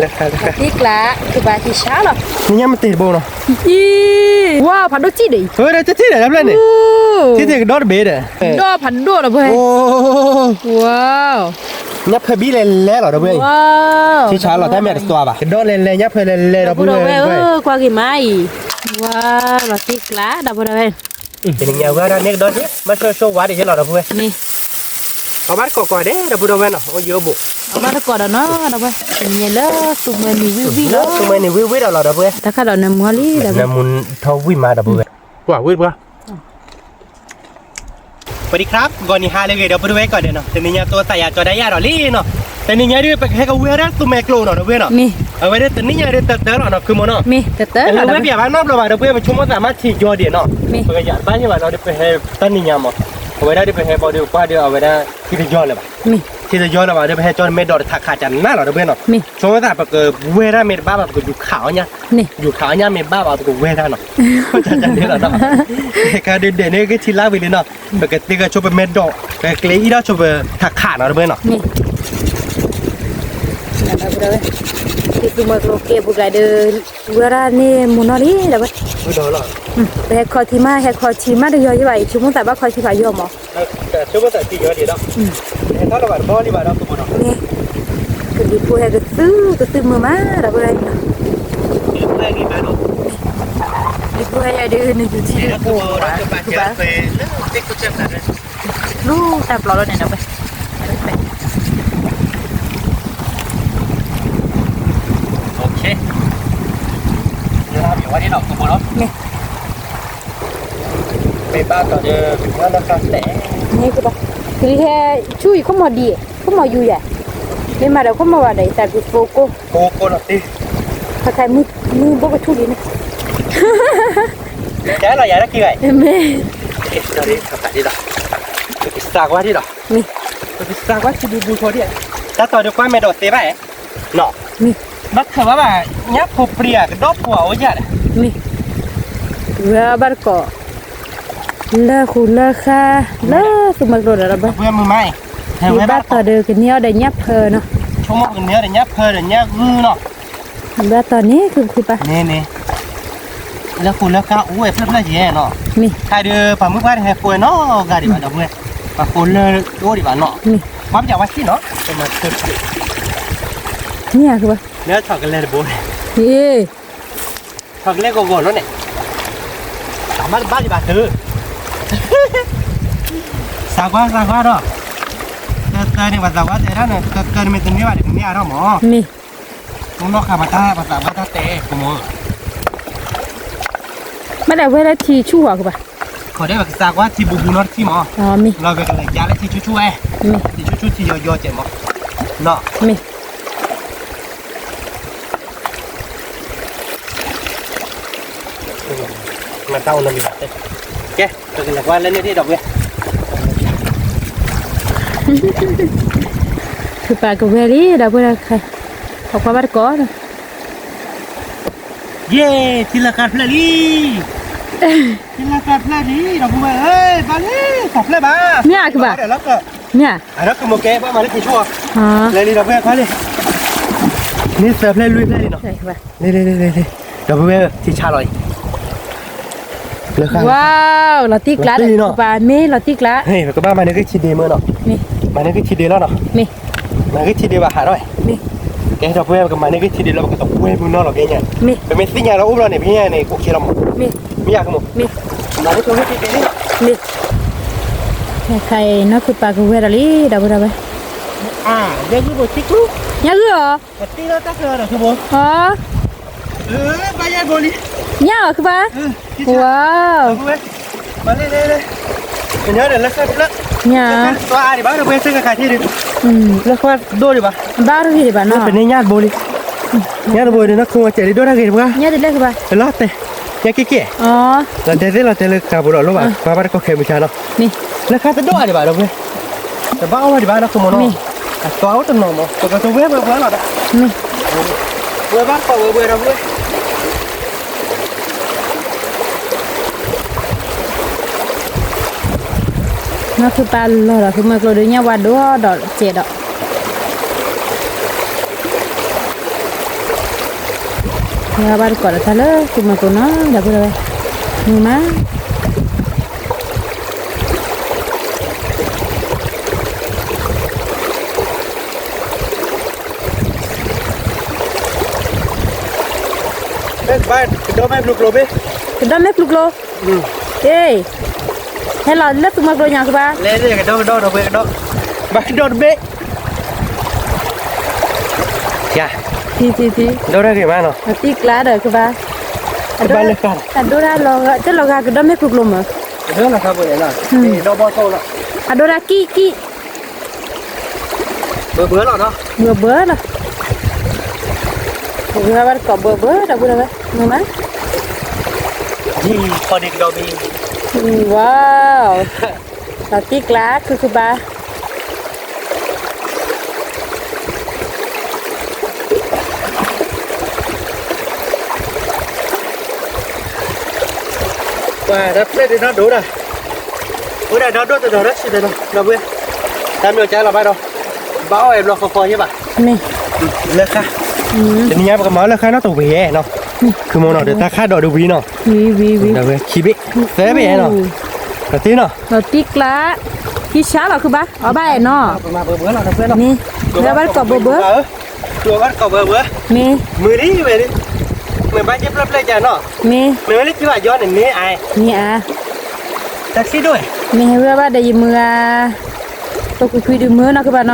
သ့ကျး ကဘၣ်ဟံးဆါလီၤ. နညါမ့ၢ်တ့ၢ်တဘိနီၤ. အံၤ ဝါ ဖးဒိၣ်စံၣ်ဒံးအံၤ. ဝဲဒၣ်တထံၣ်ဒီး တဖျၢၣ်န့ၣ်, ထံၣ်တ့ၢ်ကဒီတဘ့ၣ်ဒီး, ဒီဖးဒိၣ်ဒီးဖဲ, ဝါ, ညၣ်ဖၢဘံၣ်လဲၤလဲၤလီၤဒီပုၢ်ဝဲၢ်အံၤ, ထံဆါလီၤတၢ်မဲာ်တသွါဘၣ်, ကဒီလဲၤလဲၤ ညၣ်ဖၢလဲၤလဲၤဒီပုၢ်ဝဲၢ်, ကွၢ်က့ၤမးအံၤ, ဝါ, လီၤသ့ကျးဒီပုၢ်ဝဲၢ်, တနံၤညါဝဲဒၣ်န့ၣ်ကဒီ, မ့ၢ်ဆိဆိဝါဒံးယဲလီၤဒီပုၢ်ဝဲၢ်, အဘၣ်တကိးကိးဒဲးဒီပုၢ်ဒီဝဲၢ်နီၤ, အိၣ်ယိဘိး, အဘၣ်တကိးဒီးနီၤဒီပုၢ်ဝဲၢ်, တနံၤညါလၢသူမွဲနံၤဝံၣ်ဝံၣ်လီၤ, သူမွဲနံၤဝံၣ်ဝံၣ်ဒီးလီၤဒီပုၢ်ဝဲၢ်, တၢ်ခါဒီးနမူလံဒီပုၢ်ဝဲၢ်, နမူထီၣ်ဝံၣ်မးဒီပုၢ်ဝဲၢ်, ကွၢ်ဝံၣ်တပှၢ် ပဒံခရၣ်, ဂီၤနံၤဟါလၢအဂ့ၤဒီပုၢ်ဝဲၢ်ကိးဒဲးနီၤ, တနံၤညါတိသးယၤကၠီဒၣ်ယၤဒီးလံနီၤ, တနံၤညါဒုး ပကဟဲကဝဲဒၣ်သူမွဲကျိနီၤဒီပုၢ်ဝဲၢ်နီၤ, အဝဲဒၣ်တနံၤညါဒုးတၢ်တၢ်လီၤနီၤ ခုမိၢ်နီၤ, တဝဲပျးဘၣ်နီတဘျီဘၣ်ဒီပုၢ်ဝဲၢ်, ပဆိကမိၣ်သးမ့ၢ်ထံယီဒံးနီၤ, ပကယၤတဘၣ်ယဲဘၣ်နီၤဒီး ပဟဲတနံၤညါမး, အဝဲဒၣ်ဒီးပဟဲဘီဒီးပှၢ်ဒီး အဝဲဒၣ်ထံတယီလၢၤဘၣ်, ထံတယီလၢၤဘၣ်ဒီး ပဟဲကၠီမဲာ်ဒိးတထးခးကနၣ်လီၤဒီပုၢ်ဝဲၢ်နီၤ, ဆိကမိၣ်သးပကဝဲဒၣ်မ့ၢ်တဘၣ်ဘၣ် ပကယူၤခးအီၣ်ညၣ် ယူၤခးအီၣ်ညၣ်မ့ၢ်ဘၣ်ဘၣ် ပကဝဲဒၣ်နီၤ, န့ၣ်လီၤ, ကါဒုးဒဲးန့ၣ်ကထံလါဝံၤလံနီၤ, ပကသ့ကဆိပမဲာ်ဒိး, ပကကျဲအံၤဒီးဆိပထးခးနီၤဒီပုၢ်ဝဲၢ်နီၤ, ဒ်သူမွဲကျိကဲပူၤကျါဒီး, ဝဲဒၣ်န့ၣ်မိၢ်နီၢ်လံဒီပုၢ်ဝဲၢ်, ပဟဲခီထံမး ဟဲခီထံမးတယီယဲဘၣ်အံၤ, ဆိကမိၣ်သးဘၣ်ခီထံဖးယီမး ဆိကမိၣ်သးထံယီဒံးဒီး, ဟဲထီၣ်လၢၤဘၣ်တဘီလံဘၣ်ဒီး ကဘိနီၤ, န့ၣ်, ကလံၤဖိဟဲကသုကသုမုာ်မးဒီပုၢ်ဝဲၢ်, လံၤဖိဟဲယၤဒုး နယူၤထံဒုးပူၤဘၣ်, လူတၢ်ပျီလီၤန့ၣ်ဒီပုၢ်ဝဲၢ်, န့ၣ် မ့ၢ်ဘၣ်တီၤဒီး ကလံၤဟဲ ဆူၣ်အံၤ ခိၣ်မီၤဒံး, ခိၣ်မီၤယူၤယဲ, မ့ၢ်မၤဒီးခိၣ်မီၤဘၣ်ဒီး ယသးက့ၤဖိကိၢ်, ဖိကိၢ်လီၤတ့ၢ်, ခါခါမုၢ်ဘိကထူၣ်လံန့ၣ်, ကဲလီၤယၤတၢ်က့ၤဂၤ, မ့ၢ်, ပကစးကွၢ်ထံဒီး, မ့ၢ်, ပကစးကွၢ်ထံဘူဘူထီဒံး, တၢ်တီၤဒီးကွၢ်မဲာ်ဒိးသ့ဘၣ်, မ့ၢ်, ဘၣ်ခၢၣ်ဘၣ်ဘၣ်, ညၣ်ဖိပြံဧါ ကဒီဖိဧါ အိၣ်ယၤဒီး, မ့ၢ်, ဝဲဘၣ်တကိး လၢဃူလၢဃါ, လၢသူမွဲကျိဒီး ဘၣ်တီၤဒီးကန့ၢ်အီၣ်ဒီးညၣ်ဖၢနီၤ, ဆိကမိၣ်ကန့ၢ်အီၣ်ဒီးညၣ်ဖၢဒီးညၣ်ဂုၢ်နီၤ, ဘၣ်တီၤန့ၣ် ခုပခုပၢ်, န့ၣ်န့ၣ်, လၢဃူလၢဃါအိၣ်ဝဲဖျၢၣ်ဖျၢၣ်ယဲနီၤ, မ့ၢ်, ခါဒီးပှၤမုၣ်ပှၢ်တဟဲဃိနီတဂၤဒံးဘၣ်ဒီပုၢ်ဝဲၢ်, ပှၤဃိလၢတအိၣ်ဒံးဘၣ်နီၤ, မ့ၢ်, ပှၤပယၣ်ဝါဆံၣ်နီၤ, မ့ၢ်, မ့ၢ်, လၢဆီကလဲတဘိန့ၣ် ဟ့ၣ် ဆီကလဲကဂီၤလီၤန့ၣ်, တၢ်မၤတဘၣ်ဒံးဘၣ်သု, သးကွၢ်သးကွၢ်ဒီး, တၢ်တၢ်န့ၣ် ပှၤသးကွၢ်တဲဒၣ်န့ၣ် တၢ်တၢ်န့ၣ်မ့ၢ်တန့ၢ်ဘၣ်န့ၣ် ကန့ၢ်အါထီၣ်မး, မ့ၢ်, မ့ၢ်နီၢ်ဃာ်ပှၤတၢ် ပှၤသးကွၢ်တၢ်တဲကမီၤ, မ့ၢ်ဒၣ်ဝဲလၢထံဆူၣ်ဝဲကဘၣ်, ခိးဒဲးပကသးကွၢ်ထံဘူဘူနီတထံၣ်မး, လီၤကလဲၤယါလၢထံဆူၣ်ဆူၣ်ဝဲ, မ့ၢ်, ထံဆူၣ်ဆူၣ်ထံယီယီကဲးမး, နီၤ, မ့ၢ် မၤတၢ်အိၣ်နီတမံၤဘၣ်, ကဲ ပကလဲၤကွၢ်လၢန့ၣ်ဒံးဒီပုၢ်ဝဲၢ်, ဖုပာ်ကဝဲၤလံ ဒီပုၢ်ဝဲၢ်, ပကွၢ်ဘၣ်တကိး, ယ့ၢ် ထံလၢဃာ်ဖျၢၣ်လံ, ထံလၢဃာ်ဖျၢၣ်လံ ဒီပုၢ်ဝဲၢ်ဧၢ, ဘၣ်လံ ဃာ်ဖျၢၣ်ဘၣ်, မ့ၢ်ဧါကဘၣ်, မ့ၢ်ဧါ, အဒီးကမၤကဲ ဘၣ်မၤလၢထံဆူၣ်, လဲၤလံ ဒီပုၢ်ဝဲၢ် ကွၢ်လံ, န့ၢ်သၢဖျၢၣ်လွံၢ်ဖျၢၣ်လံနီၤ, လံ လံ လံ လံ လံ, ဒီပုၢ်ဝဲၢ် ထံဆါလီၤအံၤ, လၢဃာ်, ဝါ, လီၤတံၢ်ကျါလံနီၤ, ပမ့ၢ်လီၤတံၢ်ကျါ, ပကဘၣ်မၤန့ၢ်ဂ့ၢ်ထံဒ့မ့ၢ်နီၤ, မ့ၢ်, မၤန့ၢ်ဂ့ၢ်ထံဒ့လီၤနီၤ, မ့ၢ်, မၤဂ့ၢ်ထံဒ့ဘၣ်ဟးထီၣ်, မ့ၢ်, ကဲ ဒီပုၢ်ဝဲၢ် ပကမၤန့ၢ်ဂ့ၢ်ထံဒ့လီၤ ပကတဝဲမုၢ်နီၤလီၤ ပကညါ, မ့ၢ်, ပမ့ၢ်သ့ၣ်ညါလီၤအိၣ်ဘျီန့ၣ် ပကညါန့ၣ် ကအိၣ်ခဲလီၤမး, မ့ၢ်, မ့ၢ်ယၤကမး, မ့ၢ်, မၤန့ၢ်ဂ့ၢ်ထံဒ့လံ, မ့ၢ်, ခဲအံၤ နီၢ်ခုပာ်ကဝဲၤဒီးလံ ဒီပုၢ်ဝဲၢ်, ညၣ်ဂုၢ်ဧါ, ညၣ်အီၤ, ညၣ်အီၤ, ခုပာ်, ဝါ, ညၣ်, လၢဃာ်ဒိၣ်ဒံးဘၣ်, ပန့ၢ်ညၣ်တဘိလံ, ဘၣ်တဂ့ၤဒံးဘၣ်နီၤ, ညၣ်တဘိန့ၣ် နီၢ်ခုဝဲကဲးလံဒိၣ်တၢ်ဂ့ၤတပှၢ်, လီၤတဲာ်, ညၣ်က့က့ၢ်, လီၤတဲာ်သ့လီၤတဲာ်လၢကးဘိဒီးလိၣ်ဘၣ် ပှၤဘၣ်တကိးခဲမုၢ်ဆါနီၤ, လၢဃာ်တဒိၣ်ဒံးဘၣ်ဒီပုၢ်ဝဲၢ်, တဘၣ်အီၣ်ဝဲဒံးဘၣ်နီၢ်ခိမးနီၤ, အသီအိၣ်တနီၤမး ပကတဝဲပှဲၤပှဲၤလီၤဒီး, ဝဲဘၣ်ကိးဝဲပှဲၤဒီပုၢ်ဝဲၢ် နီၢ်ခုပာ်လီၤဒီး ခုမွဲကျိဒုးညၣ်ဝါဒိၣ်ဒီးစဲးဒီး, ဝဲဘၣ်တကိးဒီးတၢ်လၢသူမၤကျိၤနီၤ ဒီပုၢ်ဒီဝဲၢ်, မုာ်မး. ကဒီမဲာ်ဖျူးကျိၤ, ကဒီမဲာ်ဖျူးကျိၤ, အ့, ဟဲလီၤလၢသူမၤကျိၤညါကဘၣ်, ကဒီကဒီဒီးဝဲကဒီ, ဘၣ်ကဒီတဘ့ၣ် ယၤ, ထံထံထံ, ဒိၣ်တၢ်ဂ့ၤမးနီၤ, အသံကျါဒီးကဘၣ်, အဒိၣ်တၢ်လီၤဂာ် တလီၤဂာ်ကဒီမဲာ်ဖျူးကျိၤမး, အဒိၣ်တၢ်ကံၣ်ကံၣ်, ဘၢဘၢလီၤ, ဘၢဘၢလီၤ, ဘၢဘၢဒီးကိးဘၢဘၢဒီပုၢ်ဒီဝဲၢ်, မုာ်မး, ဝါ, လီၤတံၢ်ကျါခုၣ်ခုၣ်ဘၣ် ပှၤတၢ်ဖျဲၣ်ဒ်နီၢ်ဒိၣ်ဒၣ်, အိၣ်ဒၣ်ဒီဒိၣ်တဒီးဒီးဆံးတဒီး ဒီပုၢ်ဝဲၢ်, တၢ်မ့ၢ်အီၤကၢလီၤဘၣ်ဒီး, ဘၣ်အီၣ်ဝဲဘျီဃီဃီယဲၢ်ဘၣ်, မ့ၢ်, လၢခါ, တနံၤညါပကမၤအီၣ်လၢခါနီတဝံၤနီၤ, ခုမိၢ်နီၤဒီးတၢ်ခါဒီးတဝံၤနီၤ, ဝံၤဝံၤဝံၤ, ဒီပုၢ်ဝဲၢ်ခံဘ့ၣ်, သၢဘ့ၣ်နီၤ, ဒီးသ့နီၤ, ဒီးတံၢ်ကျါ, ခံဆါလီၤခုၣ်ဘၣ်, အီၣ်ဘၣ်အဲၣ်နီၤ, မ့ၢ်, ဝဲဘၣ်တကိးဘၢဘၢ ဘၣ်ကိးဘၢဘၢ, မ့ၢ်, မုာ်လံဝဲ, မ့ၢ်ဘၣ်ယဲၢ်ပျဲၢ်ပျဲၢ်ကနီၤ, မ့ၢ်, မ့ၢ်ဝဲလၢကဘၣ်ယီန့ၣ် မ့ၢ်အါ, မ့ၢ်အါ, တၢ်ထံၣ်ဒိၣ်, မ့ၢ်ဝဲဘၣ်ဒီးယမုာ်အါ, ပကွံာ်ကွံာ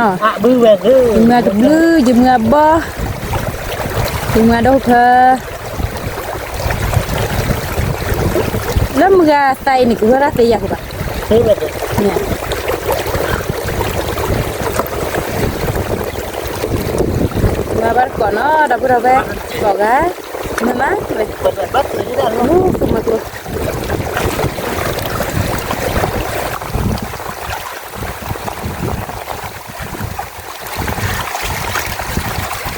်ဒုးမုာ်နီၤကဘၣ်နီၤ, ယမုာ်အါတဘျုး ယမုာ်အါဘီ, ယမုာ်အါဒိၣ်ဟူးခၢ လၢမုၢ်ဂၤသးအံၤန့ၣ် ကဝဲဒၣ်သ့ယၤကဘၣ်, မ့ၢ်ဘၣ်တကိးနီၤ ဒီပုၢ်ဒီဝဲၢ်, ကိးဂၤ, မုာ်မး, မုာ်မးကျိၤ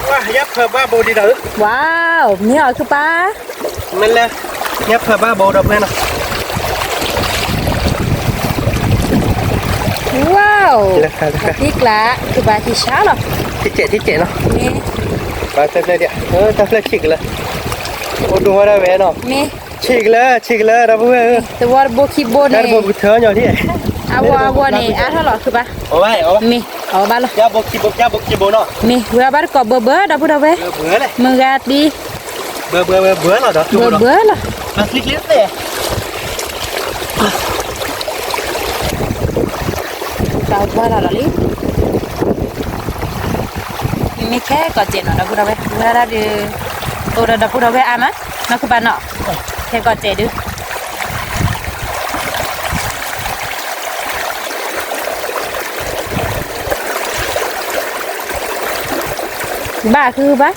ဝါ, ညၣ်ဖၢဘၣ်ဘိဒံးဒီး, ဝါ, မ့ၢ်အီၤခုၣ်ပၢ်, မ့ၢ်လၢ, ညၣ်ဖၢဘၣ်ဘိဒီးဖဲနီၤ, ဝါ, တံၢ်ကျါ, ခုၣ်ပၢ်ထံဆါလီၤ, ထံကဲးထံကဲးနီၤ, မ့ၢ်, ပှၤဖျဲၣ်ဖျဲၣ်ဒံး, တၢ်ဖျဲၣ်ဆံးကလၢာ်, အိၣ်ဒိၣ်ဝဲဒၣ်ဝဲနီၤ, မ့ၢ်, ဆံးကလၢာ် ဆံးကလၢာ် ဒီပုၢ်ဝဲၢ်ဧၢ, တဝီတဘိခံဘိန့ၣ်, တၢ်တဘိပကထၢညီဒံး, အဝီအဝီန့ၣ် အါထီၣ်လီၤခုၣ်ပၢ်, မ့ၢ်, အီၣ်ဘၣ်လီၤ, ယဘိခံဘိ ယဘိခံဘိနီၤ, မ့ၢ်, ဝဲအီၣ်ဘၣ်တကိးဘၢဘၢ ဒီပုၢ်ဒီဝဲၢ်, မုၢ်ဂၤတံၢ်, ဘၢဘၢဝဲဘၢလီၤဒီး, ဘၢဘၢလီၤ, အချံချ့သ့ၣ် တၢ်ဝါလီၤလီၤလံ, မ့ၢ်ခဲကီၢ်စဲၣ်နီၤ ဒီပုၢ်ဒီဝဲၢ်, ဝဲဒၣ်ဒီး, အိၣ်ဒီးဒီပုၢ်ဒီဝဲၢ်အါမး, နီၢ်ခုၣ်ပၢ်နီၤ, ခဲကီၢ်စဲၣ်ဒုး ဘၣ်ခုဘၣ်,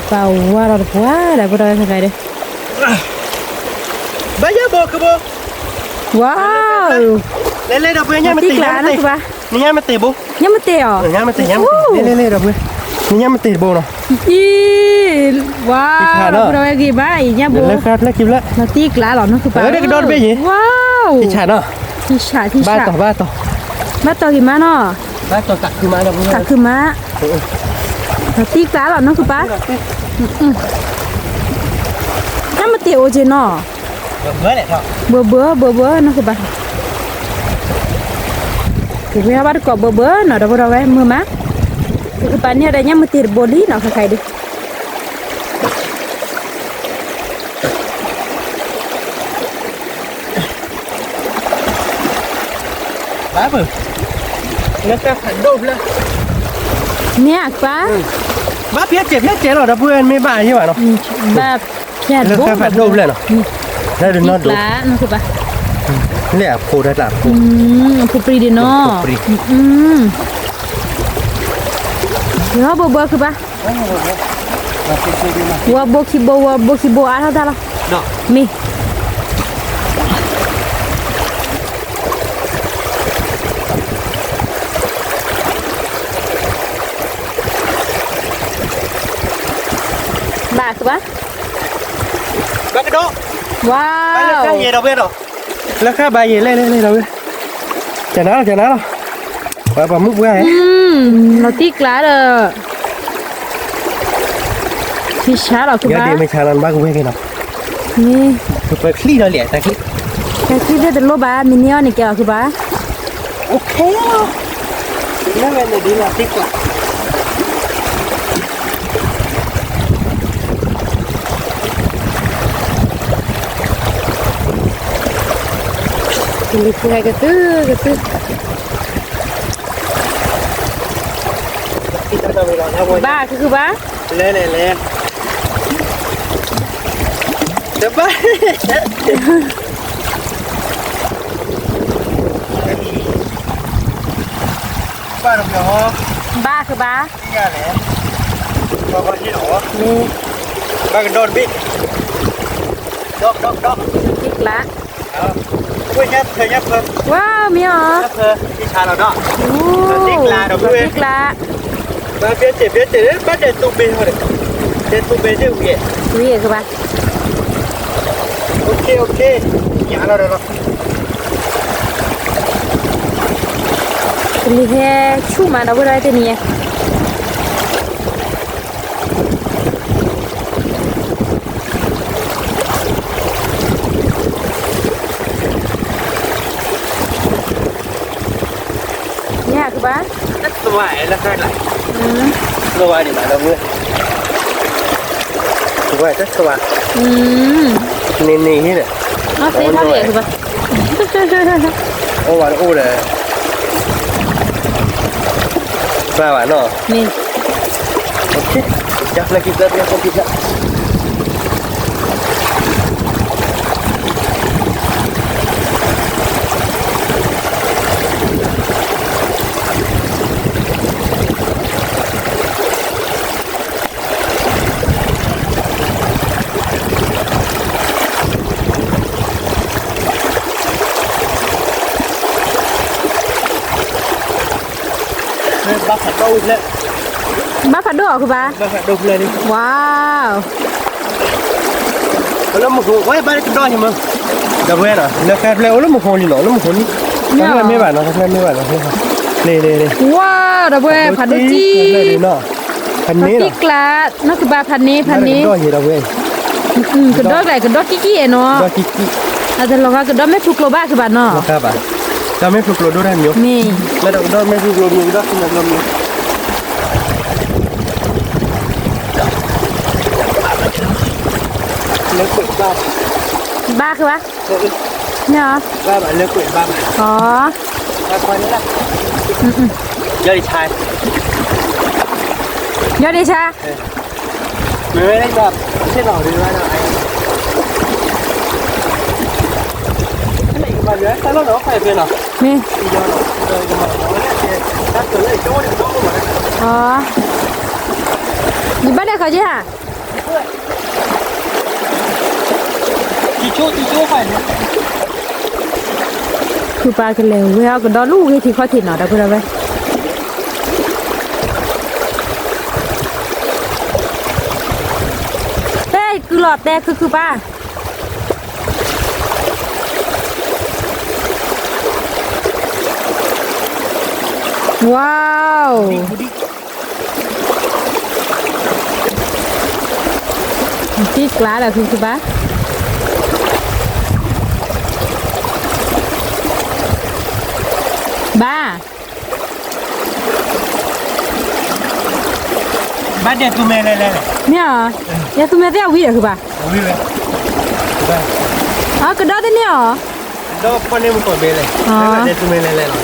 ပၢ်ဝါလီၤတပှၢ်ဒီး ပုၢ်ဒီဝဲၢ်ခဲကါဒီး, ဘၣ်ယဲၢ်ဘိကဘိ, ဝါ, လဲၤလဲၤဒီပုၢ်ဝဲၢ် ညၣ်မတ့ၢ်, နညၣ်မတ့ၢ်ဘိ, ညၣ်မတ့ၢ်အီၤ, ညၣ်မတ့ၢ်, လဲၤလဲၤဒီပုၢ်ဝဲၢ်, နညၣ်မတ့ၢ်တဘိနီၤ, အံၤ, ဝါ, ပုၢ်ဒီဝဲၢ်ဂ့ၤဘၣ်အံၤ ညၣ်ဘိ, လၢတံၢ်ကျါလီၤ နီၢ်ခုၣ်ပၢ်, ကဒီတဘ့ၣ်ယဲၢ်, ဝါ, ထံဆးနီၤ, ထံဆး, ထံဆး, ဘၣ်တီၤ ဘၣ်တီၤ, ဘၣ်တီၤတၢ်ခုၣ်မး, တၢ်ခုၣ်မး, တံၢ်ကျါလီၤ နီၢ်ခုၣ်ပၢ်, ညၣ်မတ့ၢ်အိၣ်က့ၤနီၤ, ဘၢဘၢ ဘၢဘၢ နီၢ်ခုၣ်ပၢ်, ဝဲဘၣ်တကိးဘၢဘၢနီၤ ဒီပုၢ်ဒီဝဲၢ် မုာ်မး, ခုၣ်ပၢ်န့ၣ်ဒီး ညၣ်မတ့ၢ်တဘိလံနီၤ ခဲခါအံၤဒုး ဘၣ်ပၢၢ်, လၢတၢ်ဖးဒိၣ်ဖျၢၣ်, မ့ၢ်အပၢ်, ဘၣ်ဖျဲၣ်စဲးဖျဲၣ်စဲးလီၤ ဒီပုၢ်ဝဲၢ် မ့ၢ်ဘၣ်ယဲၢ်ဘၣ်နီၤ, ဘၣ်ဖျဲၣ်ဒိၣ်ဖျၢၣ်နီၤ, လၢတနီၤဒိၣ်, လၢအဖိတၢ်တၢ်ဖိ, အဖိပြံဒံးနီၤ, လီၤဘၢဘၢခုၣ်ပၢ်, ဝီဘိခံဘိ ဝီဘိခံဘိအါထီၣ်တၢ်လီၤ, မ့ၢ် ဘၣ်ကဘၣ်, ဘၣ်ကဒီး, ဝါ, ဘၣ်လၢတၢ်ယဲၢ်ဒီပုၢ်ဝဲၢ်နီၤ လၢခါဘၣ်ယဲၢ်လဲၣ်လဲၣ်လဲၣ်လီၤဝဲ, ကနၤလီၤ ကနၤလီၤ, ပှၤမုၣ်ပှၢ်ဟဲ, လီၤတံၢ်ကျါဒီး, ထံဆါလီၤခုဘၣ်, မ့ၢ်ဆါလီၤနဘၣ်ကဝဲက့ၤလီၤ, မ့ၢ်, ပချံၣ်ဒီးလံ တၢ်ချံၣ်, တၢ်ချံၣ်သ့ၣ်တလိၣ်ဘၣ် မ့ၢ်န့ၢ်အီၤန့ၣ်ကဲလီၤခုဘၣ်, လၢဝဲန့ၣ်ဒ်လီၤတံၢ်ကျါ ကလံၤပူၤဟဲကသုကသု, ဘၣ်ခုခုဘၣ်, လဲၤလဲၤလဲၤ, တဘၣ်, ဘၣ်တဘျီ, ဘၣ်ခုဘၣ်, ဘၣ်ကဒီတဘ့ၣ်, ဒီးဒီးဒီး, တံၢ်ကျါ ဝဲညါဖၢညါဖၢ, ဝါမ့ၢ်အီၤ, ညါဖၢ, တံၢ်ဆါလီၤနီၤ, တံၢ်ကျါဒီးဝဲ, တံၢ်ကျါ, ဘၣ်ဖဲတ့ၢ်ဖဲတ့ၢ် ဘၣ်တဲတူဘ့ၣ်ဟီဒီး, တဲတူဘ့ၣ်တ့ၢ်ဝံၤ, ဝံၤကဘၣ်, အိၣ်ခ့အိၣ်ခ့, ညါလီၤဒီးလီၤ, ကလံၤဟဲဆူၣ်မးဒီးဝဲဒၣ်တနံၤ ညၣ်ကဘၣ်, တသွါလၢခါလၢ, သွါန့ၣ်ဘၣ်ဒီပုၢ်ဝဲၢ်, သွါတသွါ, န့ၣ်န့ၣ်ဟံၣ်ဒီး, အီၣ်သ့ၣ်ထီၣ်ကဘၣ်, အိၣ်ဝဲအိၣ်ဒီး, ပၢ်ဘၣ်နီၤ, မ့ၢ်, ကဖျၢၣ်ခံဖျၢၣ် ဖျၢၣ်ခံဖျၢၣ် ဘၣ်ဖးဒိၣ်အီၤခုဘၣ်, ဘၣ်ဖးဒိၣ်ဖျၢၣ်န့ၣ်, ဝါ, လၢမူခိၣ် ဝဲဘၣ်လၢကဒီးန့ၣ်မး, ဒီပုၢ်ဝဲၢ်နီၤ လၢခါဖျၢၣ်အိၣ်လၢမူခိၣ်လံနီၤ လၢမူခိၣ်လံ, ခါဖျၢၣ်မ့ၢ်ဘၣ်နီၤ ခါဖျၢၣ်မ့ၢ်ဘၣ်နီၤ, လ့လ့လ့, ဝါ, ဒီပုၢ်ဝဲၢ် ဖးဒိၣ်တံၢ်, ဖးဒိၣ်တံၢ်ကျါ, နီၢ်ကဘၣ်ဖးန့ၣ် ဖးန့ၣ်, ကဒီးကျဲ ကဒီးကံၣ်ကံၣ်အဲၣ်နီၤ, အတလီၤဂာ်ကဒီးမ့ၢ်ဖုကျိၤဘၣ်ကဘၣ်နီၤ, ကဒီးမ့ၢ်ဖုကျိၤဒိၣ်တၢ်မံၤ, မ့ၢ်, လၢကဒီးမ့ၢ်ဖုကျိၤမံၤကဒီးဖုကျိၤမံၤ, လၢကွဲးဘၣ်, ဘၣ်ကဘၣ်, မ့ၢ်, ဘၣ်ဘၣ်လၢကွဲးဘၣ်ဘၣ်, အီ, ယီၤဒံးဆါ, ယီၤဒံးဆါ, မ့ၢ်ဝဲဒၣ်ဆ့ၣ်နီၤဒံးဝဲဒၣ်, မ့ၢ်, အီ, ယဘၣ်ဒဲးခီက့ၤဧါ, ခုပၢ်ကလဲၤဝဲအီၣ်ကဒီးလၢဂ့ၤထံခီၣ်ထံးနီၤ ဒီပုၢ်ဒီဝဲၢ်, ဟဲကုလီၤတဲခုခုပၢ်, ဝါ, တံၢ်ကျါဒီးခုခုဘၣ်, ဘၣ်, ဘၣ်ဒဲးသူမဲလဲၣ်လဲၣ်, မ့ၢ်, ဒဲးသူမဲသ့ၣ်အဝံၤဒီးခုဘၣ်, အီ ကဒီးတန့ၢ်အီၤ, ဒီးဖီၣ်န့ၢ်မူကီၢ်ဘဲလဲၣ်, ဒဲးသူမဲလဲၣ်လဲၣ်လီ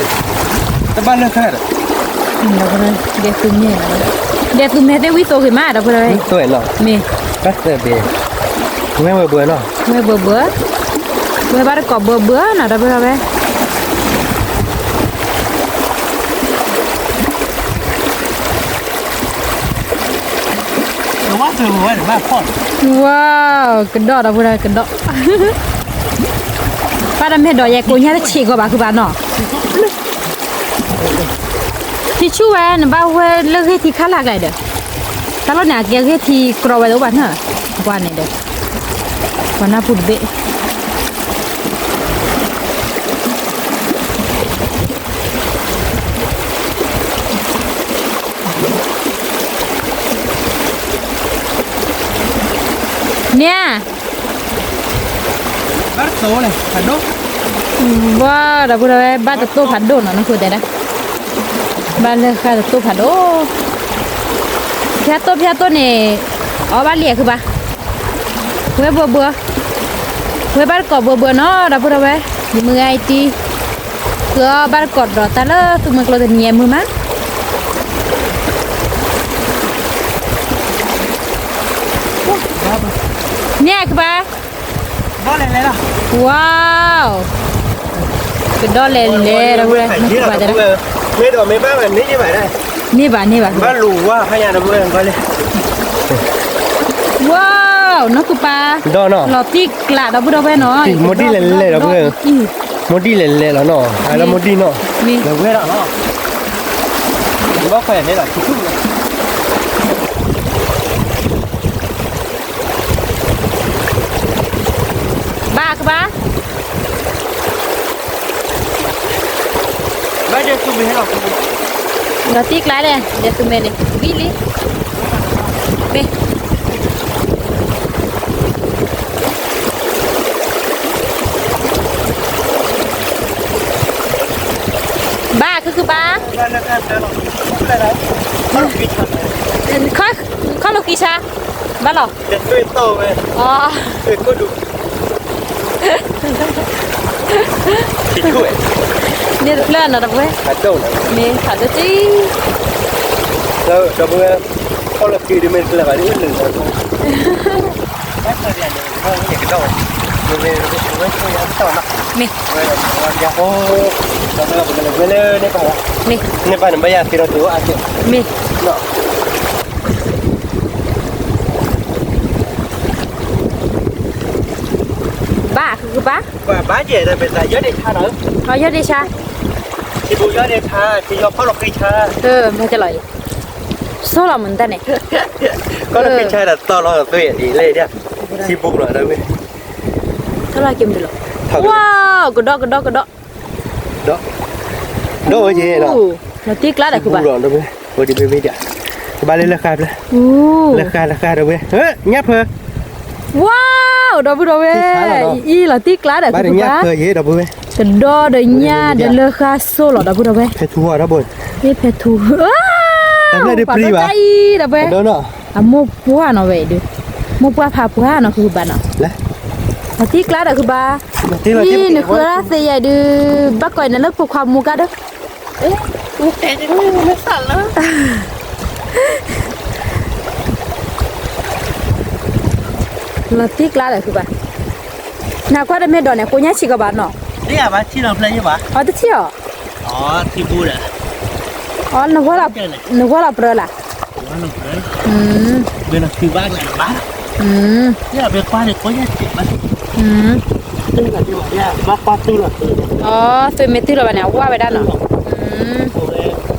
ၤ, တဘၣ်လၢခါဒီး, ဒဲးသူမဲ, ဒဲးသူမဲသ့ၣ်ဝံသိးဂ့ၤမး ဒီပုၢ်ဒီဝဲၢ်, မ့ၢ်, ဘၣ်သၢဘ့ၣ်, ဝဲဘၢဘၢနီၤ, ဝဲဘၢဘၢ, ဝဲဘၣ်တကိးဘၢဘၢနီၤ ဒီပုၢ်ဒီဝဲၢ် ဝါ, ကဒီးဒီပုၢ်ဒီဝဲၢ် ကဒီး, ဘၣ်တၢ်မ့ၢ်ဒီးယဲကိးညါတဆံးကီးဘၣ်ခုဘၣ်နီၤ, ထံဆူၣ်ဝဲ နဘၣ်ဝဲလၢဂ့ၢ်ထံခါလာ်ကလဲၣ်ဒီး, တၢ်လီၢ်န့ၣ် အကဲဂ့ၢ်ထံကြီဝဲတအိၣ်ဘၣ်နီၤ, ပှၤန့ၣ်ဒီး, ပှၤနၢ်ပူၤတဘ့ၣ်, န့ၣ်ဧါ, ဘၣ်တတိၢ်ဖးဒိၣ်, ဘၣ်ဒီပုၢ်ဒီဝဲၢ် ဘၣ်တတိၢ်ဖးဒိၣ်နီၤ နဃိတဲဒၣ်, ဘၣ်လၢဃာ်တတိၢ်ဖးဒိၣ်, ဖၠါတိၢ်ဖၠါတိၢ်န့ၣ်, အီၣ်ဘၣ်လံဃုဘၣ်, ဝဲဘှီဘှီ, ဝဲဘၣ်တကိးဘှီဘှီနီၤ ဒီပုၢ်ဒီဝဲၢ်, ယမုၢ်ဂၤအံၤတံ ဃုအီၣ်ဘၣ်တကိးဒီးတၢ်လၢသူမုၢ်ကျိတနံၤအမုၢ်မး န့ၣ်ကဘၣ်, ဝါ, ကဒီလဲၤလဲၤဒီပုၢ်ဒီဝဲၢ်, မ့ၢ်ဒီးမ့ၢ်ဘၣ်န့ၣ်, န့ၢ်ဘၣ်န့ၢ်ဘၣ်, ဘၣ်လူၤဝါဖးယၤဒီပုၢ်ဝဲၢ်, ဝါ, နီၢ်သူပၢ်, လီၤတံၢ်ကျးဒီပုၢ်ဒီဝဲၢ်နီၤ, မိၢ်ဒံၣ်လဲၤလဲၤဒီပုၢ်ဝဲၢ်, မိၢ်ဒံၣ်လဲၤလဲၤလီၤနီၤ, အလၢမိၢ်ဒံၣ်နီၤ, လၢဝဲဒၣ်နီၤ, ဘၣ်ခွဲးန့ၣ်လီၤ ဘၣ်ကဘၣ်, ဘၣ်ဒဲးသူမ့ၢ်ဟဲလီၤ, လီၤတံၢ်ကျါလဲၣ် ဒဲးသူမဲာ်န့ၣ် ဝံၣ်လံ, မ့ၢ် ဘၣ်ခုခုဘၣ်, ခီၣ်လိာ်ကံဆါ, ဘၣ်လီၤ, န့ၣ်တဖျၢၣ်နီၤတပှဲၤ, ဒီပုၢ်ဝဲၢ်, ခီၣ်လိာ်ကံဒ်မ့ၢ်တဖျၢၣ်ဘၣ်ဒ်လၢာ်လီၤ, မ့ၢ်, မ့ၢ်, န့ၣ်ဘၣ်န့ၣ်ဘၣ်ယၤသ့ဒီးတုၤအါကဲ, မ့ၢ် ဘၣ်, ဘၣ်, ဘၣ်ယဲၢ်ဒီး ယီၢ်ဒ့ဆါ, ထံဘူယီၢ်ဒ့ဆါ, ထံယီၢ်ခီၣ်လီၤဃံဆါ, မ့ၢ်လီၤ, ဆိလီၤမုၢ်တၢ်န့ၣ်, ခီၣ်လီၤဃံဆါဒီးတီလီၤသွဲၣ်အံၤလဲၣ်ဒၣ်, ထံဘူလီၤဒီးဝဲ, လီၤ, ဝါ, ကဒီး ကဒီး ကဒီး ဒီးဝဲက့ၤနီၤ, လီၤတံၢ်ကျါဒီးဃုဘၣ်, ဝဲဒ်မ့ၢ်မ့ၢ်ဒၣ်, ကဘၣ်လၢလၢဃါဖျၢၣ်, လၢဃါ လၢဃါဒီးဝဲ, ညၣ်ဖၢ, ဝါ, ဒီပုၢ်ဒီဝဲၢ်, အံၤလီၤတံၢ်ကျါဒီးဃုဘၣ်, ကဒီးဒီးညၣ်ဒီးလၢဃါဆိလီၤ ဒီပုၢ်ဒီဝဲၢ်, ဖဲထူဝါဒီးဘိ, ဖဲထူ, ဖဲတပျဲၢ်ဒီးပျံၤဘၣ်, အံၤဒီးဝဲ အမိၢ်ပှၢ်နီၤဝဲအံၤဒုး, မိၢ်ပှၢ်ဖးပှၢ်နီၤဃုဘၣ်နီၤ, လီၤတံၢ်ကျါဒီးဃုဘၣ်, အံၤနဃုဒၣ်သ့ယဲၢ်ဒုး, ဘၣ်ကိးန့ၣ်လၢပိာ်ခွါမူကါဒီး, လီၤတံၢ်ကျါဒီးဃုဘၣ်, နကွၢ်တမ့ၢ်ဒီးန့ၣ် ကိးညါဆံးကဘၣ်နီၤ, အီၤတထံၣ်အီၤ, နဝဲလီၤပြၢလၢ်, အီၤ သွဲၣ်မ့ၢ်တုၤလီၤဘၣ်န့ၣ် အဝါဝဲဒၣ်နီၤ,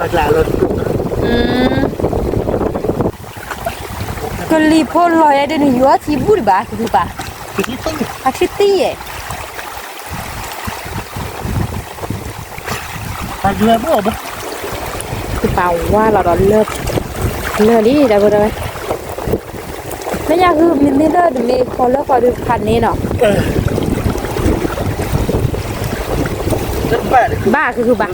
ကလံၤဖိလီၤယဲဒ်န့ၣ် ယွၤထံဘူၣ်ဒံးဘၣ် ကဘၣ်, အချံတံၢ်ယဲၢ် ကပာ်ဝါလီၤဒီးလၢာ်, လၢာ်လံ ဒီပုၢ်ဒီဝဲၢ်, မ့ၢ်ညါဃု မ့မ့ၢ်လၢနမ့ၢ်ခီလၢဃီဒီးဖးန့ၢ်နီၤ, ဘၣ်ဃုဃုဘၣ်,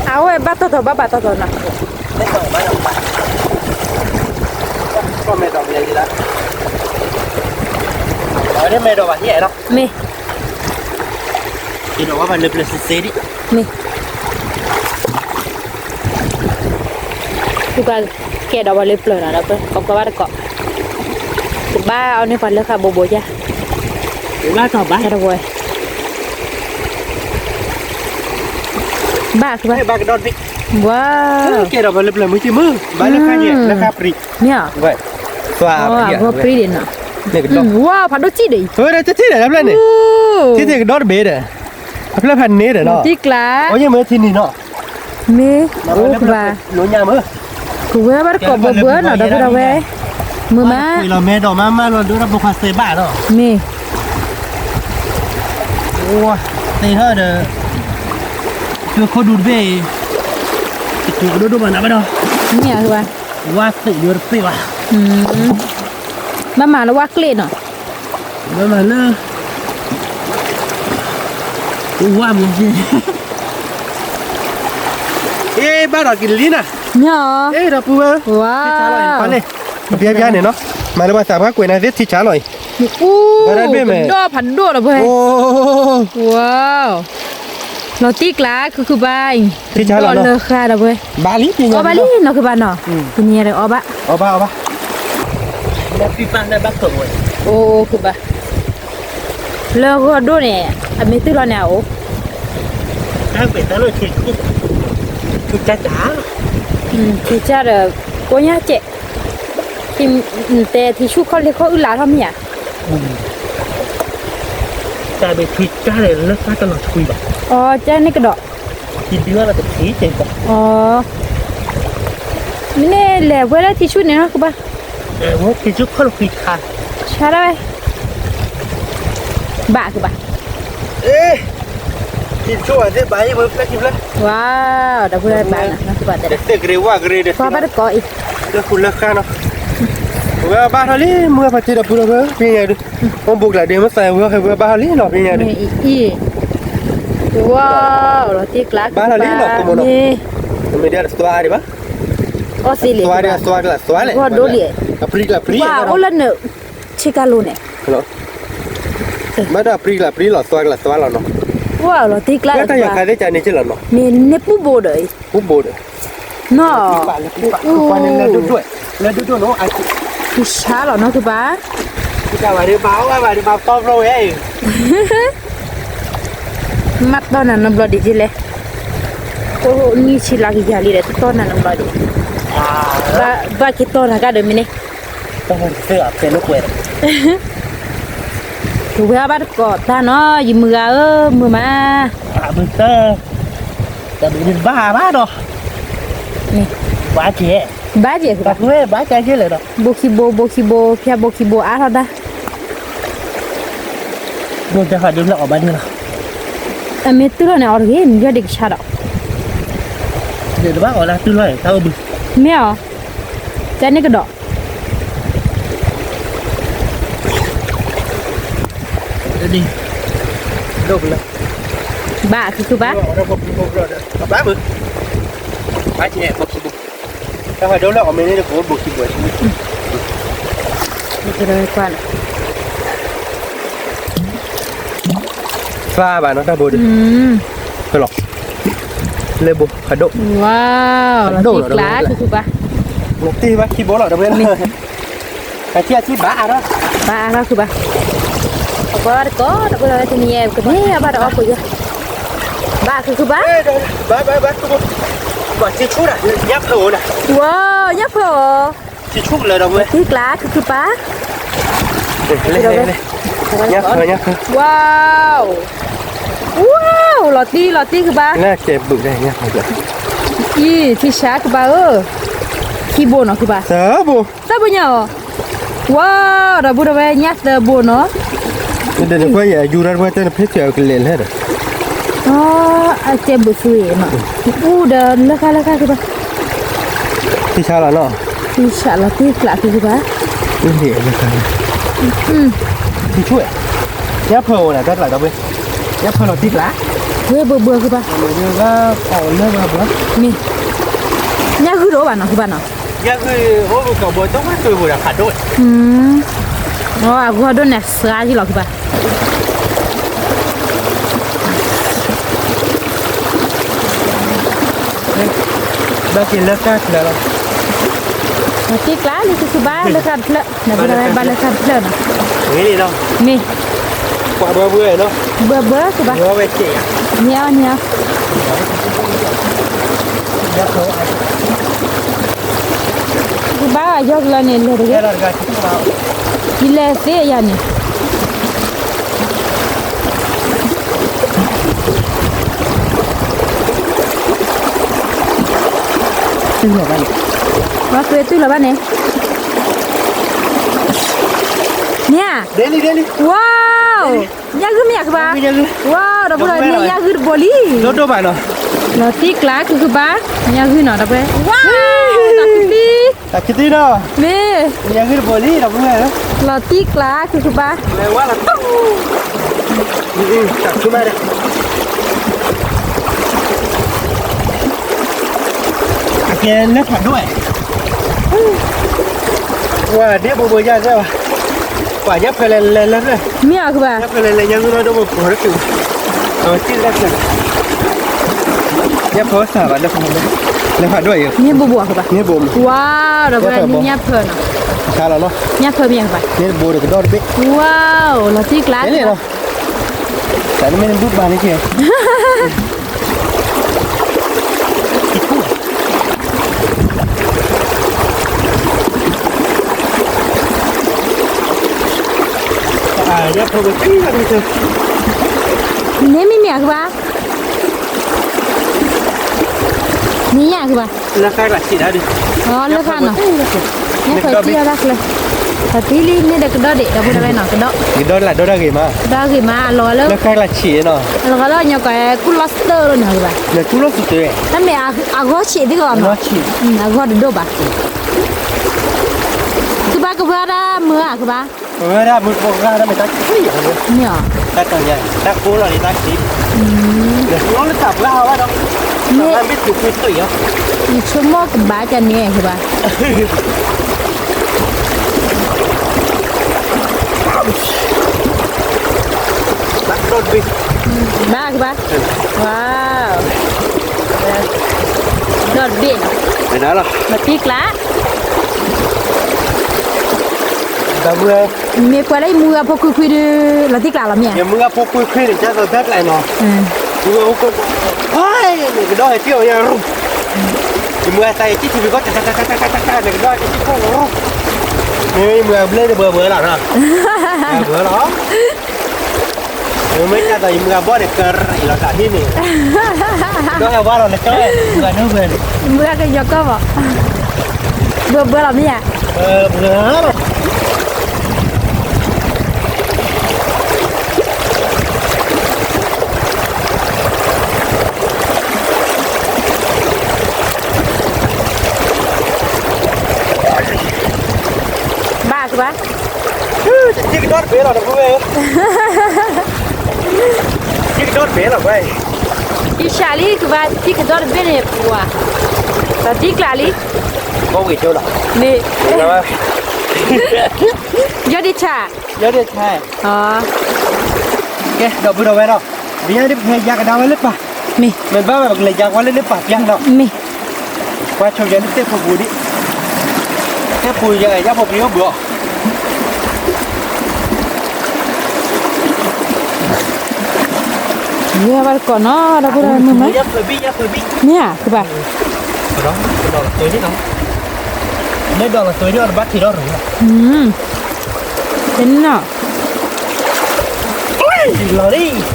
အဝဲဘၣ်တီၢ်တီၢ်ဘၣ်ဘၣ်တီၢ်တီၢ်နီၤ, မ့ၢ် မ့ၢ် ကဲဒီးပှၤလၢပျၢၤနီၤ ဒီပုၢ် ကိးကိးဘၣ်တကိး, ကဘၣ်အီၤန့ၢ်ပှၤလၢဃာ်ဘိးဘိးယါ, ဘၣ်တဝဲ, ဘၣ်ကဘၣ်, ဘၣ်ကဒီးတဘ့ၣ်, ဝါ, ကဲဒီးပှၤလၢပျၢၤမုၢ်က့မုၢ် ဘၣ်လၢဃာ်ယဲၢ် လၢဃာ်ပြံး, မ့ၢ်, အဂီၢ်ပြံးဒံးနီၤ, ဝါ ဖးဒိၣ်စံၣ်ဒီး, တထံၣ်ဒီးတဖျၢၣ်န့ၣ်, ထံၣ်ကဒီးတဘ့ၣ်ဒီး, အဖျၢၣ်ဖးန့ၢ်ဒီးနီၤ, အိၣ်ယမ့ၢ်ထံနံၤနီၤ, မ့ၢ်, အိၣ်ကဘၣ်, ကဝဲဘၣ်တကိးဘၢဘၢနီၤ ဒီပုၢ်ဒီဝဲၢ်, မုာ်မး, လီၤမဲဒီးမးမးလီၤဒိၣ်ဒီးပိာ်ခွါသဲဘၣ်နီၤ, မ့ၢ်, သ့ထီၣ်ဒီး, ကၠိခိၣ်ဒူတဘ့ၣ်, ကတိၤဒိၣ်ဒိၣ်မးနၤဘၣ်ဒီး, မ့ၢ်ဧါ, ဝါသ့ၣ်ဒိၣ်တဘ့ၣ်ဘၣ် ဘၣ်မၤလၢဝါကျ့ၣ်နီၤ, ဘၣ်မၤလၢ ဝါမ့ၢ် အ့ ဘၣ်ဒီးကလံၤနၤ, မ့ၢ်အီၤ, အ့ ဒီပုၢ်ဝဲၢ်, ဝါ, ထံဆါလီၤအံၤ ပှၤန့ၣ်, ပျါပျါန့ၣ်နီၤ, မၤလၢပှၤသးပှၢ်ကွဲးနၤသ့ၣ်ထံဆါလီၤအံၤ, အူ, ပဒိၣ်ဖးဒိၣ်ဒီပုၢ်ဝဲၢ်, ဝါ, လီၤတံၢ်ကျါ ခုခုဘၣ်အံၤ, ထံဆါလီၤလၢဃါဒီပုၢ်ဝဲၢ်, ဘၣ်လံ, အီၣ်ဘၣ်လံနီၤ ခုဘၣ်နီၤ, တနံၤအံၤအီၣ်ဘၣ်, အီၣ်ဘၣ်အီၣ်ဘၣ်, အိၣ်ခုဘၣ် လၢဂီၢ်ဒိၣ်န့ၣ်, အမ့ၢ်တုၤလီၤန့ၣ်အအိၣ်, ထံကၢ်ဒီး, ကိညါကဲး, တဲထံဆူၣ်ခီၣ်လ့ၢ်ခီၣ်အုၣ်လါထီၣ်မ့ၢ်ဧါ, တၢ်ဘ့ၣ်ထံကၢ်လၢတၢ်တနီၤထွံဘၣ်, အီ ကဲန့ၣ်ကဒီး, ထံဒုလီၤတထံကဲးဘၣ်, အီ မ့ၢ်န့ၣ်လဲၤဝဲလၢထံဆူၣ်န့ၣ်နီၤ ကဘၣ်, ဝဲထံဆူၣ်ခီၣ်လ့ၢ်ခီၣ်ဆါ, ဆါဒၣ်ဝဲ, ဘၣ်ကဘၣ်, ထံဆူၣ်ဝဲသ့ၣ်ဘၣ်အံၤဝဲဖျၢၣ်ထံဖျၢၣ်, ဝါ, ဒီပုၢ်ဝဲၢ်ဘၣ်နီၤ ကဘၣ်တဲ, သ့ၣ်ကရ့ဝၣ်ကရ့ဒီး, ပှၤဘၣ်တကိးအံၤ, လၢဃူလၢဃါနီၤ, ဝဲဘၣ်ထီၣ်လံ မုၢ်ဖါတံၢ်ဒီပုၢ်ဒီဝဲၢ် ပညါဒုး, အိၣ်ဘူးကလးဒ့မ့ၢ်သးဝဲ ဟဲဝဲဘၣ်ထီၣ်လံနီၤ ပညါဒုး, အံၤ, ဝါ, လီၤတံၢ်ကျါ ဘၣ်ထီၣ်လံနီၤ ကိမိၢ်နီၤ, မ့ၢ်ဒ်တသွါဒံးဘၣ်, အီၣ်သ့လံ, သွါဒံးသွါကလးသွါလဲၣ်, ဂီၢ်ဒိၣ်လံ, အပြံကလးပြံ, အိၣ်လၢန ဆ့ကၤလိၤန့ၣ်, ဘၣ်ဒီးအပြံကလးပြံလီၤ သွါကလးသွါလီၤနီၤ, ဝါ လီၤတံၢ်ကျါ တၢ်ယီၤခါသ့ၣ်ကန့ၣ်က့လီၤနီၤ, မ့ၢ်န့ၢ်ပူၤဘိဒီးအံၤ, ပူၤဘိဒီး, နီၤ, လၢဒိၣ်ဒိၣ်, လၢဒိၣ်ဒိၣ်နီၤ, ထံဆါလီၤနီၤ ခုဘၣ်, ဝဲဒၣ်ဘၣ်ဒ်ဘၣ်ဖျီဖျီဝဲ, မ့ၢ်တီၢ်နၤနီတဘျီဒံးက့လဲၣ်, အိၣ်နံၣ်ဆံလါကယၤလံဒီး တတီၢ်နၤနီတဘျီဒံး, ဘၣ်က့ၤတီၢ်နၤကဒီးမ့ၢ်န့ၣ်, ဝဲအဘၣ်တကိးတၢ်နီၤ ယမုၢ်ဂၤဧၢ မုာ်မး, ဘၣ်ဘၣ်ဒီး, ဘၣ်က့ၤ, ဘၣ်က့ၤ, ဘိခံဘိ ဘိခံဘိ ဖၠၣ်ဘိခံဘိအါထီၣ်တၢ်, ဒိၣ်တၢ်ဃာ်ဒိၣ်လၢအီၣ်ဘၣ်ဒၣ်လီၤ, အမ့ၢ်တုၤလီၤန့ၣ် အီၣ်တဂ့ၤ နယီၢ်ဒံးကဆါဒီး, တဘၣ်အီၣ်လၢတုၤလီၤန့ၣ် တၢ်အိၣ်ဘု, မ့ၢ်အီၤ, ကန့ၣ်ကဒီး ဒိၣ်ကလၢ, ဘၣ်ခုခုဘၣ်, ဘၣ်မုာ်, ဘၣ်က့ၤ, တၢ်ဃာ်ဒိၣ်လၢအီၣ်မ့ၢ်န့ၣ် တကိးဘိခံဘိ, ကွၢ်န့ၣ် သၣ်ဘၣ်နီၤ တၢ်ဘိဒုး, လၢဘိဖးဒိၣ်, ဝါ, လီၤတံၢ်ကျါ ခုခုဘၣ်, လီၤတံၢ်ဘၣ်ခံဘိလီၤ တဝဲလီၤ, အထံအထံဘၣ်အါထီၣ်, ဘၣ်အါထီၣ်ခုဘၣ်, အကွၢ်တကိး တကိးလီၤဝဲတနံၤယဲ ကမ့ၢ်အဘၣ်တအီၣ်ဖိယဲ, ဘၣ်ခုခုဘၣ်, ဘၣ်ထံဆူၣ်ဒၣ်, ညၣ်ဖၢၣ်အိၣ်, ဝါ, ညၣ်ဖၢၣ်အိၣ် ထံဆူၣ်လၢဒီးဝဲ, တံၢ်ကျါ ခုခုပၢ်, ဝါ, ဝါ, လီၤတံၢ် လီၤတံၢ်ခုဘၣ်, အံၤ ထံဆါခုဘၣ်ဧၢ, ခံဘိနီၤခုဘၣ်, သၢဘိ, ဝါ, ဒီပုၢ်ဒီဝဲၢ် ညၣ်သၢဘိနီၤ, အယူၤဒီးတဝဲတၢ်နဖ့ၣ်ဆဲးအကလဲာ်လဲၣ်ဒီး, အကဲဘုးသွံၣ်နီၤ, အူဒီးလၢဃါလၢဃါခုဘၣ် ထံဆါလီၤနီၤ, ထံဆါလီၤတံၢ်ကျါခုဘၣ်, ထံဆူၣ်, ညၣ်ဖၢၣ်အိၣ်နၤ တၢ်ကျါဒီပုၢ်, ညၣ်ဖၢၣ်လီၤတံၢ်ကျါ, ဝဲဘၢဘၢခုဘၣ်, မ့ၢ်, ညၣ်ဂုၢ်တအိၣ်ဘၣ်နီၤ ခုဘၣ်နီၤ, ညၣ်ဂုၢ်အိၣ်ဘၣ်ကီးဘီ တဝဲၢ်ကၢဘိဒီးဖးဒိၣ်, အဂီၢ်ဒိၣ်န့ၣ် စှၤက့ၤလီၤခုဘၣ် ဘၣ်က့ၤလၢတၢ်တဖျၢၣ်လီၤ, တံၢ်ကျါလံ ခုခုဘၣ် လၢတၢ်တဖျၢၣ်, နဘၣ်လၢတၢ်တဖျၢၣ်နီၤ, မ့ၢ်, ဘၢဘၢ, ဘၢဘၢခုဘၣ်, န့ၣ်အီၤန့ၣ်အီၤ, ခုဘၣ်ယီၢ်ကလီန့ၣ် လဲၤတဂ့ၤ, ယလဲၤသ့ယၤန့ၣ် ပှၤသွဲၣ်တုၤလီၤဘၣ်န့ၣ်, န့ၣ်ဧါ, ဝါ, ညၣ်ဂုၢ်မ့ၢ်ယၤခုဘၣ်, ဝါ, ဒီပုၢ်ဒီဝဲၢ် န့ၣ်ညၣ်ဂုၢ်တဘိလံ, လီၤတံၢ်ကျါခုခုဘၣ်, ညၣ်ဂုၢ်နီၤ ဒီပုၢ်ဝဲၢ်, ဝါ, တံၢ် တၢ်ခံသ့ဒီး, မ့ၢ်, ယဂ့ၢ်တဘိလံ ဒီပုၢ်ဝဲၢ်ဧၢ, လီၤတံၢ်ကျါ ခုကဘါ, လဲၤဝဲလီၤတံၢ်, တၢ်ဆူမဲဒီး, အကဲလၢဖးဒိၣ်, ဝဲဒ့ဘိဘိယါသ့ၣ်ဘၣ်, ပှၤညၣ်ဖၢလဲၤလဲၤလၢ, မ့ၢ်အကဘၣ်, ညၣ်ဖၢလဲၤလဲၤညါဂုၢ်လီၤဒီးဘိဘိရ့ၣ်က့ၤ, အဝဲသ့ၣ်လၢဖၢ, ညၣ်ဖၢစၢ်ဘၣ်လၢဖးဒိၣ်, လၢဖးဒိၣ်အံၤ, မ့ၢ်ဘိဘိအကဘၣ်, မ့ၢ်ဘိမး, ဝါ, ဒီပုၢ်ဝဲၢ်န့ၣ်ညၣ်ဖၢနီၤ, ခါလီၤလီၤ, ညၣ်ဖၢမ့ၢ်အကဘၣ်, န့ၣ်ဘိဒီးကဒီၣ်တဘ့ၣ်, ဝါ, လီၤတံၢ်ကျါန့ၣ်လီၤ, တၢ်န့ၣ်မ့ၢ်န့ၣ်ဘုၣ်ဘၣ်န့ၣ်က့ၤ န့ၣ်မ့ၢ်မ့ၢ်အကဘၣ်, န့ၣ်ညါကဘၣ်, လၢဃါကျးဆံးဒၣ်ဒုး, လၢဃါနီၤ, ညၣ်ဖၢတံၢ်အီၣ်ဒၣ်ကျၢၤ, တံၢ်လံန့ၣ်ဒီးကဒီၣ်ဒံး ဒီပုၢ်ဝဲၢ်နီၤ ကဒီၣ်, ကဒီၣ်လၢဒိၣ်ဒၣ်ဂ့ၤမး, ကဒီၣ်ဂ့ၤမး အလီၤလၢ, လၢဃါကျးဆံးနီၤ, အလီၤလၢညီကီးကူၣ်လီၤစတၢၢ် လၢန့ၣ်ကဘၣ်, ကူၣ်လီၤစတၢၢ်, တၢ်မ့ၢ်အဂီၢ်ဆံးသ့ၣ်ကီးနီၤ, အဂီၢ်တဒိၣ်ဘၣ်, ကဘၣ်ကဝဲဒၣ်မုၢ်ဧါကဘၣ် ပဝဲဒၣ်မုၢ်ဖိကဂၤဒၣ်မ့ၢ်တၢ်ခံ, မ့ၢ်အီၤ, တၢ်ကိးလီၤန့ၣ်တၢ်ခံ, လၢလၢတၢ်ပှၢ်ဝဲဒီး, မ့ၢ်, မ့ၢ်ဆိကမိၣ်ကဘၣ်ကန့ၣ်ကဘၣ်, ဘၣ်ကဘၣ်, ဒီးတဘ့ၣ်နီၤ, လီၤတံၢ်ကျါ ဒီပုၢ်ဝဲၢ်, မ့ၢ်ပှၤလၢယမုၢ်ဂၤဖိခွံခွံဒီး လီၤတံၢ်ကျါလီၤမ့ၢ်ဧါ, ယမုၢ်ဂၤဖိခွံခွံန့ၣ် ကၢ်သိးဘဲကျဲနီၤ, ယမုၢ်ဂၤဖိခွံခွံ, နကဒီးဟဲက့ၤအီၤယရူၢ်, ယမုၢ်ဂၤသးယကံၣ်ထံဖံးကီၢ် နကဒီးကံၣ်ထံဖံးကီၢ်ရူၢ်, မ့မ့ၢ်ယမုၢ်ဂၤဘျဲၣ်န့ၣ်ဘှီဘှီလီၤနီၤ, ဘှီလီၤ မ့မ့ၢ်ကၢ်သိးယမုၢ်ဂၤဘီၣ်န့ၣ် ကရံးလီၤတၢ်ဟံၣ်န့ၣ်, ဒီးဟဲဝါလီၤနကၢၢ်, မုၢ်ဂၤကညီကီၢ်ဘၣ်, ဘှီဘှီလီၤမ့ၢ်ဧါ, ဘှီလီၤ ဘၣ်ကဘၣ်, ထံကဒီတဘ့ၣ်လီၤ ဒီပုၢ်ဝဲၢ်, ထံကဒီတဘ့ၣ်လီၤဝဲ, ယဆးလံကဘၣ် ထံကဒီတဘ့ၣ်န့ၣ်ပှၤ, ဒီးတံၢ်ကျါလံ, ဘီဝံၤဒိလီၤ, န့ၣ်, ယီၢ်ဒ့ဆါ, ယီၢ်ဒ့ဆါ, ကဲ ဒီပုၢ်ဒီဝဲၢ်ဒီး, ပယါဒ်ပကလဲၤယါကဒါဝဲလၢပၢ်, မ့ၢ်, မ့ၢ်ဘၣ်ဝဲပကလဲၤယါဝဲလၢလၢပၢ်ပျၢ်ဒီး, မ့ၢ်, ပှၤဆိးယၤလၢသ့ၣ်ဖိပူၤဒံး, သ့ၣ်ဖိယၤယါဖိပျံၤအိၣ်ဘှီး ယဲဘၣ်တကိးနီၤ ဒီပုၢ်ဒီဝဲၢ်မုာ်မး, မ့ၢ်ဧါ ကဘၣ်, မ့ၢ်ဒီးလီၤသွဲဒ်နီၤ, တနီၤ, လီၤလ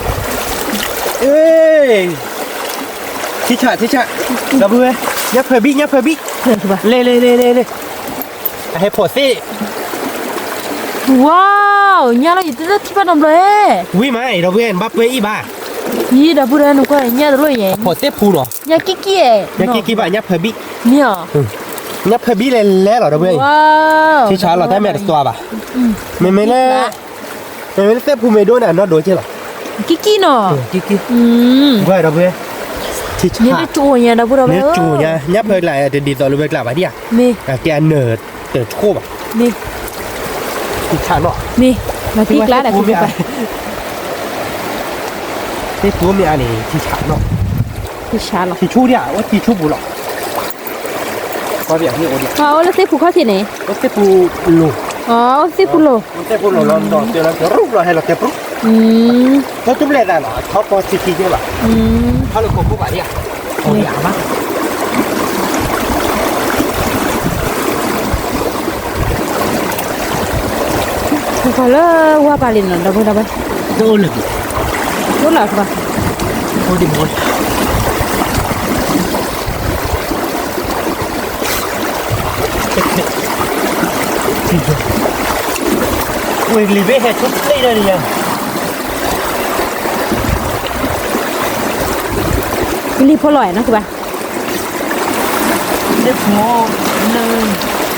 ံ, ထံဆး ထံဆး, ဒီပုၢ်ဝဲၢ်, ညၣ်ဖၢဘံၣ် ညၣ်ဖၢဘံၣ်, လဲၤလဲၤလဲၤလဲၤလဲၤ, အဟဲဖိးသ့ၣ် ဝါ, ညၣ်လီၤယတထံၣ်ဘၣ်နီတဘျီဧါ, ဝံၤမး ဒီပုၢ်ဝဲၢ် နဘၣ်ပှဲၤအံၤဘၣ်, ယံၤ ဒီပုၢ်ဒီဝဲၢ် နကွၢ်ညၣ်တရူၣ်ယဲ, ဖိးသ့ၣ်ဖူလီၤ, ညၣ်ကံၣ်ကံၣ်, ညၣ်ကံၣ်ကံၣ်ဘၣ် ညၣ်ဖၢဘံၣ်, မ့ၢ်ဧါ, ညၣ်ဖၢဘံၣ်လဲၤလဲၤလီၤ ဒီပုၢ်ဝဲၢ်, ထံဆးလီၤ တၢ်မ့ၢ်တသွါဘၣ်, မ့မ့ၢ်လၢ မ့မ့ၢ်လၢသ့ၣ်ဖူမ့ၢ်ဒိၣ်န့ၣ် အနီၢ်ဒိၣ်က့လီၤ, ကံၣ်ကံၣ်နီၤ, ကွၢ်ဒီပုၢ်ဝဲၢ်, ထံဆး, ညၣ်ဖၢကျါ ညၣ်ဖၢကျါ တဒ်သိးလၢဝဲကျါဘၣ်ဒံးဧါ, ကဲအနၢၤတဆိၣ်ဘၣ်, ထံဆးနီၤ, မ့ၢ်, သ့ၣ်ဖူမ့ၢ်အါန့ၣ် ထံဆးနီၤ, ထံဆးလီၤ, ထံဆူၣ်ဒံးဧါ, အိၣ်ထံဆူၣ်ပူၤလီၤ အိၣ်လၢသ့ၣ်ဖူခီၣ်ထံးန့ၣ်, အိၣ်သ့ၣ်ဖူလိၤ, အိၣ်သ့ၣ်ဖူလိၤ, အိၣ်သ့ၣ်ဖူလိၤလီၤ, ဒီးတဲလီၤကရူၢ်လီၤ ဟဲလီၤတဲပရူၢ်, အိၣ်တူၢ်ဘျဲၣ်သးနီၤ ထီၣ်ပီထံခံက့ဘၣ်, ထီၣ်လၢကိးခိၣ်ဘၣ်ဒံးဧါ, အိၣ်ဒံးဧါဘၣ် ပှၤလၢဝါပာ်လံနီၤ ဒီပုၢ်ဒီဝဲၢ်, တအိၣ်လၢၤ, အိၣ်လၢၤဘၣ်, အိၣ်ဒံးမ့ၢ်, ဝံၤလံၤဘ့ၣ်ဟဲဆူၣ်ပျဲၢ်ဒီးန့ၣ်ယါ, လံၤဖိလီၤနီၤကဘၣ်, လံၤဖိ, လံၤ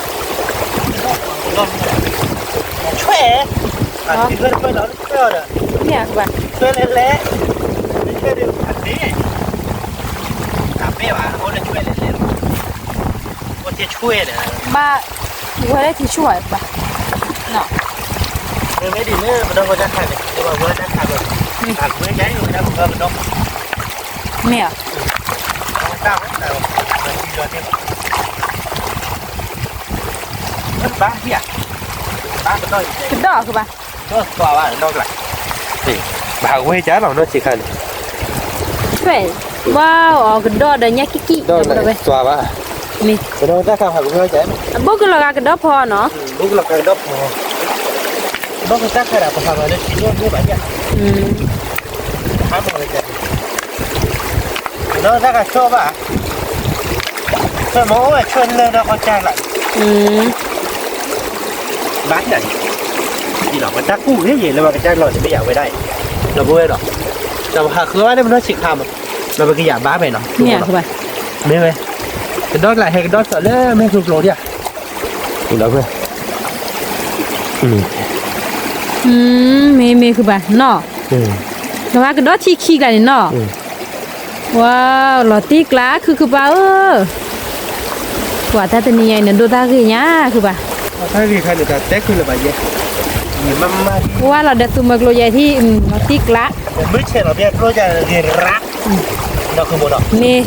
ဆွဲၣ်, အီ ဆွဲၣ်ဒီး, မ့ၢ်အကဘၣ်, ဆွဲၣ်လဲၣ်လဲၣ်, ဆွဲၣ်ဒီး အဘ့ၣ်, အဘ့ၣ်ဘၣ်, အိၣ်ဒီးဆွဲၣ်လဲၣ်လဲၣ်, အိၣ်ထဲဆွဲၣ်ဒီး, ဘၣ်, ဝဲလၢထံဆူၣ်ဘၣ်, မ့ၢ်ဒ်န့ၣ် ပဒီဝဲတၢ်ခါန့ၣ် ပဝဲတၢ်ခါဘၣ်, အဝဲကဲဝဲဒၣ်ပဝဲပဒီ, မ့ၢ်အီၤ, တၢ်ဝဲတၢ်ဝဲ, ဘၣ်ဟံၣ်ဧါ, ဘၣ်ကဒီ, ကဒီကဘၣ်, ဒီသွါဘၣ်ဒီကလး, ဘၣ်ဝဲကလီၤနီၢ်ဆံးခါန့ၣ်, ဆွဲၣ်, ဝါအီၤ ကဒီဒီးညါကံကံ, သွါဘၣ်, မ့ၢ်, ပဒီတၢ်ခါဖးပဝဲက, အဘိကလီၤဂာ်ကဒီဖီနီၤ, ဘိကလီၤဂာ်ကဒီဖီ, ဘၣ်ကတၢ်ခါဒၣ်ပဟးဘၣ်လၢထံဒိၣ်န့ၣ်ဘၣ်ယါ, ဟးမၤဝဲက, ဒီးတၢ်ခါဆီၣ်ဘၣ်, ဆွဲၣ်မ့ၢ်အိၣ်ဝဲဆွဲၣ်လၢဒီးကီၢ်ကၢ်လၢ်, ဘၣ်န့ၣ်, ဒ်လီၤပတၢ်ကူၣ်ဂ့ၤယဲလၢပကစၢ်လီၤန့ၣ်မ့ၢ်ယၤဝဲဒၣ်အံၤ, ဒီပုၢ်ဝဲၢ်ဒီး, ဒီးပဟးဃုဝဲဒၣ်ပနီၢ်ဆံးခါမး, ဒီးပကယၤဘါဖဲနီၤ, မ့ၢ်ဝဲ, ကဒီကလးဟဲကဒီစီၤလၢမ့ၢ်ကျိကျိဒၣ်ဧါ, ဒီပုၢ်ဝဲၢ်, မ့ၢ်, မ့ၢ်မ့ၢ်ဃုဘၣ်နီၤ, ဒီးဝဲကဒီထံခံကျါန့ၣ်နီၤ, ဝါ, လီၤတံၢ်ကျါခုခုပၢ်ဧၢ, ပှၤတၢ်တနံၤညါအံၤန့ၣ် ဒိၣ်တၢ်ဂ့ၢ်ညါခုဘၣ်, တၢ်ဂ့ၢ်ခါန့ၣ် တၢ်တဲခုလၢၤဘၣ်ယဲ, ဝါလီၤဒီးသူမၤကျိယဲထံ, လီၤတံၢ်ကျါ, မုၢ်ဆဲးလီၤဘၣ်ကျိယဲဂ့ၤရၣ်, ဒီးခုဘိဒီး, မ့ၢ်,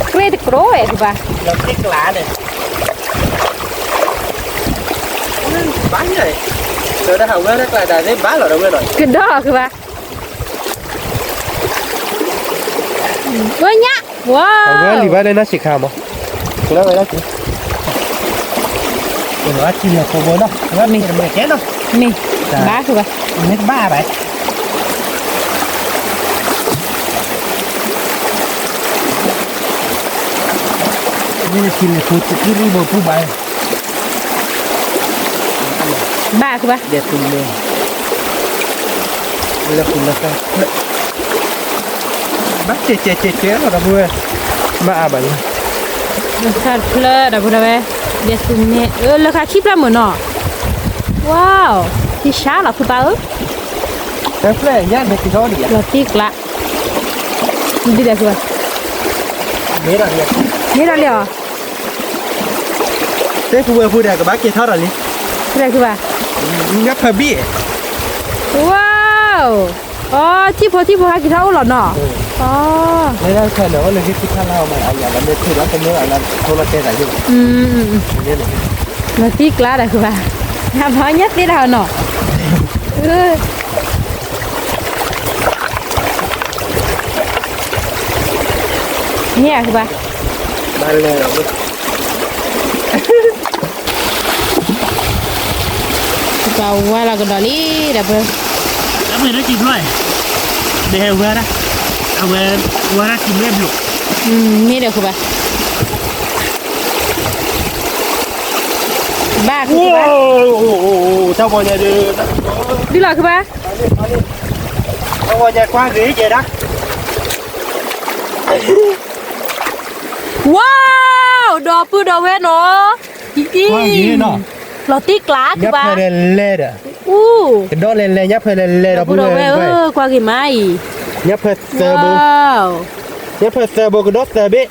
တကြ့တကြိဝဲခုဘၣ်, လီၤတံၢ်ကျါန့ၣ် ဘၣ်န့ၣ်, ဒီးဟးဝဲလၢကျါဒၣ်သ့ၣ်ဘၣ်လီၤဒီးဝဲလီၤ, ကဒီခုဘၣ်, ဝဲညါ, ဝါ, အဝဲလံၤဘၣ်လၢနီၢ်ဆံးခါမး, ကျၢဝဲဒၣ်က့ၤ, ဝဲထံလၢၤဖိဘိနီၤ, ဝဲမ့ၢ်တမ့ၢ်ကဲနီၤ, မ့ၢ်, ဘၣ်ခုဘၣ်, မ့ၢ်တဘၣ်ဘၣ် မ့ၢ်ထံလၢၤဖိတကံၢ်ရံၣ်ဘိပူၤဘၣ်, ဘၣ်ခုဘၣ်, ဒဲးသူမ့ၢ်, လၢဃုလၢဃါ, ဘၣ်ကဲကဲကဲကဲလီၤဒီပုၢ်ဝဲၢ်, ဘၣ်အါဘၣ်လၢ, လၢဃါတဖျၢၣ်ဒီပုၢ်ဝဲၢ်, ဒဲးသူမ့ၢ်, လၢဃါခံဖျၢၣ်မုၢ်နီၤ, ဝါ, ထံဆါလီၤခုဘၣ်ဧၢ, တဖျၢၣ်ညါဒဲးသူထီၣ်ဒံး, လီၤတံၢ်ကျါ, ဒ်လဲၣ်ခုဘၣ်, မ့ၢ်ဒီးလံ, မ့ၢ်ဒီးလံအီၤ သ့ၣ်ဖူဝဲဖူဒီး ကဘၣ်က့ၤထီၣ်ဒီးလံ, ဖူဒီးခုဘၣ်, ညၣ်ဖၢဘ့ၣ်, ဝါ, အီ, ထံၣ်ဖိထံၣ်ဖိဟဲက့ၤထီၣ်အိၣ်လီၤနီၤ, အီ, လၢတၢ်ခဲလၢာ်အိၣ်လၢဟံၣ်ထံၣ်ခါလၢအမၤအယၤလီၤ မ့ၢ်ထံၣ်ဒီးတမ့ၢ်အလၢထိလီၤတဲာ်သးယိၣ်, လီၤတံၢ်ကျါဒီးခုဘၣ်, ညၣ်ဖၢညၣ်သ့တၢ်နီၤ, မ့ၢ်အခုဘၣ်, ဘၣ်လဲၤလီၤ, ပှၤဝါလီၤကဒီးလံ, ဒီးပ, အဝဲဒၣ်ကံဘျီ, ဒီးဟဲဝဲဒၣ်, အဝဲ, ဝဲဒၣ်ကံဘျီဘျီ, မ့ၢ်ဒီးခုဘၣ်, ဘၣ်ခုဘၣ်, တၢ်ဝီညါ, ဒုလီၤခုဘၣ်, တၢ်ဝီညါကွၢ်ဂ့ၤကဲဒၣ် ဝါ, ဒီပုၢ်ဒီဝဲၢ်နီၤ, အံၤ, လီၤတံၢ်ကျါခုဘၣ်, ညၣ်ဖၢလဲၤလဲၤဒီး, ကဒီလဲၤလဲၤ ညၣ်ဖၢလဲၤလဲၤ ဒီပုၢ်ဒီဝဲၢ်ဧၢ, ကွၢ်ဂ့ၤမးအံၤ, ညၣ်ဖၢသၢဘိ, ညၣ်ဖၢသၢဘိ ကဒီသၢဘ့ၣ်,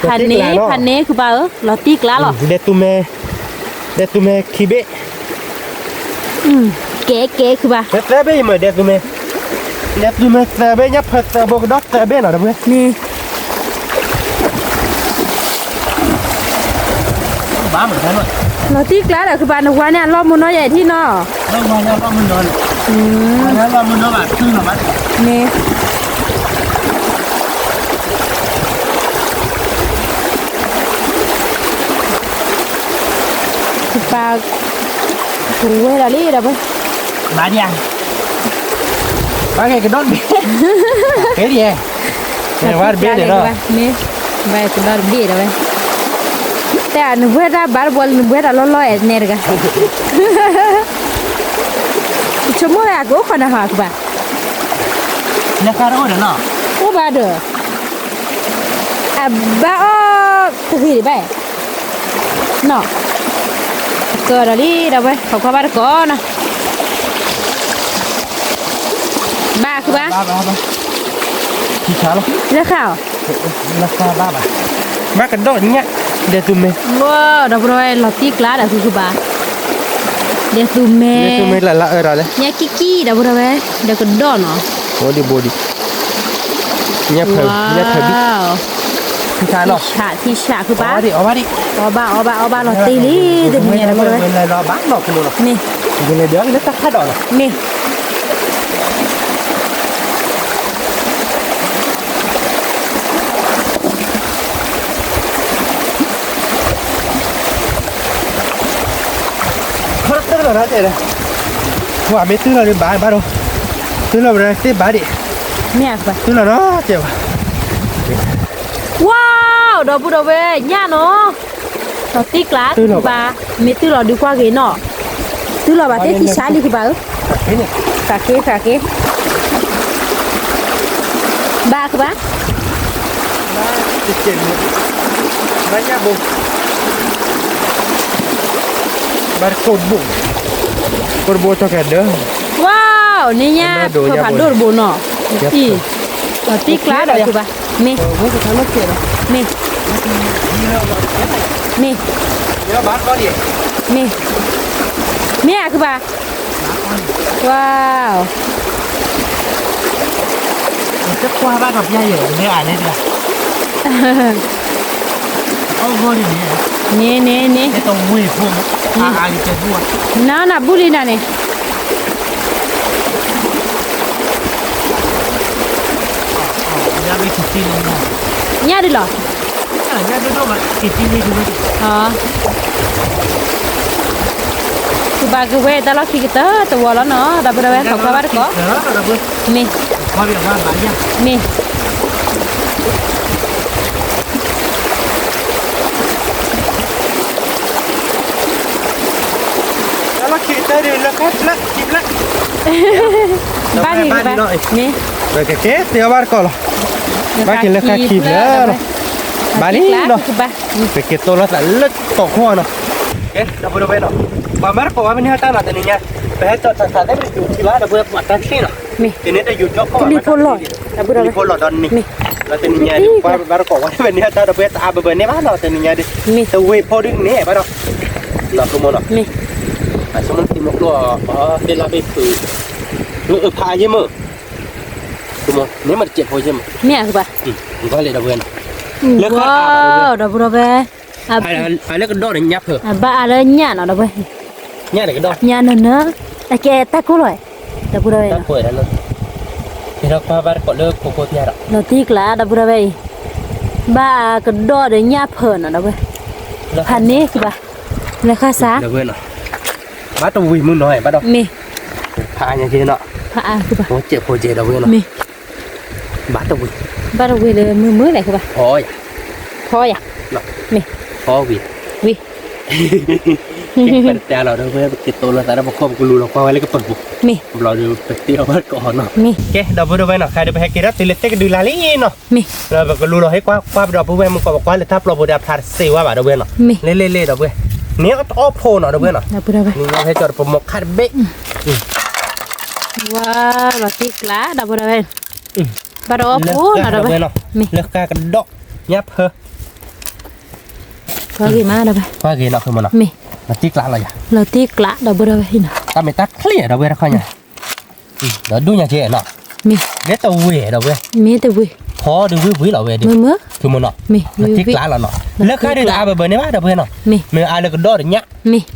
ဖးန့ၣ်, ဖးန့ၣ်ခုဘၣ်ဧၢ, လီၤတံၢ်ကျါလီၤ, ဒဲးသူမဲ, ဒဲးသူမဲခံဘ့ၣ် ကဲကဲခုဘၣ်, သၢဘ့ၣ်ယမ့ၢ်ဒဲးသူမဲ, ဒဲးသူမဲသၢဘ့ၣ် ညၣ်ဖၢသၢဘိ ကဒီသၢဘ့ၣ်နီၤ ဒီပုၢ်ဝဲၢ်, န့ၣ်, လီၤတံၢ်ကျါဒီးခုဘၣ် နဝၤန့ၣ် အလီၢ်မူနီၢ်ယဲၢ်ထံၣ်နီၤ, န့ၣ် ပၢ်, ပဝဲဒၣ်လံဒီး, ဘၣ်ဒံးဧါ, ဘၣ်ကဲကဒီတဘ့ၣ်, ကဲဒံးဧါ, ဝဲတဘ့ၣ်န့ၣ်လီၤ, မ့ၢ်, ဘၣ်ကဒီတဘ့ၣ်ဒီးဝဲ, တဲနဘှဲတၢ်ဘၣ်တဘိလၢနဘှဲတၢ်လီၢ်လီၢ်အဲၣ်နဲတဂၤ, ဆိကမိၣ်ဝဲအကအိၣ်ခိးနၤဟးကဘၣ်, အိၣ်ဘၣ်ဒီး, အဘၣ်အီၣ် တဂ့ၤဒံးဘၣ်, နီၢ်, ကဒီးလံ ဒီပုၢ်ဝဲၢ် ခိးကွၢ်ဘၣ်တကိးနီၤ, ဘၣ်ခုဘၣ်, လၢဃာ်အီၤ, ဘၣ်ကဒီးညၣ်, ဒဲးသူမဲ, ဒီပုၢ်ဝဲၢ် လီၤတံၢ်ကျါဒီးဃုဘၣ်, ဒဲးသူမဲ, ညၣ်ကံၣ်ကံၣ် ဒီပုၢ်ဝဲၢ် ဒီးကဒီးနီၤ, အိၣ်ဒံးဘိဒံး, ညၣ်ဖၢ, ညၣ်ဖၢဘံၣ်, ထံဆးနီၤ, ထံဆးခုဘၣ်, အီၣ်ဘၣ်အီၣ်ဘၣ်အီၣ်ဘၣ်လီၤတံၢ်လံ တနံၤညါ ဒီပုၢ်ဝဲၢ်, မ့ၢ်, မ့ၢ် ခီတၢၢ်လီၤဒီးတဲ, ပှၤမ့ၢ်တုၤလီၤဒီးဘၣ်ဘၣ်ဒီး, တုၤလီၤဝဲဒၣ်သ့ၣ်ဘၣ်ဒံး, မ့ၢ်, တုၤလီၤနီၤတဲဘၣ်, ဝါ, ဒီပုၢ်ဝဲၢ် ညၣ်နီၤ, လီၤတံၢ်ကျါ ဘၣ်, မ့ၢ်တုၤလီၤဒုးကွၢ်က့ၤနီၤ, တုၤလီၤဘၣ်သ့ၣ်ထံဆးလံကဘၣ်ဧၢ, ဃာ်က့ၤဃာ်က့ၤ ဘၣ်ကဘၣ်, ဘၣ်ညၣ်ဘိ, ဘၣ်ကိၢ်တဘိ, ကိၢ်တဘိထီၣ်ကဒီး, ဝါ, န့ၣ်ညၣ်ဖၢဖးဒိၣ်တဘိနီၤ, အံၤ, လီၤတံၢ်ကျါဒီးကဘၣ်, မ့ၢ်, မ့ၢ်, မ့ၢ်, မ့ၢ်, မ့ၢ်အကဘၣ် ဝါ, တကွၢ်ဘၣ်ဒီးပျၢ်ယဲၢ် လၢအန့ၣ်တဂၤ, အီၣ်ဂီၢ်ဒ်န့ၣ်, န့ၣ်န့ၣ်န့ၣ်, တဝ့ၢ်ဖိ, နနဘူးလံနၤန့ၣ်, ညၣ်ဒ်လီၤ ကဘၣ်ကဝဲတၢ်လီၢ်ခံကတၢၢ်တဝီလီၤနီၤ, ဒီပုၢ်ဒီဝဲၢ် ခိးကွၢ်ဘၣ်တကိး, မ့ၢ်, မ့ၢ်, တၢ်လီၢ်ခံကတၢၢ်ဒ်လၢ ဘၣ်န့ၣ်ဘၣ်, မ့ၢ်, ကကဲသ့အီၣ်ဘၣ်တကိးလီၤ, ဘၣ်က့ၤလၢဃာ်ခံဖျၢၣ်လီၤ, ဘၣ်လံလီၤ, ပက့ၤတိၢ်လိာ်သးလၢတီၤခိၣ်နီၤ, ဒီပုၢ်ဒီဝဲၢ်နီၤ, ပှၤမၤတကိးဝဲမ့ၢ်န့ၢ်တၢ်နီၤ တနံၤညါ, ပဟဲကၠီၤထးသးသ့ၣ်မ့ၢ်တယူၤထံဘၣ် ဒီပုၢ်ဝဲၢ် ပှၤတၢ်ချ့နီၤ, ကန့ၢ်တၢ်ယူၤကၠီၣ်ခီၣ်ဘၣ်, ကလံၤဖိလီၤ, ဒီပုၢ်ဒီဝဲၢ်, လီၤတနံၤညါဒီး ပှၤမၤတကိးဝဲမ့ၢ်န့ၢ်တၢ် ဒီပုၢ်ဝဲၢ် တအါဘၢဘၢန့ၢ်ဘၣ်နီၤ တနံၤညါဒီး, တဝ့ၢ်ဖိဒ်န့ၣ်ဘၣ်ဒီး, လီၤကမိၣ်နီၤ, အဆိကမိၣ်သံမုၢ်ကျိၣ်, သ့ၣ်လၢဘ့ၣ်ဖုး, မ့ၢ်အဖးယဲၢ်မုၢ်, မ့ၢ်မ့ၢ်တစဲးဖိယဲၢ်မုၢ်, မ့ၢ်အကဘၣ်, လၢဃာ်ဒီပုၢ်ဝဲၢ်နီၤ, လၢဃာ်, ဒီပုၢ်ဒီဝဲၢ် အလၢကဒီးဒီးညၣ်ဖၢ, ဘၣ်အါလၢညၣ်နီၤ ဒီပုၢ်ဝဲၢ်, ညၣ်နၢၤနၢၤ, အကဲတၢ်ကိၢ်လီၤ, ဒီပုၢ်ဒီဝဲၢ်, ဒီးကွၢ်ဘၣ်တကိးလၢခိခိၣ်သ့ၣ်ဒီး, လီၤတံၢ်ကျါ ဒီပုၢ်ဒီဝဲၢ်အံၤ, ဘၣ်ကဒီးဒီးညၣ်ဖၢနီၤ ဒီပုၢ်ဝဲၢ်, ဖးန့ၢ်ကဘၣ်, လၢဃာ်စး, ဘၣ်တဝံၤမုၢ်နီၤ ဘၣ်ဒီး, မ့ၢ်, ဖးအါညါက့နီၤ, ဖးအါကဘၣ်, အိၣ်စဲးဖိကဲဒီပုၢ်ဝဲၢ်နီၤ, မ့ၢ် ဘၣ်တဝံၤ, ဘၣ်တဝံၤလၢမုၢ်မုၢ်လဲၣ်ကဘၣ်, ဖီယၤ, ဖီယၤ, မ့ၢ်, ဖီဝံၤ, ဝံၤ, ပတဲလီၤဒီပုၢ်ဝဲၢ် ပက့ၤတိၢ်လိာ်သးဒီးပခိၣ် ပကလူၤလီၤကွၢ်ဝဲလၢကပၤပူၤ, မ့ၢ်, ဘျီဒီးပတဲအီၣ်ဘၣ်တကိးနီၤ, မ့ၢ်, ကဲ ဒီပုၢ်ဝဲၢ်နီၤ ခဲအံၤဒီးပဟဲက့ၤဒီးတုၤလၢသ့ၣ်ကဒုလါလံနီၤ, မ့ၢ်, ဒီးပကလူၤလီၤဟဲကွၢ်ကွၢ်ပဒီပုၢ်ဝဲၢ်မုၢ်ကီး ပကွၢ်လၢတၢ်ပျီပူၤဒီးအဖျါတစဲးဝဲဘၣ် ဒီပုၢ်ဝဲၢ်နီၤ, မ့ၢ်, လ့လ့လ့ ဒီပုၢ်ဝဲၢ်, န့ၣ်အီၣ်တအီၣ်ဖိနီၤ ဒီပုၢ်ဝဲၢ်နီၤ, နဟဲကၠီဒီးပမိၢ်ခါတဘ့ၣ်, ဝါ, လီၤတံၢ်ကျါ ဒီပုၢ်ဝဲၢ်, ဘၣ်တအီၣ်ဖိနီၤ ဒီပုၢ်ဝဲၢ်, လၢဃာ်ကဒီး, ညၣ်ဖၢ, ကွၢ်ဂ့ၤမး ဒီပုၢ်ဝဲၢ်, ကွၢ်ဂ့ၤနီၤ မ့ၢ်, လီၤတံၢ်ကျါလီၤယၤ, လီၤတံၢ်ကျါ ဒီပုၢ်ဝဲၢ်နီၤ, တၢ်မ့ၢ်တၢ်ချ့ ဒီပုၢ်ဝဲၢ်တခီညါ, ဒီးဒူၣ်ညါကဲနီၤ, မ့ၢ်, လၢတဝ့ၢ် ဒီပုၢ်ဝဲၢ်, မ့ၢ်တဝ့ၢ်, ဖီဒုးဝံၤဝံၤလီၤဝဲဒုး, မ့ၢ်မ့ၢ်, မ့ၢ်, လီၤတံၢ်ကျါလီၤနီၤ, လၢဃာ်ဒုးတအါဘၢဘၢန့ၣ်ဘၣ် ဒီပုၢ်ဝဲၢ်နီၤ, မ့ၢ်, မ့ၢ်အါလၢကဒီးဒီးညၣ်, မ့ၢ်,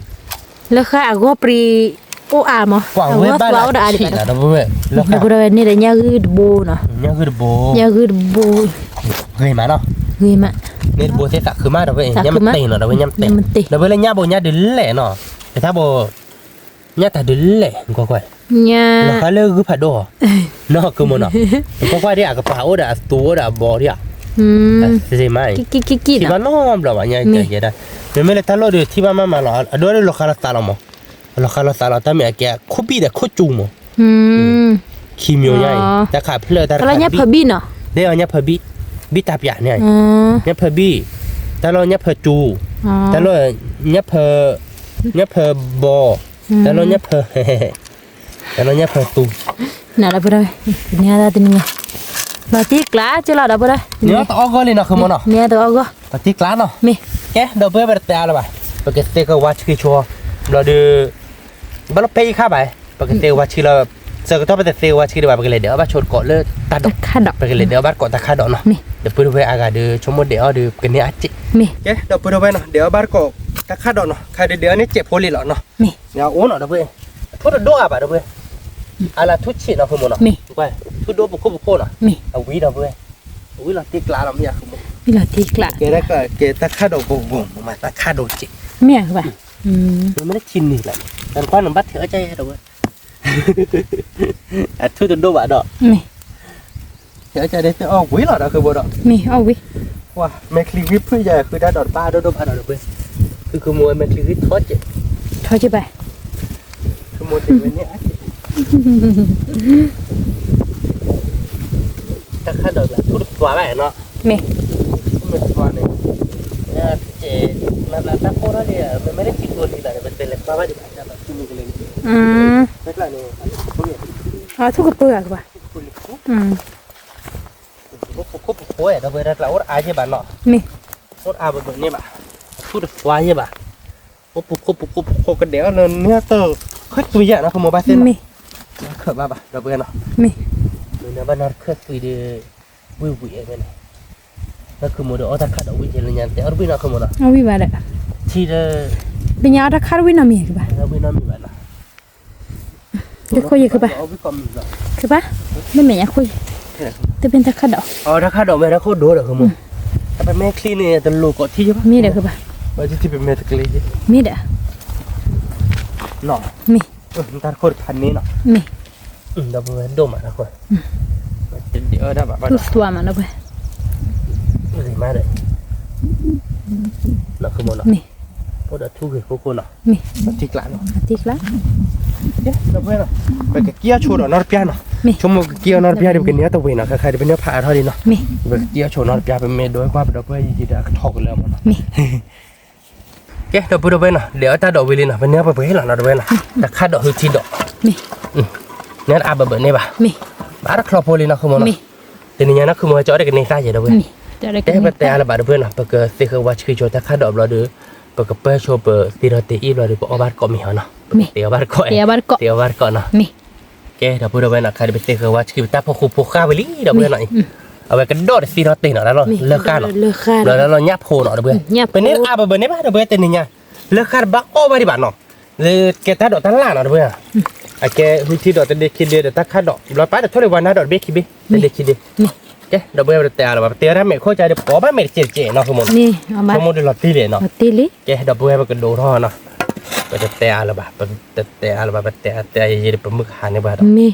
လၢဃာ်အဂီၢ်ပြံၤ, အိၣ်အါမး, ကွၢ်ဝဲဘၣ်လၢအါဒံးဘၣ်, ဒီပုၢ်ဝဲၢ်, ဒီပုၢ်ဝဲၢ်န့ၣ်ဒီးညၣ်ဂုၢ်တဘိနီၤ, ညၣ်ဂုၢ်တဘိ, ညၣ်ဂုၢ်တဘိ, ဂ့ၤမးနီၤ, ဂ့ၤမး, န့ၣ်တဘိသ့ၣ်သးခုမး ဒီပုၢ်ဝဲၢ်, ညၣ်မ့ၢ်တ့ၢ်နီၤ ဒီပုၢ်ဝဲၢ် ညၣ်မ့ၢ်တ့ၢ်, ဒီပုၢ်ဝဲၢ်လၢညၣ်ဘိညၣ်ဒုးလဲၣ်နီၤ, တၢ်ဘိ ညၣ်တၢ်ဒုးလဲၣ် ကွၢ်ကွၢ်, ညၣ်, လီၤဃာ်လၢဂုၢ်ဖးဒိၣ်, နီၢ်ကမၢ်နီၤ, ကွၢ်ကွၢ်ဒ်အကပၤအိၣ်ဒီးအသူအိၣ်ဒီးအဘီဒ်ဧါ, သ့မး, ထံၣ်ဘၣ်နီတဘျီဘၣ်ညါကဲဒၣ်, မ့မ့ၢ်လၢတၢ်လီၢ်ဒုးထံၣ်ဘၣ်မးမးလီၤ အဒိဒ်လီၤဃာ်လီၤသးလီၤမး, လီၤဃာ်လီၤသးလီၤ တၢ်မ့ၢ်အကဲခိၣ်ဘံၣ်ဒီးခိၣ်စူၤမး, ခံမျိုးညါအံၤ, တၢ်ခးဖျၢၣ် တၢ်ခးဘံၣ်, ညၣ်ဖၢဘံၣ်, ဘံၣ်တၢ်ပၠးန့ၣ်, ညၣ်ဖၢဘံၣ်, တၢ်လီၢ်ညၣ်ဖၢစူ, တၢ်လီၢ်ညၣ်ဖၢ, ညၣ်ဖၢဘီ, တၢ်လီၢ်ညၣ်ဖၢ, တၢ်လီၢ်ညၣ်ဖၢသူ, နဒီပုၢ်ဒီဝဲၢ်, နတနံၤညါ, လီၤတံၢ်ကျါကလီၤဒီပုၢ်ဒီဝဲၢ်, နတအီၣ်ဂီၢ်လံနီၤ ဃုမိၢ်နီၤ, နတအီၣ်ဂီၢ်, လီၤတံၢ်ကျါနီၤ, မ့ၢ်, ကဲ ဒီပုၢ်ဝဲၢ် ပတတဲအါလၢၤဘၣ်, ပကသ့ကဝါဆှံဆိ, ဘျီဒီး ဘၣ်လီၤဖဲအံၤခါဘၣ်, ပကသ့ကဝါဆှံလီၤ, ဆၢကတီၢ်ပတသ့ကဝါဆှံဒံးဘၣ် ပကလဲၤဒဲးအီၣ်ဘၣ်ဆိတကိးလၢတၢ်ဒိး, ပကလဲၤဒဲးအီၣ်ဘၣ်တကိးတၢ်ခၣ်ဒိးနီၤ, ဒီပုၢ်ဒီဝဲၢ်အါဂၤဒီး ဆိကမိၣ်ဒဲးအီၣ်ဒီး ပကန့ၢ်အါစဲး, ကဲ ဒီပုၢ်ဒီဝဲၢ်နီၤ, ဒဲးအီၣ်ဘၣ်တကိးတၢ်ခၣ်ဒိးနီၤ, ခါဒီးဒဲးအီၣ်န့ၣ်စဲးဖိလံလီၤနီၤ, နအိၣ်နီၤ ဒီပုၢ်, အထူၣ်တဒိၣ်ဧါဘၣ် ဒီပုၢ်, အလၢထူၣ်ဆံးနီၤ ဃုမိၢ်နီၤ, ထူၣ်ဒိၣ်ပခိၣ်ပခိၣ်နီၤ, အဝံၤ ဒီပုၢ်ဝဲၢ်, အဝံၤလီၤတံၢ်ကျါလီၤ မ့ၢ်ဧါ ဃုမိၢ်, ကဲတၢ်ခၣ်ဒိးဘိဘိ မ့ၢ်တၢ်ခၣ်ဒိးစဲး, မ့ၢ်ဧါ ဃုဘၣ် မ့မ့ၢ်လၢထံန့ၣ်လီၤ, တၢ်တကွၢ်န့ၣ်ဘၣ်ထဲးအီၣ်ကၢ်ယဲဒီးဝဲ, အထူၣ်တဒိၣ်ဘၣ်ဒီး, ထဲးအီၣ်ကၢ်ဒ်သ့ၣ်အီၣ်ဝံၤလီၤဒီး ဃုဘိဒီး, မ့ၢ်အီၣ်ဝံၤ, မ့ၢ်ချံဂံၢ်ဖုၣ်ယဲ ဃုတၢ်ဒိးတဘၣ်ဒိၣ်ဒိၣ်ဘၣ်ဒီး ဒီပုၢ်ဝဲၢ်, ဃုမိၢ်ဝဲမ့ၢ်ချံဂံၢ်ထီၣ်ကဲး, ထီၣ်ကဲးဘၣ်, ဃုမိၢ်တဲဝဲန့ၣ်အါ တၢ်ခၣ်ဒိးလၢထူၣ်တသွါဘၣ်နီၤ, မ့ၢ်, ထူၣ်တသွါန့ၣ်, ကဲ, နဘျါတၢ်ကိၢ်ထီၣ်လံ, မ့မ့ၢ်လၢထံကျိလံဘၣ်ဒီး ပတဲလဲၤကွၢ်ဘၣ်ဒံးဘၣ်, တၢ်ဘၣ်ထူၣ်မ့ၢ်ကလဲၤန့ၣ်, တၢ်ကျါန့ၣ်, အထူၣ်ကပၢၢ်ဧါ ကဘၣ်, ပခိၣ်ပခိၣ်ဧါ ဒီပုၢ်ဝဲၢ် တၢ်ကျါအိၣ်တအါယဲၢ်ဘၣ်နီၤ, မ့ၢ်, အိၣ်တအါဘၣ်ဘၣ်န့ၣ်ဘၣ်, အထူၣ်တသွါယဲၢ်ဘၣ်, အိၣ်ပခိၣ်ပခိၣ်ပခိၣ်ကဒဲးအီၣ်လၢန့ၣ်တၢ်, ခၢၣ်သွံယဲၢ်နီၤ ဃုမိၢ်ဘၣ်သ့ၣ်နီၤ, မ့ၢ်, ခၢၣ်ဘၣ်ဘၣ် ဒီပုၢ်ဝဲၢ်နီၤ, မ့ၢ်, မ့ၢ်န့ၣ်ဘၣ်နီၤ ခၢၣ်သွံဒီး, ဝံၣ်ဝံၣ်ဝဲန့ၣ်, လၢဃုမိၢ်ဒီးအီၣ်တၢ်ခၣ်ဒိးဝံၣ်ကဲလၢညါ တဲအီၣ်တဝံၣ်နီၤ ဃုမိၢ်နီၤ, အီၣ်ဝံၣ်ဘၣ်ဒီး, ထံဒီး, လၢညါအီၣ်တၢ်ခၣ်တဝံၣ်နီတမံၤဧါ ကဘၣ်, တဝံၣ်နီတမံၤဘၣ်နီၤ တခိၣ်ယဲၢ် ကဘၣ်, ကဘၣ်, မ့မ့ၢ်ညါခိၣ်ယဲၢ်, တဘ့ၣ်တၢ်ခၣ်ဒိး, အီၣ်တၢ်ခၣ်ဒိးဝဲတၢ်ခိၣ်ဒိၣ်ဒီး ဃုမိၢ်, ပမ့ၢ်ချံန့ၣ် တလိၤကိးထံယဲၢ်ဘၣ်, မ့ၢ်ဒီး ကဘၣ်, ပမ့ၢ်တကျ့, မ့ၢ်ဒီး, နီၤ, မ့ၢ်, တၢ်တခိၣ်တဖးန့ၣ်နီၤ, မ့ၢ်, ဒီပုၢ်ဝဲၢ်ဒိၣ်မးတၢ်ခိၣ်, တဒဲးအီၣ်ဒၣ်ဘၣ်ဘၣ်ဒီး, သူသွါမး ဒီပုၢ်ဝဲၢ်, ဂ့ၤမးဒီး, နီၤ ဃုမိၢ်နီၤ, မ့ၢ်, အိၣ်ဒီးထူၣ်ဂ့ၤခိၣ်ခိၣ်နီၤ, မ့ၢ်, ထံကျါနီၤ, ထံကျါ, ဒီပုၢ်ဝဲၢ်နီၤ, ပကက့ၤအီၣ်ဆိဒီးနီတပျၢ်နီၤ, မ့ၢ်, ဆိကမိၣ်ကက့ၤအီၣ်နီတပျၢ်ဒီး ပကန့ၢ်အီၣ်တဝ့ၤနီၤ ခဲခါဒီး ပန့ၢ်ဖးအါထီၣ်လံနီၤ, မ့ၢ်, ပကက့ၤအီၣ်ဆိနီတပျၢ် ပမ့ၢ်ဒိးကွၢ်ပဒီပုၢ်ဝဲၢ်ယံၤဒီး အကထီၣ်ကလၢမးနီၤ, မ့ၢ် ကဲ ဒီပုၢ်ဒီဝဲၢ်နီၤ ဒဲးအီၣ်တၢ်ဒိးဝံၤလံနီၤ ပန့ၢ်ပှဲၤပှဲၤလီၤနီၤ ဒီပုၢ်ဝဲၢ်နီၤ တၢ်ခၣ်ဒိးဟုထံဒိး မ့ၢ် န့ၣ်တအါဘၢဘၢန့ၣ်ဘၣ် မ့ၢ် ဘၣ်တချီဖိလံနီၤ ဃုမိၢ်နီၤ တနံၤညါနီၤ ဃုမိၢ်ကၠီဒီးကန့ၢ်သၣ်ယဲဒီပုၢ်ဝဲၢ် တဲပတဲအါလၢၤဘၣ်ဒီပုၢ်ဝဲၢ်နီၤ ပကသ့ဃဲဝါဆှံဆိတၢ်ခၣ်ဒိးဘျီဒီး ပကပၢၢ်ဆိပသ့ထီၣ်တ့ၢ်အံၤဘျီဒီး ပအီၣ်ဘၣ်တကိးမ့ၤဟီနီၤ ပကတဲအီၣ်ဘၣ်တကိး တဲအီၣ်ဘၣ်တကိးနီၤ မ့ၢ် ကဲ ဒီပုၢ်ဒီဝဲၢ်နီၤ ခါဒံးပသ့ဃဲဝါဆှံပတၢ်ဖိဃူဖိဃၢ်ဝံၤလံ ဒီပုၢ်ဝဲၢ်နီၤ အဝဲကဒီးတသ့ထီၣ်တ့ၢ်နီၤ လၢလီၢ်လၢဃၢ်နီၤ လၢလီၢ်ညၣ်ဖိနီၤ ဒီပုၢ်ဝဲၢ် ပန့ၢ်အါဘၢဘၢန့ၣ်ဘၣ် ဒီပုၢ်ဝဲၢ် တနံၤညါ လၢဃၢ်တဘၣ်အီၣ်ဘၣ်ဒံးဘၣ်နီၤ လၢကဲတၢ်ဒိးတၢ်လၢ်နီၤ ဒီပုၢ်ဝဲၢ် အကဲဟုထံဒိးတဒ့ခံဒ့ဒီးတၢ်ခၣ်ဒိး ဘျီပၢ်တထိၣ်လံဝါနါဒိးတဘ့ၣ်ခံဘ့ၣ် တဒ့ခံဒ့ ကဲ ဒီပုၢ်ဝဲၢ် ပတတဲအါလၢၤဘၣ် ပတဲဝဲဒၣ်မဲာ်ခိၣ်ကါဒီး ပအီၣ်ဘၣ်မဲာ်တစဲးတစဲးနီၤ ဃုမိၢ်နီၤ ဆိကမိၣ်ဒီးလီၤတံၢ်လံနီၤ ကဲ ဒီပုၢ်ဝဲၢ် ပကဒိးထီၣ်နီၤ ပတတဲအါလၢၤဘၣ် ပတတဲအါလၢၤဘၣ် ပတဲအါတဲအါယံာ်ယံာ်ဒီး ပမုၢ်ကဟါန့ၢ်ပှၤဒီး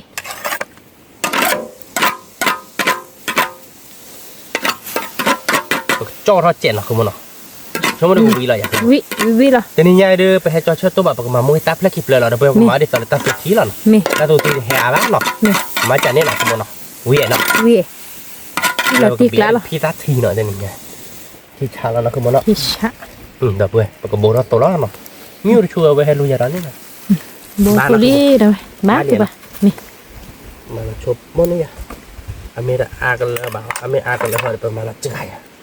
ပကကၠီၣ်ထီၣ်စဲးနီၤ ဃုမိၢ်နီၤ ဆိကမိၣ်ဒီးကဝံၤလီၤယၤ တနံၤညါဒီး ပဟဲကၠီဆၢၣ်တိၢ်ဘၣ် ပကမၤမူတၢ်ဖျၢၣ်ခံဖျၢၣ်လီၤ ဒီပုၢ်ဝဲၢ် ပမၤဒ်သိးလၢတၢ်သူထံလီၤနီၤ တၢ်သူထံဟဲအါဘၣ်နီၤ မၤစၢ်န့ၣ်နီၤ ဃုမိၢ်နီၤ ဝံၤနီၤ လီၤတံၢ်ကျါလီၤ ဖံသၣ်ထံနီၤ တနံၤညါ ထံဆးလီၤနီၤ ဃုမိၢ်နီၤ ဒီပုၢ်ဝဲၢ် ပကဘိးထီၣ်သိးလီၤနီၤ မ့ၢ်အိၣ်တဆိဝဲ ဝဲဟဲလူၤယၤဒီးန့ၣ်နီၤ ဘိးသိးလံ ဒီပုၢ်ဝဲၢ် ဘၣ်ကဘၣ် မ့ၢ် မၤလီၤဆိမိၣ်န့ၢ်ယၤ အမ့ၢ်တအါကလၢဘၣ် အမ့ၢ်အါကလၢဟီဒီး ပမၤလီၤစှၤယၤ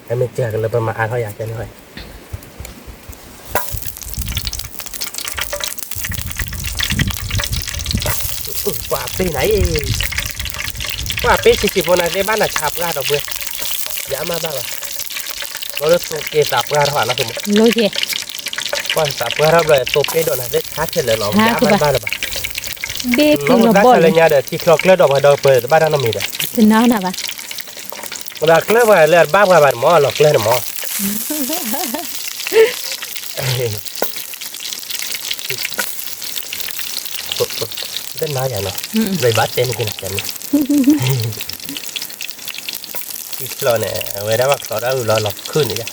အမ့ၢ်စှၤကလၢ ပမၤအါထီၣ်ယၤကဲန့ၣ်ဟီ ကွၢ်ပ့ၢ်နၤအံၤ ကွၢ်ပ့ၢ်ဆံးဆံးဖိနၤသ့ၣ်ဘၣ်နၤဆါပှၢ်ဒီပုၢ်ဝဲၢ် ယမၤဘၣ်ဘၣ် လီၤလၢသိက့ၤသးပှၢ်ထီၣ်နီၤ ကွၢ်သးပှၢ်ထီၣ်ဘျီ သိပ့ၢ်ဒိၣ်နၤသ့ၣ်ဆါထဲလဲၣ်လီၤ ယမၤဘၣ်လၢၤဘၣ် ဘ့ၣ်ကလီၤဘီၣ်လၢညါဒီး ထံချီကျၢၢ်ဒီးပှၤဒီပုၢ်ဝဲၢ် တဘၣ်တၢ်နီတမံၤဒီး တနာ်နၤဘၣ် ဒီးကျၢၢ်ပှၤလၢအတဘၣ်ပှၤဘၣ်န့ၣ်မး လီၤကျၢၢ်န့ၣ်မး တနာ်ယၤနီၤ လၢယဘၣ်တဲန့ၢ်က့ၤနၤ ထံချီန့ၣ် အဝဲဒၣ်ဘၣ်ချီဒၣ်အုၣ်လီၤလီၤခုၣ်န့ၣ်ယါ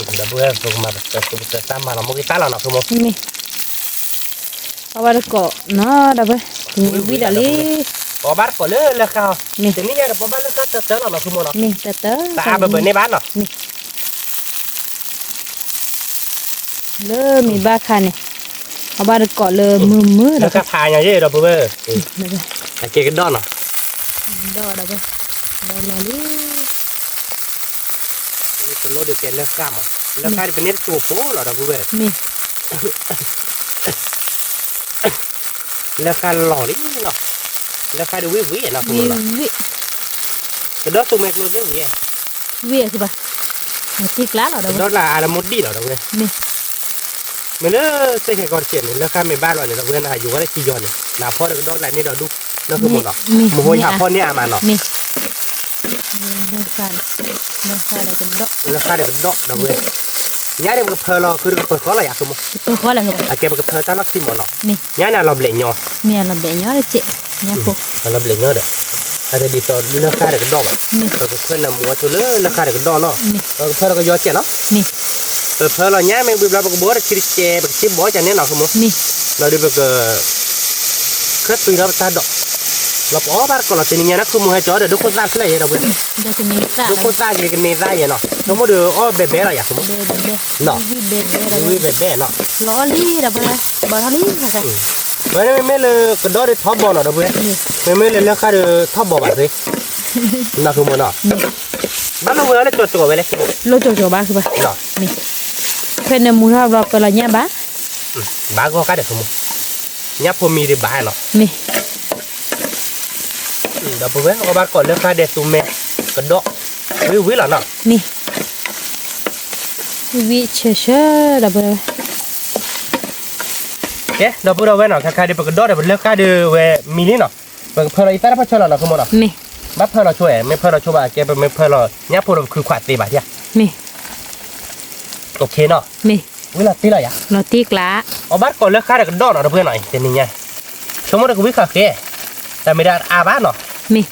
ဒီပုၢ်ဝဲၢ် ပကမၤပတၢ်သူပတၢ်မၤလီၤ မိၢ်က့ၤတၢ်လီၤနီၤ ဖိမိၢ် အီၣ်ဘၣ်တကိးနီၤ ဒီပုၢ်ဝဲၢ် ဝံၤဒီးလံ ပအီၣ်ဘၣ်တကိးလၢလၢဃၢ် တနံၤညါဒီး ပအီၣ်ဘၣ်လၢဃၢ် တၢ်တၢလီၤနီၤ ဖုမိၢ်နီၤ, မ့ၢ်တၢ်တၢ တၢ်အါဘၢဘၢန့ၣ်ဘၣ်နီၤ, မ့ၢ် လၢမ့ၢ်ဘၣ်ခါန့ၣ် အဘၣ်တကိးလၢမုာ်မုာ်ဒီး လၢကဖးညါယဲဒီပုၢ်ဝဲၢ်, အကဲကဒီးနီၤ, ဒီးဒီပုၢ်ဝဲၢ်, ဒီးလီၤလံ, တလိၣ်ဒုးကဲလၢဃၣ်မး, လၢဃၣ်ဒုးပန့ၢ်တစိၢ်ဖိလီၤဒီပုၢ်ဝဲၢ်, မ့ၢ် လၢဃၣ်လီၤလံနီၤ, လၢဃၣ်ဒုးဝံၣ်ဝံၣ်နီၤ, ဝံၣ်ဝံၣ်, ကဒီးသူမဲာ်ကျိသ့ၣ်ဝံၣ်, ဝံၣ်ဘၣ်, တံၢ်ကျါလီၤဒီပုၢ်ဝဲၢ်, ကဒီးလၢအလၢမိၢ်ဒံၣ်လီၤဒီပုၢ်ဝဲၢ်, မ့ၢ် မ့ၢ်လၢစ့ၢ်ကီးတစဲးန့ၣ် လၢဃၣ်မ့ၢ်ဘၣ်လီၤန့ၣ် ဒီပုၢ်ဝဲၢ် နဟးယိၤဝဲလၢခံယီၤန့ၣ် နဖီၣ်တကဒီးကျါန့ၣ်ဒီးဒူၣ် လၢဃိမိၢ်နီၤ, မ့ၢ်ဟိဟးဖီၣ်န့ၢ်အါမးနီၤ, မ့ၢ် လၢဃၣ်ဒီးကဒီးဒီပုၢ်ဝဲၢ်, ညါန့ၣ်ပကဖၢလီၤ ဃုတကပၢၤဃီလီၤယၤဃိမိၢ်, အကဲပကဖၢတၢ်လီၢ်ခံမးနီၤ, ညါန့ၣ်အလီၤဘျဲးညီ, မ့ၢ်အလီၤဘျဲးညီတစဲး, အလီၤဘျဲးညီဒီး အတဒ်သိးလၢဃၣ်ဒီးကဒီးဘၣ်, ပကဖၢနၢမူအီၤဆိလၢလၢဃၣ်ဒီးကဒီးနီၤ, ပကဖၢလီၤကယီကဲးနီၤ, ပဖၢလီၤညါမ့ၢ်ဝံၤဘျီ ပကဘိးတခံတကဲး ပကစံးဘီးကန့ၣ်နီၤဃိမိၢ်, လီၤဒုးပက ခၢၣ်သွံထီၣ်ပတၢ်ဒိး, လီၤပအီၣ်ဘၣ်တကိးလီၤ တနံၤညါန့ၣ် ဃိမိၢ်ဟဲကၠီဒီး ဒိခိၣ်သၣ်ချၢၣ်ယဲဒီပုၢ်ဝဲၢ်, ဒိခိၣ်သၣ်က့ၤကန့ၢ်သၣ်ယဲနီၤ, ဆိကမိၣ်ဒီးအီၣ်ဘဲဘဲလီၤယၤဃိမိၢ်, ဝံၣ်ဝံၣ်ဘဲဘဲနီၤ, လီၤအီၣ်လံဒီပုၢ်ဝဲၢ်, ဘၣ်ထီၣ်လံ, မ့မ့ၢ်လၢကဒီးဒီးထီဘီနီၤဒီပုၢ်ဝဲၢ်, မ့မ့ၢ်လၢလၢဃၣ်ဒီးထီဘီဘၣ်သ့, နီၤဃိမိၢ်နီၤ, ဘၣ်လိာ်ဝဲအီၤလၢကၠီကၠီဝဲလဲၣ်, လိာ်ကၠီကၠီဘၣ်ဃုဘၣ်, ဖဲနၢမူထီၣ်ဘျီပၢလီၤညါဘၣ်, ဘၣ်ဂီၢ်ဃၣ်ဒီးဃိမိၢ်, ညၣ်ဖိမံၤဒံးဘၣ်နီၤ, မ့ၢ် ဒီပုၢ်ဝဲၢ် အီၣ်ဘၣ်တကိးလၢဃၣ်ဒီးသူမဲာ်ကဒီး, ဝံၣ်ဝံၣ်လီၤနီၤ, မ့ၢ် ဝံၣ်ဆၢဆၢဒီပုၢ်ဝဲၢ်, ကဲ ဒီပုၢ်ဒီဝဲၢ်နီၤ ခါခါဒီး ပကဒီးဒီးပလၢဃၣ်ဒီးဝဲမံၤလံနီၤ, ပကဖၢလီၤအံၤသၣ်တဖၣ်ဆၢလီၤနီၤ ဃိမိၢ်နီၤ, မ့ၢ် ဘၣ်ဖၢလီၤဆိဝဲ မ့ၢ်ဖၢလီၤဆိဘၣ် ကဲပမ့ၢ်ဖၢလီၤ ညၣ်ဖိဒီးပခုခွးသ့ဘၣ်ဒၣ်, မ့ၢ် OK နီၤ, မ့ၢ် ဝံၤလီၤတံၢ်လီၤယၤ, လီၤတံၢ်ကျါ, အီၣ်ဘၣ်တကိးလၢဃၣ်ဒီးကဒီးနီၤ ဒီပုၢ်ဝဲၢ်နီၤ တနံၤညါ, ဆိကမိၣ်ဒီးကဝံၣ်ဃာ်ဃဲ, တၢ်မ့ၢ်ဒၣ်အါဘၣ်နီၤ, မ့ၢ် ဒီ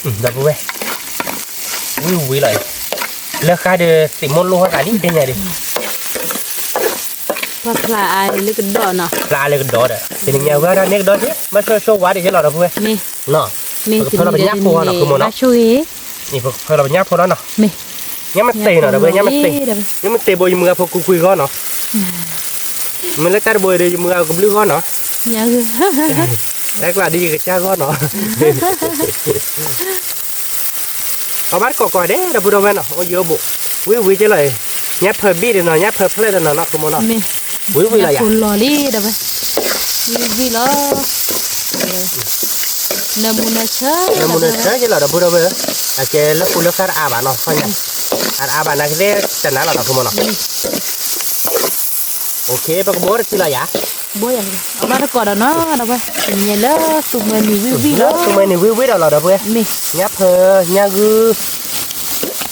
ပုၢ်ဝဲၢ်, ဝံၣ်ဝံၤလီၤအံၤ, လၢဃၣ်ဒီးသံးမိၢ်လိၣ်ဃာ်သးလံ တနံၤညါဒီး, ပှၤဖျါအါလၢကဒီးနီၤ, ဖျါအါလၢကဒီးဒီး တနံၤညါဝဲဒၣ်န့ၣ်ကဒီးက့ၤ ဘၣ်ဆိၣ်ဆိၣ်ဝါဒံးက့ၤလီၤ ဒီပုၢ်ဝဲၢ်, မ့ၢ် ပကဖၢလီၤပညၣ်ဖိနီၤ ဃိမိၢ်နီၤ, ပကဖၢလီၤပညၣ်ဖိလီၤနီၤ, မ့ၢ် ညၣ်မ့ၢ်တ့ၢ်နီၤ ဒီပုၢ်ဝဲၢ် ညၣ်မ့ၢ်တ့ၢ်, ညၣ်မ့ၢ်တ့ၢ်ဘိ ယမုၢ်ဂၤဖိကွံာ်ကွံာ်ဂီၢ်နီၤ, မ့ၢ်လၢတၢ်တဘိဒီး ယမုၢ်ဂၤကဘျုးဂီၢ်နီၤ, တၢ်ကျးဒ်ယကစၢ်ဂီၢ်နီၤ, အီၣ်ဘၣ်တကိးကိးဂၤဒဲး ဒီပုၢ်ဒီဝဲၢ်နီၤ အိၣ်ယံၤအိၣ်ဘူး, ဝံၣ်ဝံၤက့ၤလီၤအံၤ, ညၣ်ဖၢဘံၣ်တနီၤ ညၣ်ဖၢဖျၢၣ်တနီၤနီၤ ဃိမိၢ်နီၤ, ဝံၤဝံၤလီၤယၤ, လီၤလံ ဒီပုၢ်ဝဲၢ်, ဝံၤဝံၤလီၤ, နၢမူနၢဆၢ, နၢမူနၢဆၢက့ၤလီၤ ဒီပုၢ်ဒီဝဲၢ်, အကဲလၢဃိလၢဃၣ်တအါဘၣ်နီၤ ခီညါ, အတအါဘၣ်နာ်ကသ့ၣ်တနၤလီၤနီၤ ဃိမိၢ်နီၤ, OK ပကဘိးတထံလီၤယၤ, ဘိးယၤ, အီၣ်ဘၣ်တကိးဒီးနီၤ ဒီပုၢ်ဝဲၢ်, တနံၤညါလၢသူမှဲနံၤဝံၣ်ဝံၣ်လီၤ, သူမှဲနံၤဝံၣ်ဝံၣ်ဒီးလီၤ ဒီပုၢ်ဝဲၢ်, မ့ၢ် ညၣ်ဖၢ ညၣ်ဂုၢ်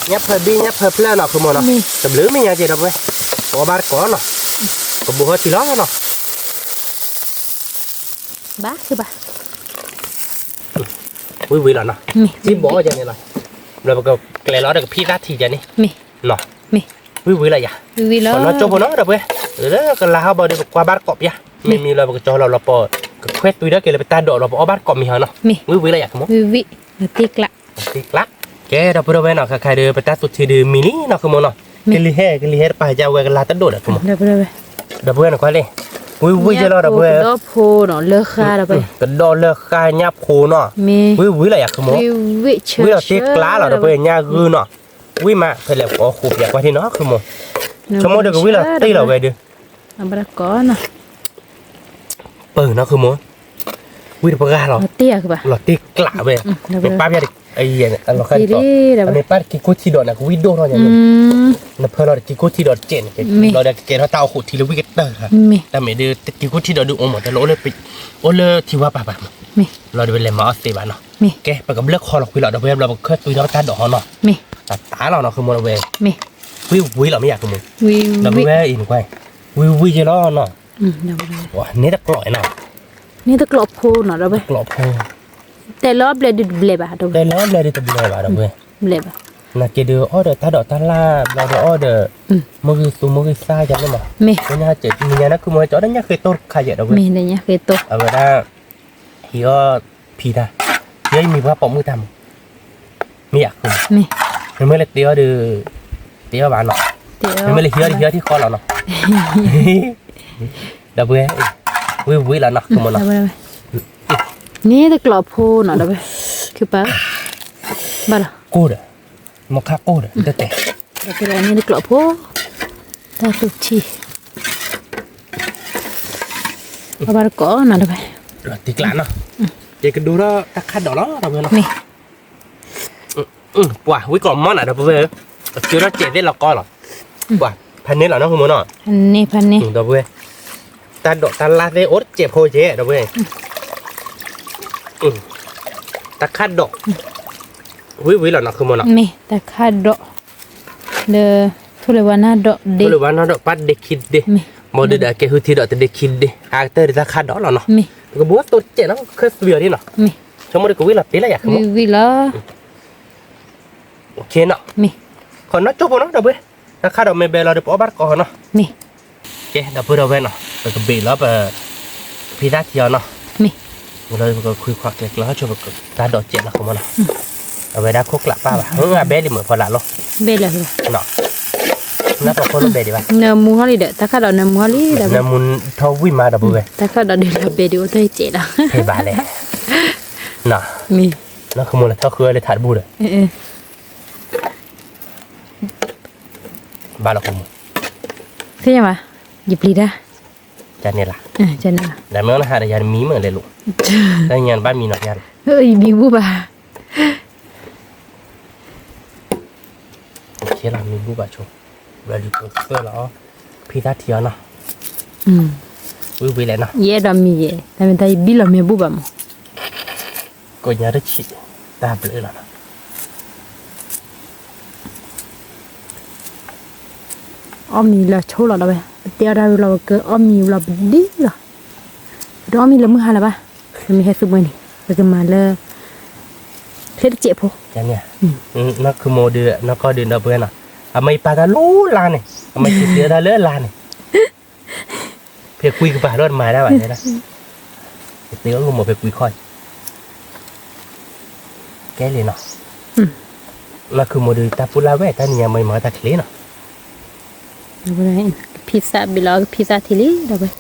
ညၣ်ဖၢဘံၣ် ညၣ်ဖၢဖျၢၣ်နီၤ ဃိမိၢ်နီၤ, တဘျုးမဲာ်ညါက့ၤ ဒီပုၢ်ဝဲၢ်, ပအီၣ်ဘၣ်တကိးနီၤ, ပဘိးထီၣ်ထံလီၤနီၤ, ဘၣ် ဘၣ်, ဝံၤဝံၤလီၤနီၤ, ထံဘိးယၤန့ၣ်လီၤ, ဘျီပကကျဲၤလီၤဒီးကဖံးသၣ်ထံယၤန့ၣ်, မ့ၢ် ဝံၤဝံၤလီၤယၤ, ပနီၢ်ကၠိဖိနီၤ ဒီပုၢ်ဝဲၢ်, လၢကလၤဟီၣ်ဘီဒီး ပကွၢ်ဘၣ်တကိးပျၢ်, မ့မ့ၢ်လီၤ ပကကၠီလီၤလီၤပီ, ကခွဲးသွံထီၣ်က့ၤလၢပတၢ်ဒိးလီၤ ပအီၣ်ဘၣ်တကိးမ့ၢ်ဟီနီၤ, ဝံၤဝံၤလီၤယၤ ဃိမိၢ်, ဝံၤဝံၤ, တံၢ်ကျး, တံၢ်ကျး, ကဲ ဒီပုၢ်ဒီဝဲၢ်နီၤ ခါခါဒီး ပတၢ်သူၣ်ထံဒုးမံလံနီၤ ဃိမိၢ်နီၤ, ကလံၤဟဲ ကလံၤဟဲတပာ်ယၤဝဲကလၤတဒိၣ်ဒီး ဃိမိၢ်, ဒီပုၢ်ဒီဝဲၢ်နီၤ ကွၢ်လံ, ဝံၤဝံၤယဲလီၤ ဒီပုၢ်ဝဲၢ်, ကဒီဖှိၣ်နီၤ လၢဃါဒီး ကဒီလၢဃါညၣ်ဖှိၣ်နီၤ, ဝံၤဝံၤလီၤယၤ ဃိမိၢ်, ဝံၤလီၤတံၢ်ကျးလီၤ ဒီပုၢ်ဝဲၢ် ညၣ်ဂုၢ်နီၤ, ဝံၤမး ဖဲလဲၣ်ပအီၣ်ဃိးပျၢ်ကွၢ်ထံနီၤ ဃိမိၢ်, ဆိကမိၣ်ဒီးကဝံၤလီၤတံၢ်လီၤဝဲဒုး ပၢၢ်နီၤ ဃိမိၢ်, ဝံၤတပှၢ်လီၤ, လီၤတံၢ်ကျးဝဲ, ပပာ်ဖဲ, အမ့ၢ်ပၢ်တက့ၤကိၢ်ထံဒီးန့ၣ် ကဝံၤဒိၣ်ထီၣ်ညါ, နဖၢလီၤတက့ၤကိၢ်ထံဒီးတကဲးန့ၣ်, လီၤဒီးကကဲထီၣ်တၢ်အိၣ်ဃိးထံလၢဝံၤကတၢၢ်, တၢ်မ့ၢ်ဒုးတက့ၤကိၢ်ထံဒီးဒုးအိၣ်မး တၢ်လၢ အိၣ်လၢထံဝါပၤပၤမး, လီၤဒီးပလဲၤမၤအီၣ်သ့ဘၣ်နီၤ, ကဲ ပကဘျၢၣ်ခီလီၤကွံာ်လီၤ ဒီပုၢ်ဝဲၢ် ဘျီပကခွဲးသွံထီၣ်ပတၢ်ဒိးဟီနီၤ, တၢ်တၢ်လီၤနီၤ ဃိမိၢ် ဒီပုၢ်ဝဲၢ်, ဝံၤဝံၤလီၤမ့ၢ်ယၤ ဃိမိၢ်, ဒီပုၢ်ဝဲၢ်အံၤနကွၢ်, ဝံၤဝံၤယဲလီၤနီၤ န့ၢ်တကျိးနီၤ, န့ၢ်တကျိးဖိနီၤ ဒီပုၢ်ဝဲၢ်, ကျိးဖိ, တဲလၢအဘျဲၣ်ဒုးတဘျဲၣ်ဘၣ်, တဲလၢအဘျဲၣ်ဒုးတဘျဲၣ်ဘၣ် ဒီပုၢ်ဝဲၢ်, ဘျဲၣ်ဘၣ်, နာ်က့ဒုးအီၣ်ဒီးတၢ်ဒိးတၢ်လၣ် ဘျီဒီးအီၣ်ဒီး, မုၢ်ဂံၢ်သူမုၢ်ဂံၢ်သၣ်ယၤန့ၣ်မး, မ့ၢ်ညါဟဲကၠီဒီးညၣ်ဃ့သိတခါယဲ ဒီပုၢ်ဝဲၢ်, မ့ၢ်ညါဃ့သိ, အဝဲဒၣ်, ဟံးအီၣ်ဖံးတၢ်, ယဲယမံၤပှၤပိာ်မုၣ်တၢ်မး, မ့ၢ်ယၤ, မ့မ့ၢ်လၢတ့အီၤဒီး, တ့အီၤဘၣ်နီၤ, မ့မ့ၢ်လၢဟံးအီၤဒီးဟံးအီၤထံဃီလီၤနီၤ, ဒီပုၢ်ဝဲၢ်, ဝံၤဝံၤလီၤနီၤ, ကမနီၤ, န့ၣ်တကျိးဖိနီၤ ဒီပုၢ်ဝဲၢ်, ခုပာ်, ဘၣ်လီၤ, ကိၢ်ဒီး, မ့ၢ်ခါကိၢ်ဒီး တတဲာ်, ဒီပုၢ်ဝဲၢ်န့ၣ်တကျိးဖိ, တၢ်သူၣ်ထံ အဘၣ်တကိးနီၤ ဒီပုၢ်ဝဲၢ်, တံကျးနီၤ, ယကဒိထီၣ်တၢ်ခၣ်ဒိးလီၤ ဒီပုၢ်ဝဲၢ်နီၤ, မ့ၢ် ပှၤဝံၤကိးမီၢ်နၤ ဒီပုၢ်ဝဲၢ်, ကၠိထီၣ်စဲးသ့ၣ်လီၤကီလီၤ, ပှၤဖးန့ၢ်လီၤနီၤ ဃုမနီၤ, ဖးန့ၢ်ဖးန့ၢ်, ဒီပုၢ်ဝဲၢ်, တၢ်ဒိးတၢ်လၢ်သ့ၣ်အိၣ်တစဲးဖိကဲ ဒီပုၢ်ဝဲၢ်, တၢ်ခၣ်ဒိး, ဝံၤဝံၤလီၤနီၤ ဃုမနီၤ, မ့ၢ်တၢ်ခၣ်ဒိး, လၢ, ထိၣ်လၢဝါနၢ်ဒိးဒ့, ထိၣ်လၢဝါနၢ်ဒိးပၢ်ဒ့ခံဒ့, မ့ၢ်ဒီးအကဲဃုထံဒီးတဒ့ခံဒ့, အကတၢၢ်ဒ်တၢ်ခၣ်ဒိးလီၤနီၤ, မ့ၢ်ပကဘိၣ်သိးတစဲးနီၤ ခဲသွံအီၤဒ်နီၤ, မ့ၢ် ဆိကမိၣ်ဒီးကဝံၤလီၤတ့လၢယၤ ဝံၤဝံၤလီၤ, နီၤ, ခီနီၣ်ကၠိဖိနီၤ ဒီပုၢ်ဝဲၢ်, တၢ်ခၣ်ဒိးမ့ၢ်ဘဲလီၤဒီးပအီၣ်ဘၣ်တကိးနီၤ, မ့ၢ် ကဲ ဒီပုၢ်ဝဲၢ်နီၤ ပကဘ့ၣ်လီၤပ ဖံသၣ်ထံအီၤနီၤ, မ့ၢ်လၢပကခွံခွါကျဲကျဲဆိပကတၢ်ဒိးစဲးနီၤ ဃုမနီၤ, အဝဲဒၣ်ခိၣ်ကျးပၢ်ဘၣ် အဘဲလံမုာ်ဖီလာ်လီၤ, နပှၤခိၣ်နဘဲဒံးဘၣ်, နမူဟီလံဒီး တၢ်ခၣ်ဒိးနမူဟီလံဒီး နမူထီၣ်ဝံၣ်မး ဒီပုၢ်ဝဲၢ်, တၢ်ခၣ်ဒိးဒုးလီၤဘဲဒံးအိၣ်တစဲးလီၤ, ဖဲဘၣ်လဲၣ်, မ့ၢ် နီၤ ဃုမနီၤ ထီၣ်ဃုအီၤလၢထးတဘူၣ်ဒီး ဘၣ်လီၤဃုမနီၤ, သ့ၣ်ညါဘၣ်, ယပျံၤတၢ်, ကန့ၣ်လၢ, ဒ်မ့ၢ်နဟးဒီးယၤတမံၤမ့ၢ်လဲၤလိာ်, တၢ်ညါနဘၣ်မံနီၤယၤ, ယမံဘူၣ်ဘၣ်, လီၤမံဘူၣ်ဘၣ်ဆိ, ဘျီဒုးကသၢလီၤ, ဖံသၣ်ထံအီၤနီၤ, ဝံၤဝံၤလဲၣ်နီၤ, ယအဲၣ်ဒိးမံယဲ, တၢ်မ့ၢ်တၢ်ယဘံၣ်လီၤမ့ၢ်ဘူၣ်ဘၣ်မး ကိးညါတဆံး, တၢ်ဘျုးလီၤနီၤ, အီၣ်မံၤလၢဆိလီၤဒီးဝဲ, ပတဲအီၣ်တၢ်ရူလီၤ ပကအီၣ်မံၤဝံၤလီၤပဒံလီၤ, ပတအီၣ်မံၤလၢမုၢ်ဟါလၢၤဘၣ်, ပမ့ၢ်ဟဲသူမှဲန့ၣ် ပကမၤလၢ ချ့တစဲးဖိ, နီၢ်ခုမိၢ်ဒုး နီၢ်ကီၢ်ဒုး ဒီပုၢ်ဝဲၢ်နီၤ, အမၤယပာ်တၢ်လၢလါန့ၣ်, အမၤစံးသ့အီၣ်တၢ်လၢလါန့ၣ် ဖဲကွံကပၤလီၤတမၤဒၣ်ဘၣ်န့ၣ်, ယသ့အီၣ်ကမိၢ်ဖဲကွံခီၣ်, ကဲလံနီၤ, နီၢ်ခုမိၢ်ဒုး တၢ်ပူၤလၢ်ဝဲ တၢ်နံၤညါမ့ၢ်မၤတၢ်ချ့နီၤ, ကဖံသၣ်ဘ့ၣ်လီၤ ကဖံသၣ်ထံလံ,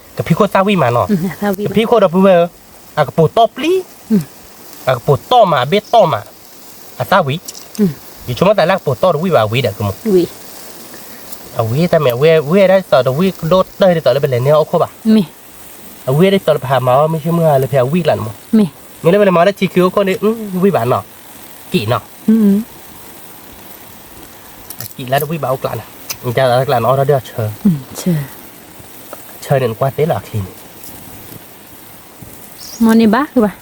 ကဖံခိၣ်သၣ်ဝံၣ်မးနီၤ, ကဖံခိၣ်ဒီပုၢ်ဝဲၢ်ဧၢ, အကပိာ်တီၢ်ပျံၤ အကပိာ်တီၢ်မး အဘ့ၣ်တီၢ်မး, အသၣ်ဝံၤ, ယဆိကမိၣ်သးလၢအကပိာ်တီၢ်တဝံၣ်ဘၣ် အဝံၤဒီးကမိၢ်, အဝံၤတၢ်မ့ၢ် အဝံၤဝံၤဒ်သိးတဝံၣ်ကဒိၣ်တၢၢ်ဒ်သိးလၢပလဲၤန့ၢ်အီၣ်အိၣ်ခိၣ်ဘၣ်, အဝံၤဒ်သိးလၢပဟးမၤအီၣ်မ့ၢ်ဆ့မုၢ်ဟါလၢဖဲအဝံၣ်ကျါန့ၣ်မး, မ့ၢ်လၢပလဲၤမၤလၢထံခံအိၣ်ခိၣ်န့ၣ် ဝံၣ်ဘၣ်နီၤ, ကံးနီၤ, အကံးလၢတဝံၣ်ဘၣ်အိၣ်ကျါန့ၣ်, တၢ်လၢကျါန့ၣ်အီၣ်ထီၣ်ဒ်အဆၢ, ဆၢန့ၣ်နကွၢ်သ့လၢအချံန့ၣ် မ့ၢ်န့ၣ်ဘၣ်,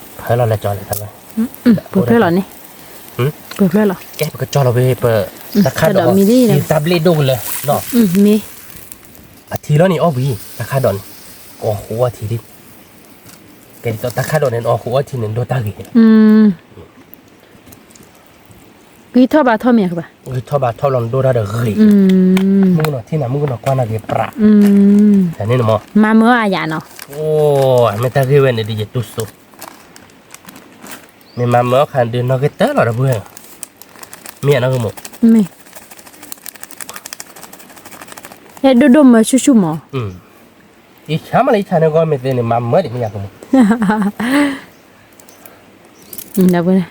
ဖၢလီၤလၢကၠီလၢတၢ်ဝဲ, ပဖၢလီၤန့ၣ်, ပဖၢလီၤ, ကဲပကကၠီလီၤဝဲပ, တၢ်ခၣ်ဒိးမံၤလံ, တၢ်ဘျ့ဒိၣ်ကလၢ, မ့ၢ်, အထံလီၤန့ၣ်အီၣ်ဝံၤ, တၢ်ခၣ်ဒိးန့ၣ်, ကအီၣ်ဃုာ်အီထံလံ, ကဲဒ်သိးတၢ်ခၣ်ဒိးန့ၣ် အီၣ်ဃုာ်အီထံန့ၣ် ဒိၣ်တၢ်ဂ့ၤ, ဂံၢ်ထီၣ်ဘါထီၣ်မ့ၢ်ဧါ, ဂံၢ်ထီၣ်ဘါထီၣ်လီၤန့ၣ် ဒိၣ်တၢ်ဒီးဂ့ၤ, မုၣ်ကနီၤထံၣ်နၤ မုၣ်ကနီၤကွၢ်နၤဂ့ၤပြး, မၤမၢအယၤနီၤ, မ့ၢ်တၢ်ဂ့ၢ်ဝဲန့ၣ်ဒီးယတူၢ်စိ, မ့ၢ်မၤမၢအခါဒုးနီၢ်ဂ့ၤတၢၢ်လီၤဒီပုၢ်ဝဲၢ်, မ့ၢ်ဧါနီၢ်ကမိၢ်, မ့ၢ်, အဲၣ်ဒိၣ်ဒိၣ်မၢဆူၣ်ဆူၣ်မး, ယဆါမးလၢယဆါန့ၣ်ဂီၢ်မ့ၢ်သ့န့ၣ် မၤမၢဒံးမ့ၢ်ယၤကမိၢ် ဒီပုၢ်ဝဲၢ်,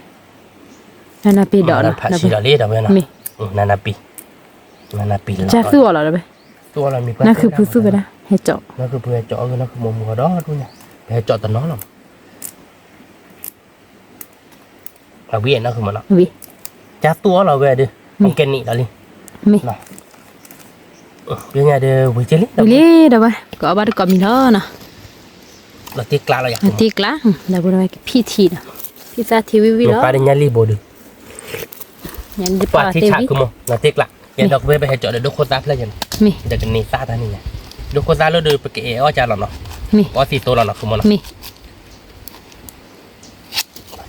နနပံၤဒီးလီၤ, ဖးဆံဒီးလံ ဒီပုၢ်ဝဲၢ်နီၤ, မ့ၢ်, နနပံၤ, နနပံၤလီၤ, ကသူၣ်အီၤလီၤ ဒီပုၢ်ဝဲၢ်, သူၣ်အီၤလီၤမံၤကွၢ်, နၢ်ခုၣ်ဖုသူၣ်ဖဲဒၣ် ဟဲကၠီ, နၢ်ခုၣ်ဖုဟဲကၠီအီၤ နၢ်ခုၣ်မိၢ်မုၢ်ဒီဒူၣ်ညါ, ပဟဲကၠီတနီၤလီၤ အဝံၤနီၢ်ခုၣ်မးနီၤ, ကသူၣ်အီၤလီၤဝဲဒုး, ကဲနံၣ်လီၤလံ, မ့ၢ်, ပညါဒီးဝံၤကလံ, ဝံၤလံ ဒီပုၢ်ဝဲၢ်, ကအီၣ်ဘၣ်တကိးမံၤလီၤနီၤ, တ့ကျးလီၤယၤ, တ့ကျး, ဒီပုၢ်ဝဲၢ် ကဖံထံဒီး, ဖံသၣ်ထံဝံၤဝံၤလီၤ, ပာ်တညါလံဘိဒုး, ပာ်ထံဆးခုမး, တ့ကျး, ယဲဒီးကဝဲပဟဲကၠီဒီးဒိၣ်ခိၣ်သၣ်ဖျၢၣ်ယဲန့ၣ်, မ့ၢ်, ဒီးကန့ၢ်သၣ်တၢ်န့ၣ်ညါ, ဒိၣ်ခိၣ်သၣ်လၢဒုးပကအဲၣ်အီၣ်ကၢ်လီၤနီၤ, မ့ၢ်, ပအီၣ်သံသိလီၤနီၤ ခုမးနီၤ, မ့ၢ်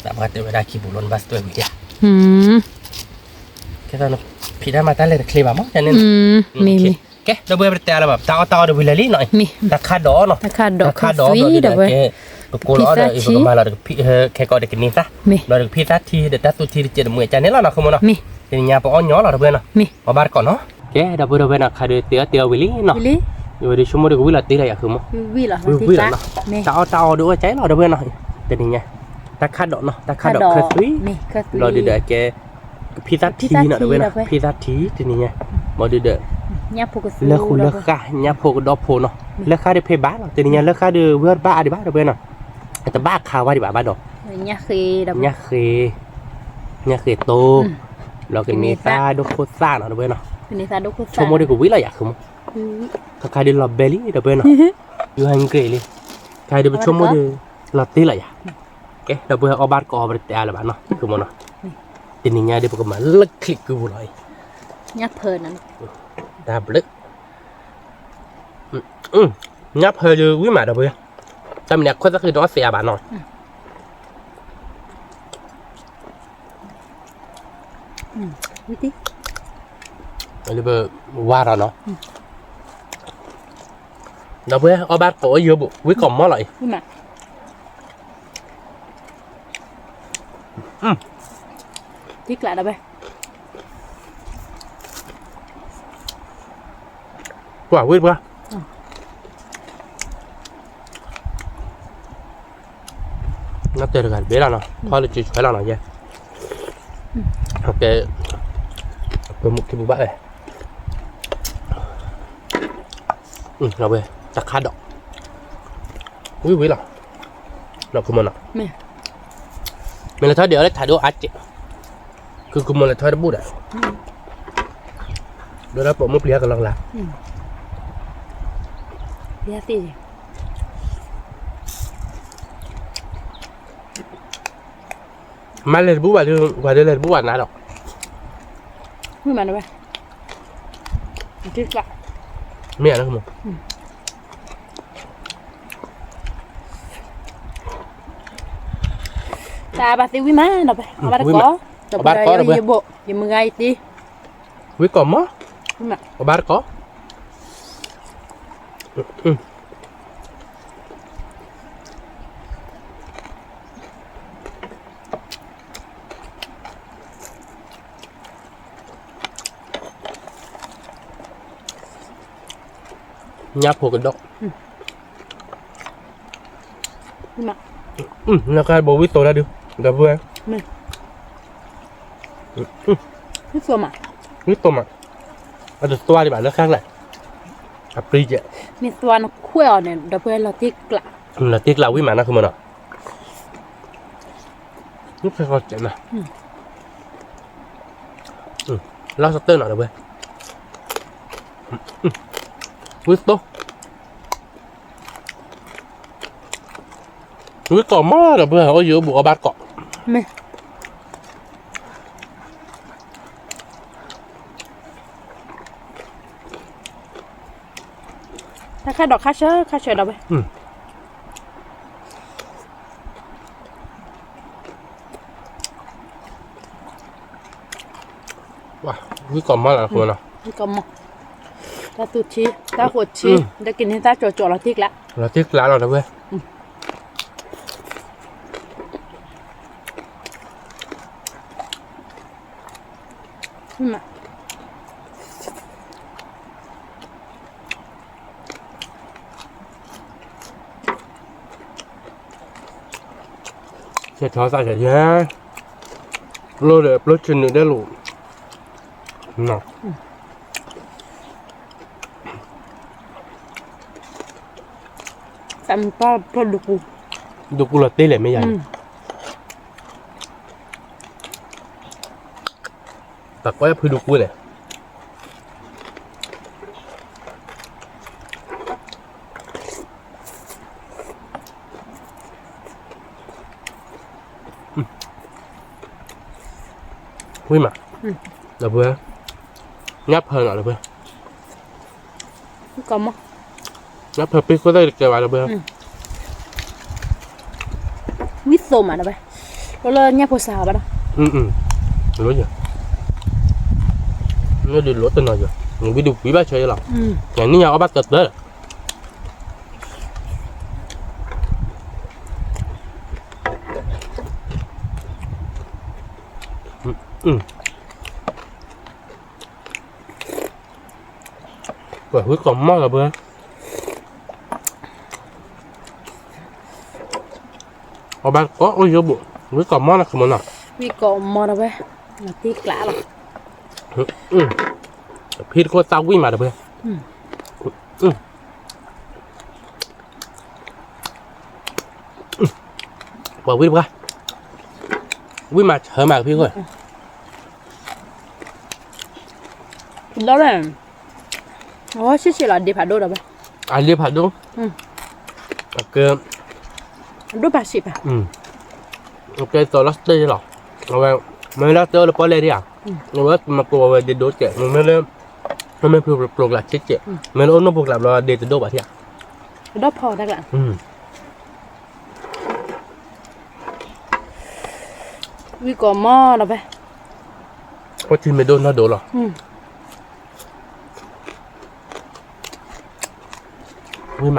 သးပှၢ်တဲဝဲဒၣ်ခံပူၤလီၤ နဘၣ်စတွဲဝံၤယၤ, ကဲသိးန ဖံးတၢ်မၤတၢ်လဲၤတချ့ဘၣ်မး ကန့ၣ်, မ့ၢ်မ့ၢ်, ကဲ ဒီပုၢ်ဝဲၢ် ပတတဲအါလၢၤဘၣ် ပတၢ်အီၣ်တၢ်အီဒီးဝံၤလၢာ်လံနီၤ, တၢ်ခါဒီးနီၤ, တၢ်ခါဒီး ဘျီဒုဒီးကဲ ကကိးလီၤအီၤဒီး ပကမၤလီၤ ခဲကိးဒီးကန့ၢ်သၣ်, ဘျီဒီးကဖံးသၣ်ထံဒီးတၢ်သူၣ်ထံ တကဲးတမှံၤကန့ၣ်လီၤနီၤ ဃုမိၢ်နီၤ, တနံၤညါပအီၣ်ညီလီၤ ဒီပုၢ်ဝဲၢ်နီၤ, အီၣ်ဘၣ်တကိးနီၤ, ကဲ ဒီပုၢ်ဝဲၢ်နီၤ ခါဒီးတ့အီၣ်တ့အီၣ်ဝံၤလံနီၤ, ဝံၤဒီးဆိကမိၣ်ဒီးကဝံလီၤတ့လီၤယၤ ဃုမိၢ်, ဝံၤလီၤနီၤ, တၢ်အီၣ်တၢ်အီဒီးအိၣ်ကၠဲလီၤ ဒီပုၢ်ဝဲၢ်နီၤ, တနံၤညါ တၢ်ခါဒီးနီၤ တၢ်ခါဒီးခၢသွံ, ဘျီဒုဒီးကဲ ကဖံးသၣ်ထံနီၤ ဒီပုၢ်ဝဲၢ်နီၤ, ဖံးသၣ်ထံတနံၤညါ, ဘျီဒုဒီး လၢဃုလၢဃၣ် ညၣ်ဖိကဒီးဖိနီၤ, လၢဃၣ်ဒီးဖဲဘၣ်နီၤ, တနံၤညါလၢဃၣ်ဒီးဝံအီၣ်တဘၣ်အါဒံးဘၣ် ဒီပုၢ်ဝဲၢ်နီၤ, တဘၣ်ခးဝါဒံးဘၣ်ဘၣ်ဒီး, ညၣ်ဃ့, ညၣ်ဃ့တိ, ဘျီကန့ၢ်သၣ်ဒိၣ်ခိၣ်သၣ်နီၤ ဒီပုၢ်ဝဲၢ်နီၤ, ဆိကမိၣ်ဒီးကဝံလီၤယၤ ဃုမိၢ်, ခါခါဒီးလီၤဘဲလံ ဒီပုၢ်ဝဲၢ်နီၤ, ယူဟဲငြ့လံ, ခါဒီးပဆိကမိၣ်ဒီး လီၤတ့လီၤယၤ, ကဲ ဒီပုၢ်ဝဲၢ် အီၣ်ဘၣ်တကိး ပတတဲအါလၢၤဘၣ်နီၤ ဃုမိၢ်နီၤ, တနံၤညါဒီးပကမၤလၢချံးကုပူၤလီၤအံၤ, တၢ်ဘျုး ညၣ်ဖၢဒီးဝံၣ်မး ဒီပုၢ်ဝဲၢ်, တၢ်မံၤန့ၣ် အခွဲးသၣ်ဃံတအီၣ်သ့အါဘၣ်နီၤ, လၢပဝါထီၣ်နီၤ, ဒီပုၢ်ဝဲၢ် အီၣ်ဘၣ်တကိးအီၣ်ယိဘိၣ် ဝံၣ်ကိးမီၢ်လီၤအံၤ, တံကျးဒီးဝဲ ပှၤဝံၣ်ပှၤ, နတဲတဂၤတဘ့ၣ်လီၤနီၤ, ထီၣ်လၢက့ၤဆွဲလီၤနီၤယဲ, ကဲ, ပမုၢ်ခံပူၤဘၣ်ဝဲ, ဝဲ တၢ်ခါဒီး, ဝံၣ်ဝံၣ်လီၤ, နီၤ မ့ၢ်လဲၤထီၣ်ဒံးအီၤလၢထးဒိၣ်အါကဲး, ခုခုမိၢ်လဲၤထီၣ်တဘူၣ်ဒီး, ဒီးလၢပိာ်မုၣ်ပျံၤဟဲကလီကလါ, ပျံၤသ့, မ့ၢ်လဲၤတဘူၣ်ဘၣ်ဒီး, ပှၤဒီးလဲၤတဘူၣ်ဘၣ်နၤဒီး, မ့ၢ်ဧါ, တၢ်ဘၣ်သ့ဝံၣ်မးနီၤ, အဘၣ်တကိး, အဘၣ်တကိးဒီးဝဲ, ယဘိၣ် ယမုၢ်ဂၤယတံၤ, ဝံၣ်ကိးမီၢ်, အဘၣ်တကိး, ညၣ်ဖိကဒီး, လၢခါဘိဝံၣ်သိးတၢ်ဒုး, ဒီပုၢ်ဝဲၢ်, ဝံၣ်သိးမး, အတသွါဒံးဘၣ် လၢခါကျဲ, အပျံၤကဲး, မ့ၢ်သွါနခွဲးအီၤန့ၣ် ဒီပုၢ်ဝဲၢ် လီၤတံၢ်ကျး, လီၤတံၢ်ကျးဝံၣ်မးနီၤ ခုမနီၤ, နဖဲကီးကဲးနီၤ, လီၤစတၢၢ်နီၤ ဒီပုၢ်ဝဲၢ်, ဝံၣ်သိး ဝံၣ်ကိးမီၢ်ဒီပုၢ်ဝဲၢ် အိၣ်ယိအိၣ်ဘူးအီၣ်ဘၣ်တကိး, မ့ၢ် တၢ်ခါဒီးခါဆၢခါဆၢဒီးဝဲ, ဝံၣ်ကိးမီၢ်လီၤ ဝံၣ်ကိးမီၢ်, တၢ်သူၣ်ထံ တၢ်ဃိးထံ ဒီးကန့ၢ်တၢ်ကၠီကၠီလီၤတံၢ်ကျး, လီၤတံၢ်ကျးလီၤ ဒီပုၢ်ဝဲၢ်, ဆဲးထီၣ်သးဆဲးယဲ, ပျိဒီးပျိဆ့နုာ်ဒဲးလိာ်, ဒိၣ်ကူလီၤတ့ၢ်လဲၣ်မ့ၢ်ယၤန့ၣ်, တၢ်ကွၢ်ဖုဒိၣ်ကူန့ၣ် ဝံၣ်မး, ဒီပုၢ်ဝဲၢ်, ညၣ်ဖၢနီၤ ဒီပုၢ်ဝဲၢ်, ညၣ်ဖၢပ့ၢ်ခိၣ်သၣ်တကဲဘၣ် ဒီပုၢ်ဝဲၢ်, ဝံၣ်သိးမး ဒီပုၢ်ဝဲၢ်, လၢညၣ်ဖိစးဘၣ်ဒီး, လိၣ်ယၤ, ဒုးလိၣ်တနီၤယၤ ဝံဒုးဝံဘၣ်ဆၢယလီၤ, နနံၣ်ညါအီၣ်ဘၣ်ကတၢၢ်လီၤ. ဝံကိးမီၢ်လီၤပှဲၤ, အဘၣ်ကိးအိၣ်ယိဘိၣ်, ဝံကိးမီၢ်လီၤခမနီၤ, ဝံကိးမီၢ်လီၤပှဲၤ, နတံၢ်ကျးလီၤ, ဖံတခိၣ်သၣ်ဝံၣ်မးတပှဲၤ, ပှၤဝံတပှၢ်, ဝံမးဆၢမးကဖံခိၣ်, ဒီး, အဝဲဆံးဆံးလီၤဒ့ဖးဒိၣ်ဒီးဝဲ, အဒ့ဖးဒိၣ်, အကဲ, အဒိၣ်ဖးဆံးဖး, အကဲသိးလီၤစတ့လီၤ, အဝဲ, မ့ၢ်လၢစတ့အိၣ်လၢပီၣ်လဲၣ်ဒံးဧါ, အဝဲမ့ၢ်ကိးဝဲဒ့ဒိၣ်ကဲး, မ့ၢ်လၢ, မ့ၢ်ဖုပျိကျးဆံးကဲး, မ့ၢ်လၢအိၣ်နိၣ်ပူၤကျးဘျီဒ့တဒိၣ်ဘၣ်ထံၣ်ဧါ, တဒိၣ်ဖီတၢ်ကျး ဝံကိးမီၢ်ဒီးဖဲ, အိၣ်ထံမ့ၢ်ဒိၣ်နီၢ်ဒိၣ်လီၤ, ဝံမး,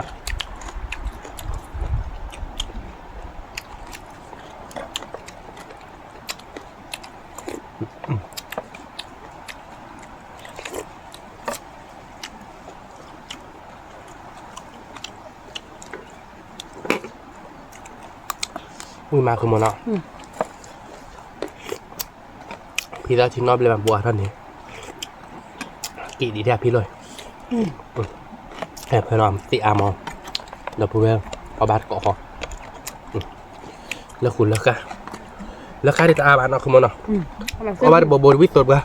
ဝံမးကမနီၤ, ဖံသၣ်ထံနီၣ်ဘျဲၣ်မးဘှါထီၣ်န့ၣ်, က့ၤဒံးထဲဖံလီၤ, ဖဲလီၤသ့ၣ်အါမး, ဒီပုၢ်ဝဲၢ်, အီၣ်ဘၣ်တကိးဃီ, လၢဃုာ်လၢဃၣ်, လၢဃၣ်ဒ်တအါဘၣ်နီၤကမနီၤ, အီၣ်ဘၣ်တဘိဘိတဝံသိးတပှၢ်,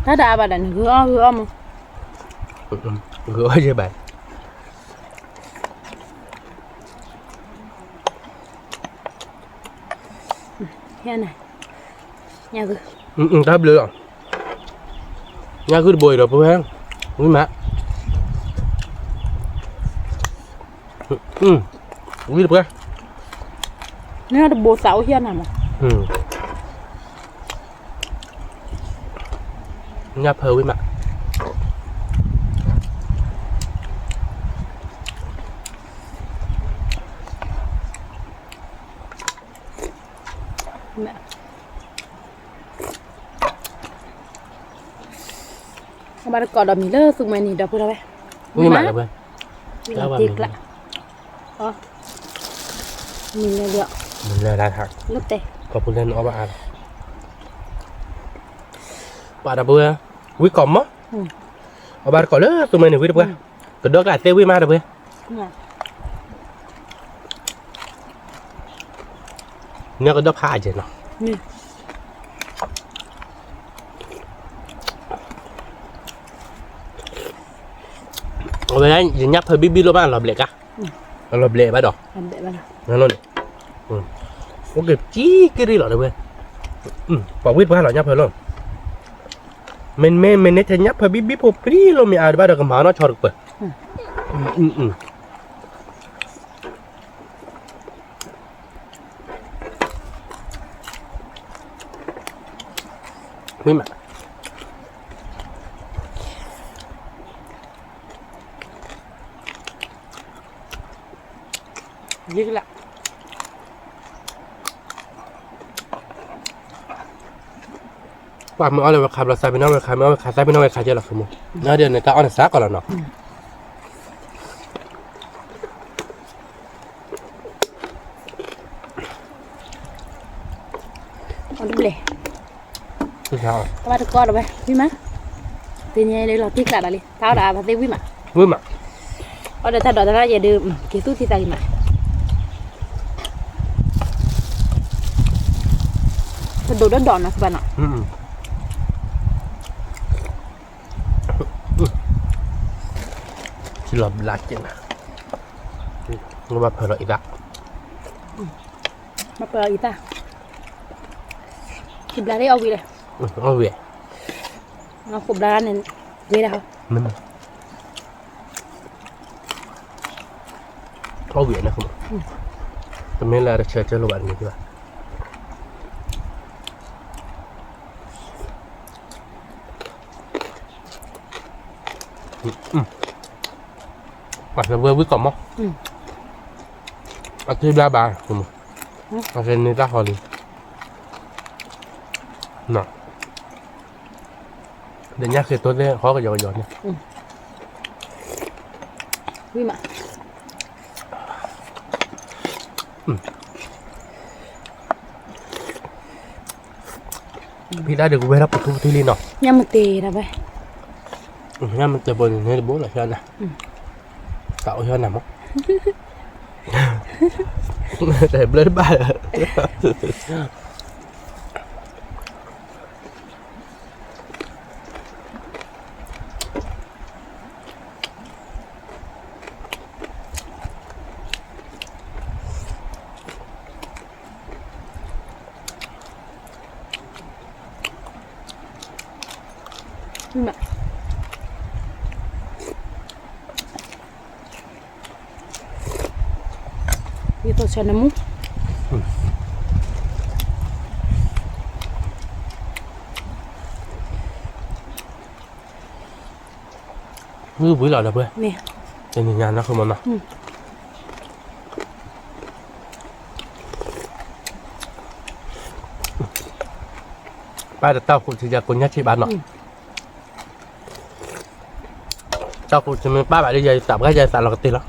တၢ်တအါဘၣ်ဒီးနဂုၤအီၣ်ဂုၤအီၣ်မး, ဂုၤအီၣ်ယဲဘၣ် တၢ်ဘျုးလီၤ, ညၣ်ဂုၢ်တဘိအံၤဒီးပဝဲ, ဝံမး, ဝံတပှၢ်, နတဘိသးအိၣ်ဟံၣ်နၤမး, ညၣ်ဖၢဝံမး အဘၣ်တကိးဒီးမံၤလၢသူမှဲနံၤဒီပုၢ်ဝဲၢ်, မ့ၢ်မးလၢပှဲၤ, တံၢ်ကျး, မံၤလၢ, လၢတဲ, ကီၢ်ပူၤလဲၣ်နအီၣ်ဘၣ်အါလီၤ, ပှၤဒီပုၢ်ဝဲၢ်, ဝံကိးမီၢ်, အဘၣ်တကိးလၢသူမှဲနံၤဝံတပှၢ်, ကဒီးကျးသ့ဝံမးဒီပုၢ်ဝဲၢ် မ့ၢ်ကဒီဖးအယဲၢ်နီၤ, အဝဲဒၣ်ယညၣ်ဖၢဘံၣ်ဘံၣ်လိၣ်ဘၣ်လီၤဘျဲးကါ, လီၤဘျဲးဘၣ်ဒီး, န့ၣ်, အိၣ်က့ၤကံကရံၣ်လီၤတဝဲ, ပှၤဝံၣ်တပှၢ်လီၤညၣ်ဖၢလီၤ, မ့မ့ၢ်မ့ၢ်န့ၣ်ထဲညၣ်ဖၢဘံၣ်ဘံၣ်ဖိပြံလိာ်မ့ၢ်အါတဘၣ်ဒီးကမၤနီၢ်ဆီတကပၢၤ မ့ၢ်မး, ယကလး, ပှၤမ့ၢ်အီၣ်လၢဝဲခါဘျီသးပ့ၤနီၣ်ဝဲခါ မ့ၢ်အီၣ်ဝဲခါသးပ့ၤနီၣ်ဝဲခါကဲလီၤ မူ, နဒီးန့ၣ်တၢ်အီၣ်န့ၣ်စးကီးလီၤနီၤ. အီၣ်တဘျဲၣ်, တဘၣ်တကီၢ်လီၤဝဲ ဝံၣ်မး, သ့ၣ်ညါလီၤတံၢ်ကျးဒီးလံ တၢ်အီၣ်ဒီးအါဘၣ်သ့ၣ်ဝံၣ်မး, ဝံၣ်မး, အီၣ်ဒီးတၢ်ဒိးတၢ်ရၣ်ယဲဒုး က့ၤသူၣ်ထံသးဂံၤမး, တဒိးဒီးဒိးနီၤ ကဘၣ်နီၤ. ထံလီၤဘျါက့ၤနၤ, ဘၣ်ဖၢလီၤအံသၣ်, ဘၣ်ဖၢလီၤအံသၣ်, ထံဘျါလၢအီၣ်ဝံၤလဲၣ်, အီၣ်ဝံၤ, ဃိးဘျါန့ၣ်, ဝဲဒၣ်ဟီ, အီၣ်ဝံၤန့ၣ်, တမ့ၢ်လၢတဆၢဆၢလိာ်ဘၣ်တမံၤဘၣ်. အဝဲဝံၣ်ကီးမီၢ်, အထံၣ်ဘျါဘၣ်, အကဲန့ၣ်တၢ်ဃီလံ, ဒီးညၣ်ဃ့တိသ့ၣ်ဃီကယီကယီန့ၣ်, ဝံၣ်မး ဖံတၢ်ဒုးကဝဲဒၣ်ပထူပထူလံနီၤ, ညၣ်မတ့ၤဒၣ်ဝဲ, ညၣ်မတ့ၤပှဲၤန့ၣ်န့ၣ်တဘိလီၤဆၢနၤ, တၢ်အိၣ်ဆၢနၤမး, တဘျၢတဘၣ်လၢ ယသီၣ်ဆၢနမူ, ဝံၣ်ဝံၣ်လီၤဒီးပှဲၤ, တနံၤညါနီၢ်ခိမနီၤ, ပၢ်တတၢ်အိၣ်ခိးထံယၤကိးညါထံဘၣ်နီၤ, တၢ်အိၣ်ခိးထံမ့ၢ်ပၢ်ဘၣ်ဒီး ယသးပှၢ်ယသးလီၤကတ့ၢ်လီၤ.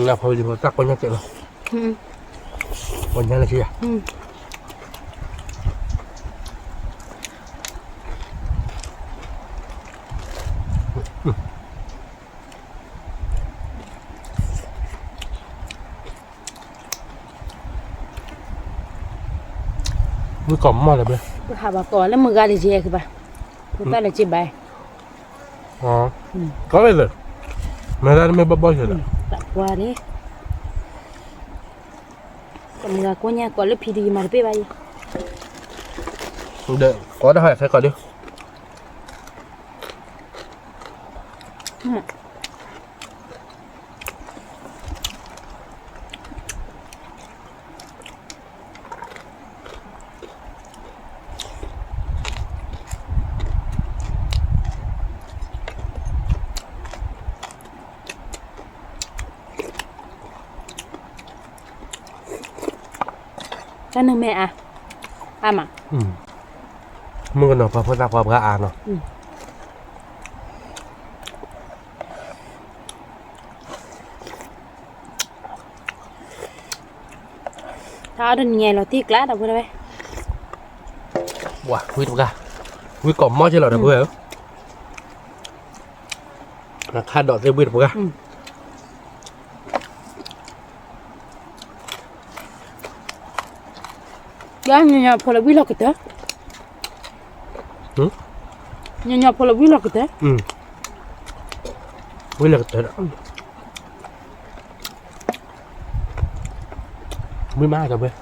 နဖိလံၤဖိတၢ်ကိးညါကဲးလီၤ, ကိးညါလၢခံယၤ, ဝံၣ်ကီးမီၢ်လၢၤဘၣ်, ပဟးဘၣ်ကီးလၢမုၢ်ဂၤတယဲၢ်ကဘၣ်, ပတၢ်လၢက့ဘၣ်, ကီးဝဲသ့ၣ်, မ့ၢ်ဒၣ်တမ့ၢ်ဘီဘီဆဲးလီၤ, တၢ်ကွၢ်န့ၣ်, ကမုၢ်ဂၤကိးညါကီးလၢဖံဒံးယမၤတပ့ၢ်ဘၣ်ယံၤ, ဒီးကီးတၢ်ဟဲခဲကီးဒုး တၢ်နုာ်မ့ၢ်အါ, အါမး, မုၣ်ကနီၤပှၤဖိသၣ်ခွါပှၤအါနီၤ. တၢ်အီၣ်တနံၤညါလီၤတံၢ်ကျါဒီပုၢ်ဝဲၢ်, ဝံၣ်တပှၢ်, ဝံၣ်ကီးမီၢ်က့လီၤဒီပုၢ်ဝဲၢ်ဧၢ, ခါဒီးသ့ၣ်ဝံၣ်တပှၢ် ဒီးညီညီဖိလၢဝံၣ်လီၤကတၢၢ်, ညီညီဖိလၢဝံၣ်လီၤကတၢၢ်, ဝံၣ်လီၤကတၢၢ်ဒီး ဝံၣ်မးဒီပုၢ်ဝဲၢ်,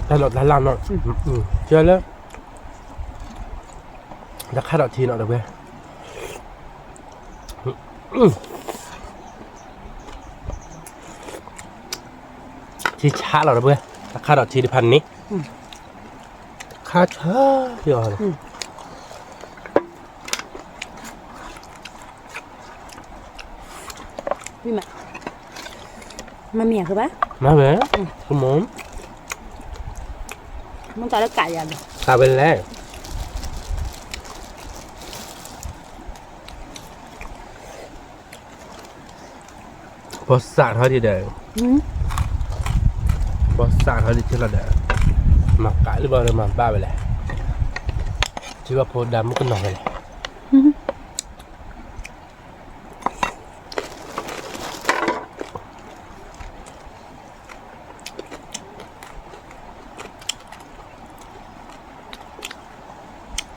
တၢ်လီၢ်တၢ်လၢ်နီၤ, ကဲလၢ တၢ်ခါဒီးထံနီၤဒီပုၢ်ဝဲၢ်, ထံဆါလီၤဒီပုၢ်ဝဲၢ်, တၢ်ခါဒီးထံတဖၣ်န့ၣ်, ခါဆါလီၤ မၤမ့ၢ်ကဘၣ်, မၤဝဲ, ကမိၣ်, မ့ၢ်တၢ်လၢကးယၤလီၤ, ကးဝဲလဲၣ်, ဘီစးထီၣ်ဒံးဒီး, ဘီစးထီၣ်ဒံးက့လီၤဒီး, မၤကးလၢဘၣ်ဒီးမၤဘၣ်ဝဲလဲၣ်, ထံဘၣ်ဖိဒါမုၣ်ကနီၤဝဲလဲၣ်.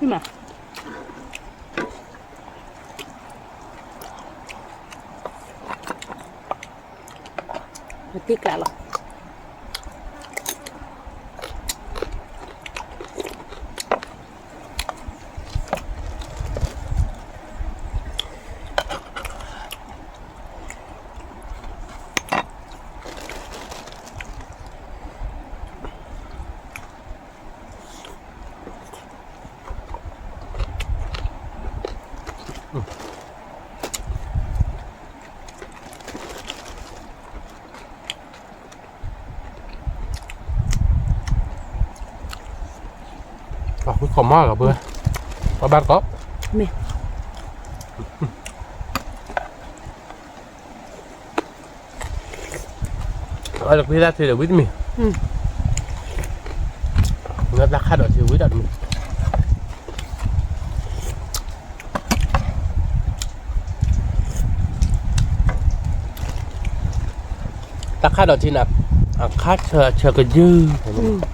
မ့ၢ်မး, ပတံၢ်ကျးလီၤ. မ့ၢ် အီၣ်ဃုခီၣ်မီၢ်လီၤပှဲၤ, ပှၤဘၣ်တကိး, မ့ၢ် အီၣ်လၢကွံသၣ်ထံဒီးဝံတမံၤ, တၢ်ခါဒီးထံဝံဒီးတမံၤ, တၢ်ခါဒီးထံန့ၣ်, အခါဆၢဆၢကယုၢ်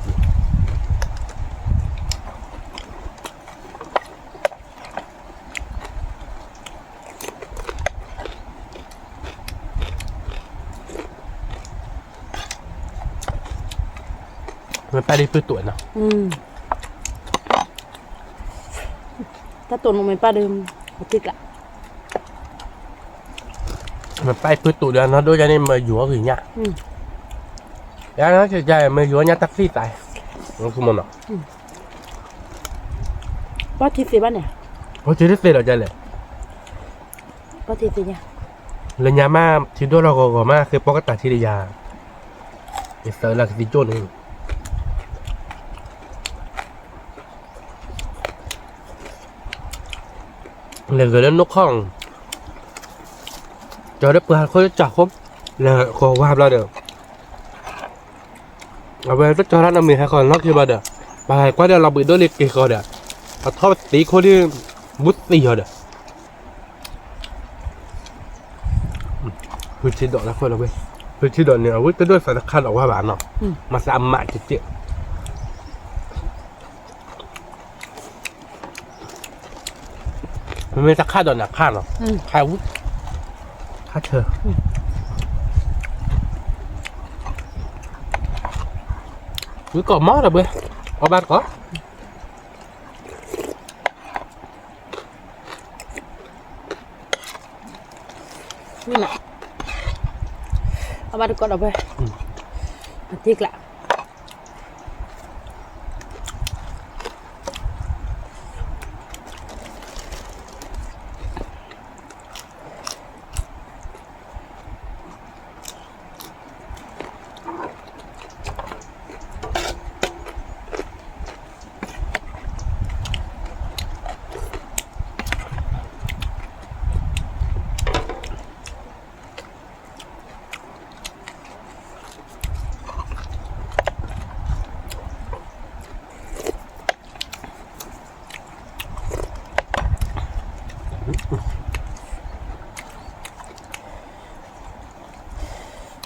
မ့ၢ်ပၢ်ဒ်ဖုတိာ်နီၤ, တၢ်တိာ်န့ၣ်မ့ၢ်ပၢ်ဒီး, အတံကျး, မ့ၢ်ပၢ်ဖုတိာ်ဒီးနီၢ်ဒိၣ်ယါန့ၣ် မ့ၢ်ယူၤအီၣ်ဂ့ၤညါ, ယါနီၢ်ကယါ မ့ၢ်ယူၤအီၣ်ညါတၢ်သံၣ်သး, မ့ၢ်နီၤ, ပှၤထံသ့ဘၣ်န့ၣ်, ပှၤထံတသ့ဒီးယါလဲၣ်, ပှၤထံသ့ညါ, လၢညါမး ထံဒိၣ်လီၤဂီၤဂီၤမး ဃ့ပီၣ်ကတၢၢ်ထံဒီးယၤ, ယသၢလၢကသံၣ်ကၠိၣ်န့ၣ် လဲၤဂဲၤလၢနိၣ်ခီၣ်, ကၠီၤဒီးပှၤခိၣ်ကၠီၤဃိ, လဲၤဃီၤဝါဘျီဒီး, အဝဲတကၠီၤတၢ်နီတမံၤ ဟဲဃီၤနီၣ်ခံဘျီဒီး, ပှၤဟဲကွၢ်ဒီးလီၤဘှံးဒိၣ်လံက့ၤဃီၤဒီး, ပထီၣ်ပသံခိၣ်ဒီး, ဘူးသံအီၤဒီး ဖုထံဒိးလၢဃိလီၤဝဲ, ဖုထံဒိးန့ၣ် အဝဲတဒိၣ်သးတခါဒီးဝါဘၣ်နီၤ, မၤသးအမးကက့ၢ်, မ့မ့ၢ်တခါဒီးန့ၣ်ခါနီၤ, ခါဝံ, ခါဆၢ, ဝံကိးမီၢ်ဒီးဘှဲ, အီၣ်ဘၣ်တကိး ဝံၤမး, အဘၣ်တကိးဒီးဝဲ, အတံကျး,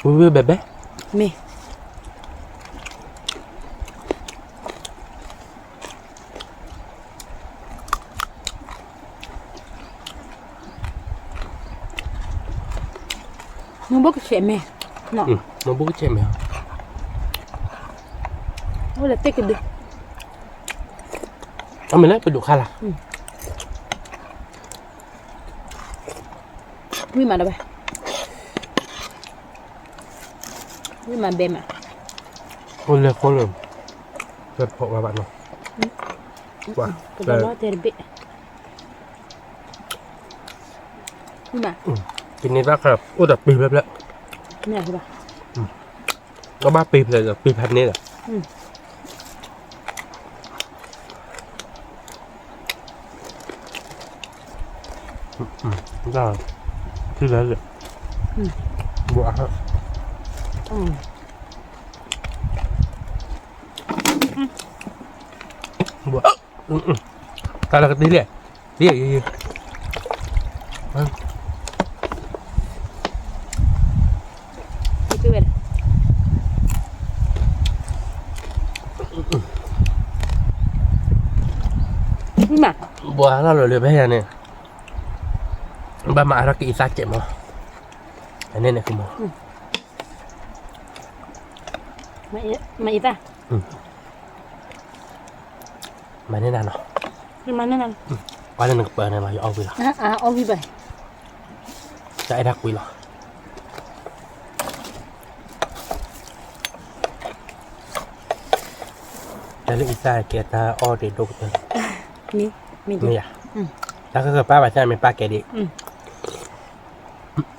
ဝံၤဝံၤဘဲဘဲ, မ့ၢ် မ့ၢ်ဘိၣ်ကဆဲးမဲာ်, မ့ၢ်ဘိၣ်ကဆဲးမဲာ်, အိၣ်ဒီးသ့ၣ်ကဒု, အမ့ၢ်လၢပဒိၣ်ခါလၢ်, ဝံၤမးဒီးဝဲ, ဝံၤမးဘဲမး, အိၣ်လဲၤဃိလၢ, ပဖီၣ်ဝဲဘၣ်နီၤ, ပဒီလီၤတဲာ်တဘ့ၣ် မး, ကန့ၢ်ဘၣ်ခါ အိၣ်ဒီးပ့ၤဖျဲးဖျဲး, မ့ၢ်ဘၣ်, ကဘၣ်ပ့ၤဖျဲးဒီး ပ့ၤဖျဲးန့ၣ်ဒီး, ထံလၢာ်, ဘိးအဟၢ, ဘိး, တၢ်လၢကတံၢ်လဲၣ်, တံၢ်, ဘိးအဟၢလီၤလၢဖဲယၤန့ၣ်, ဘၣ်မၤအါထီၣ်ကအံသၣ်စဲးမး, အန့ၣ်န့ၣ်ကမး, မၤအံသၣ်, မၤန့ၢ်နၤနီၤ, မၤန့ၢ်နၤ, ပှၤလၢနကပၢၤန့ၣ်မး ယအီၣ်ဝံၤလီၤ, အီၣ်ဝံၤဘၣ်, တၢ်အဲၣ်တၢ်ကွံလီၤ, တၢ်လၢအံသၣ်ကဲတၢ်အီၣ်ဒံးဒိၣ်ကတၢၢ်, မ့ၢ်, မ့ၢ်ယၤ, တၢ်ဃၢၤဃၢၤပၢ်ဘၣ်ဆၣ်မ့ၢ်ပၢ်ကဲဒ်အံ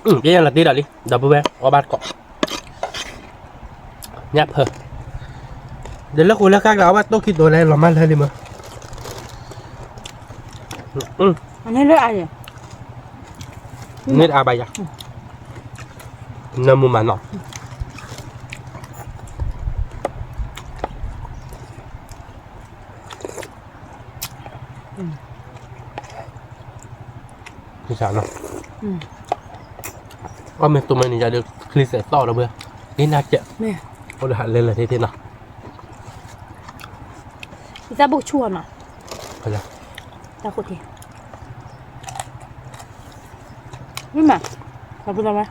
ၤ, ယဲယလီၤတ့ဒီးလံ ဒီပုၢ်ဝဲၢ် အီၣ်ဘၣ်တကိး, ညၣ်ဖၢ, ဒီးလၢဃိလၢဃၣ်ကျါ အီၣ်ဘၣ်တိၢ်ခံတိၤလဲၣ် လီၤမၢ်လၢလံမး, န့ၢ်အါဘၣ်ယၤ, နၢမူမၤနီၢ် အီၣ်မ့ၢ်တိၢ်မ့ၢ်န့ၣ် ယၤဒီး ချံစဲးသီၣ်ဒီးဘၣ်, ဒ်နၤကဲး, အိၣ်ဒီးဟးလဲၤလဲၤသ့သ့နီၤ, ယသးဘိၣ်ကဆူၣ်အီၤနီၤ, တၢ်ခိၣ်ထံ, ဝံၤမး,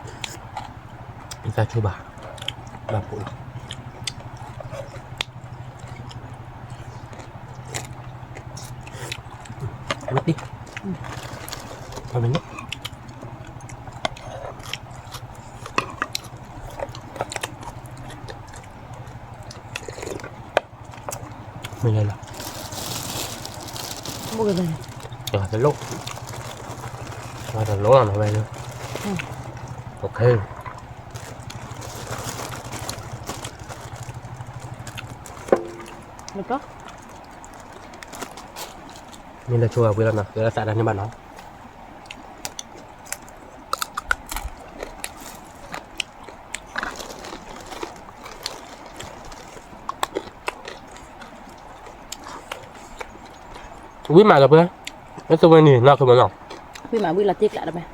ယသးဆိဘၣ်, ဘၣ်ပိာ်လီၤ မ့ၢ်တံၢ်, အမ့ၢ်န့ၣ်, မ့ၢ်လဲၤလီၤ, တလိၣ်, တလိၣ်လီၤဝဲလၢ, မ့ၢ်လၢဆိဝဲလီၤနီၤ ကဲလၢသးဒၣ်န့ၣ်ဘၣ်နီၤ ဝံၤမးဒီးပှဲၤ, မ့ၢ်သဝဲန့ၣ် နီၢ်ခိမနီၤ, ဝံၤမးဝံၤလီၤတ့ကျးဒီးပှဲၤ,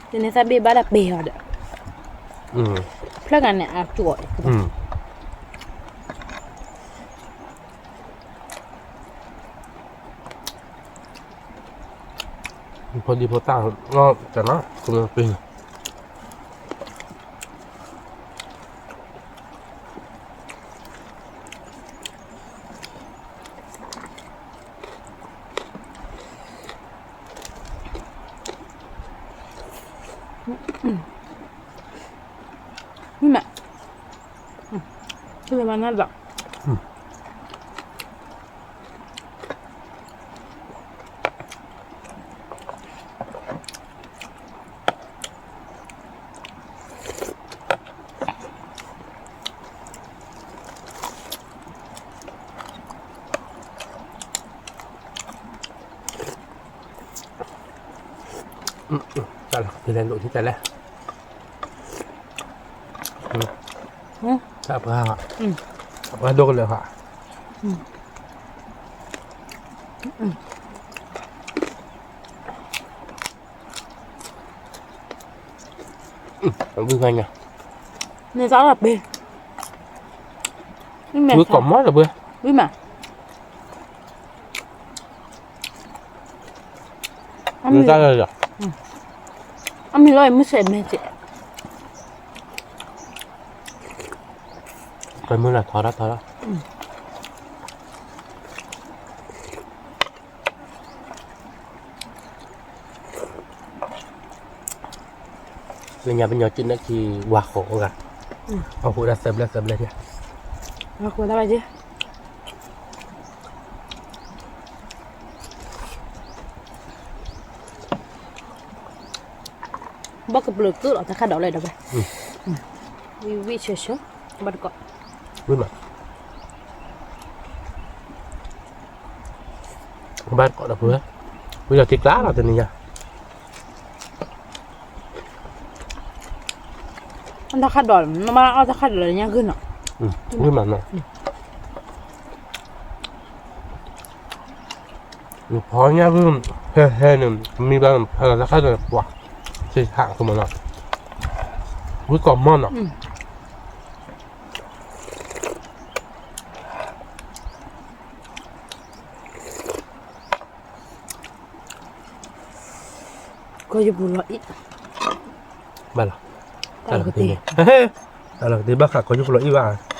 တန့ၢ်သးဘ့ၣ်ဘၣ်ဒၣ်ပ့ၤအီၤဒီး, ဖျၢၣ်ဂၤန့ၣ်အကၠိအီၤ, ဖိဒံဖိသၣ်နီၢ်ကနီၤ, မ့ၢ်မး, မ့ၢ်မးနၤဒီး တၢ်လီၤ တၢ်လီၤ တၢ်ပှၢ်, တၢ်ပှၢ်ဒိၣ်ကလၢၤဟး, ဝံၤ, န့ၣ်တၢ်လီၤပ့ၤ, ဝံၤကီၢ်မီၢ်လီၤပှဲၤ, ဝံၤမး, အမံၤလီၤ မုၢ်ဆဲးမဲာ်စဲး, ပမုၢ်လၢထီထီထီထီ လၢညါပညီက့ၤန့ၣ်က့ၤဝါဃီၤအိၣ်ဂၤ, အဃိဒၣ်သၢဘျဲၣ်သၢဘျဲၣ်, အဃိဒၣ်ဘၣ်က့ၤ ဘၣ်ကပျၢၤကၢလီၤ တၢ်ခါဒီးလဲၣ်ဒီးဝဲ, ဝံၣ်ဝံၣ်ဆၢဆၢ, ဘၣ်တကိး, ဝံၣ်မး, ဘၣ်တကိးဒီးပဝဲ, ဝံၣ်ဒီးတံၤကျါလီၤတနံၤညါ တၢ်ခါဒီး နမ့ၢ်အီၣ်တၢ်ခါဒီးလၢညါဂ့ၢ်နီၤ, ဝံၣ်မးနီၤ, နဖီညါဂ့ၢ်, ဟဲဟဲန့ၣ် မံဘၣ်နဖီတၢ်ခါဒီးပှၤ, စ့ဟးကမနီၤ, ဝံၣ်ကီၢ်မီၢ်နီၤ ကီၢ်ယပူၤလီၤအံၣ်, ဘၣ်လီၤ, တၢ်လီၤကတ့ၢ်, တၢ်လီၤကတ့ၢ်ဘၣ်ဃးကီၢ်ယပူၤလီၤအံၣ်ဘၣ်,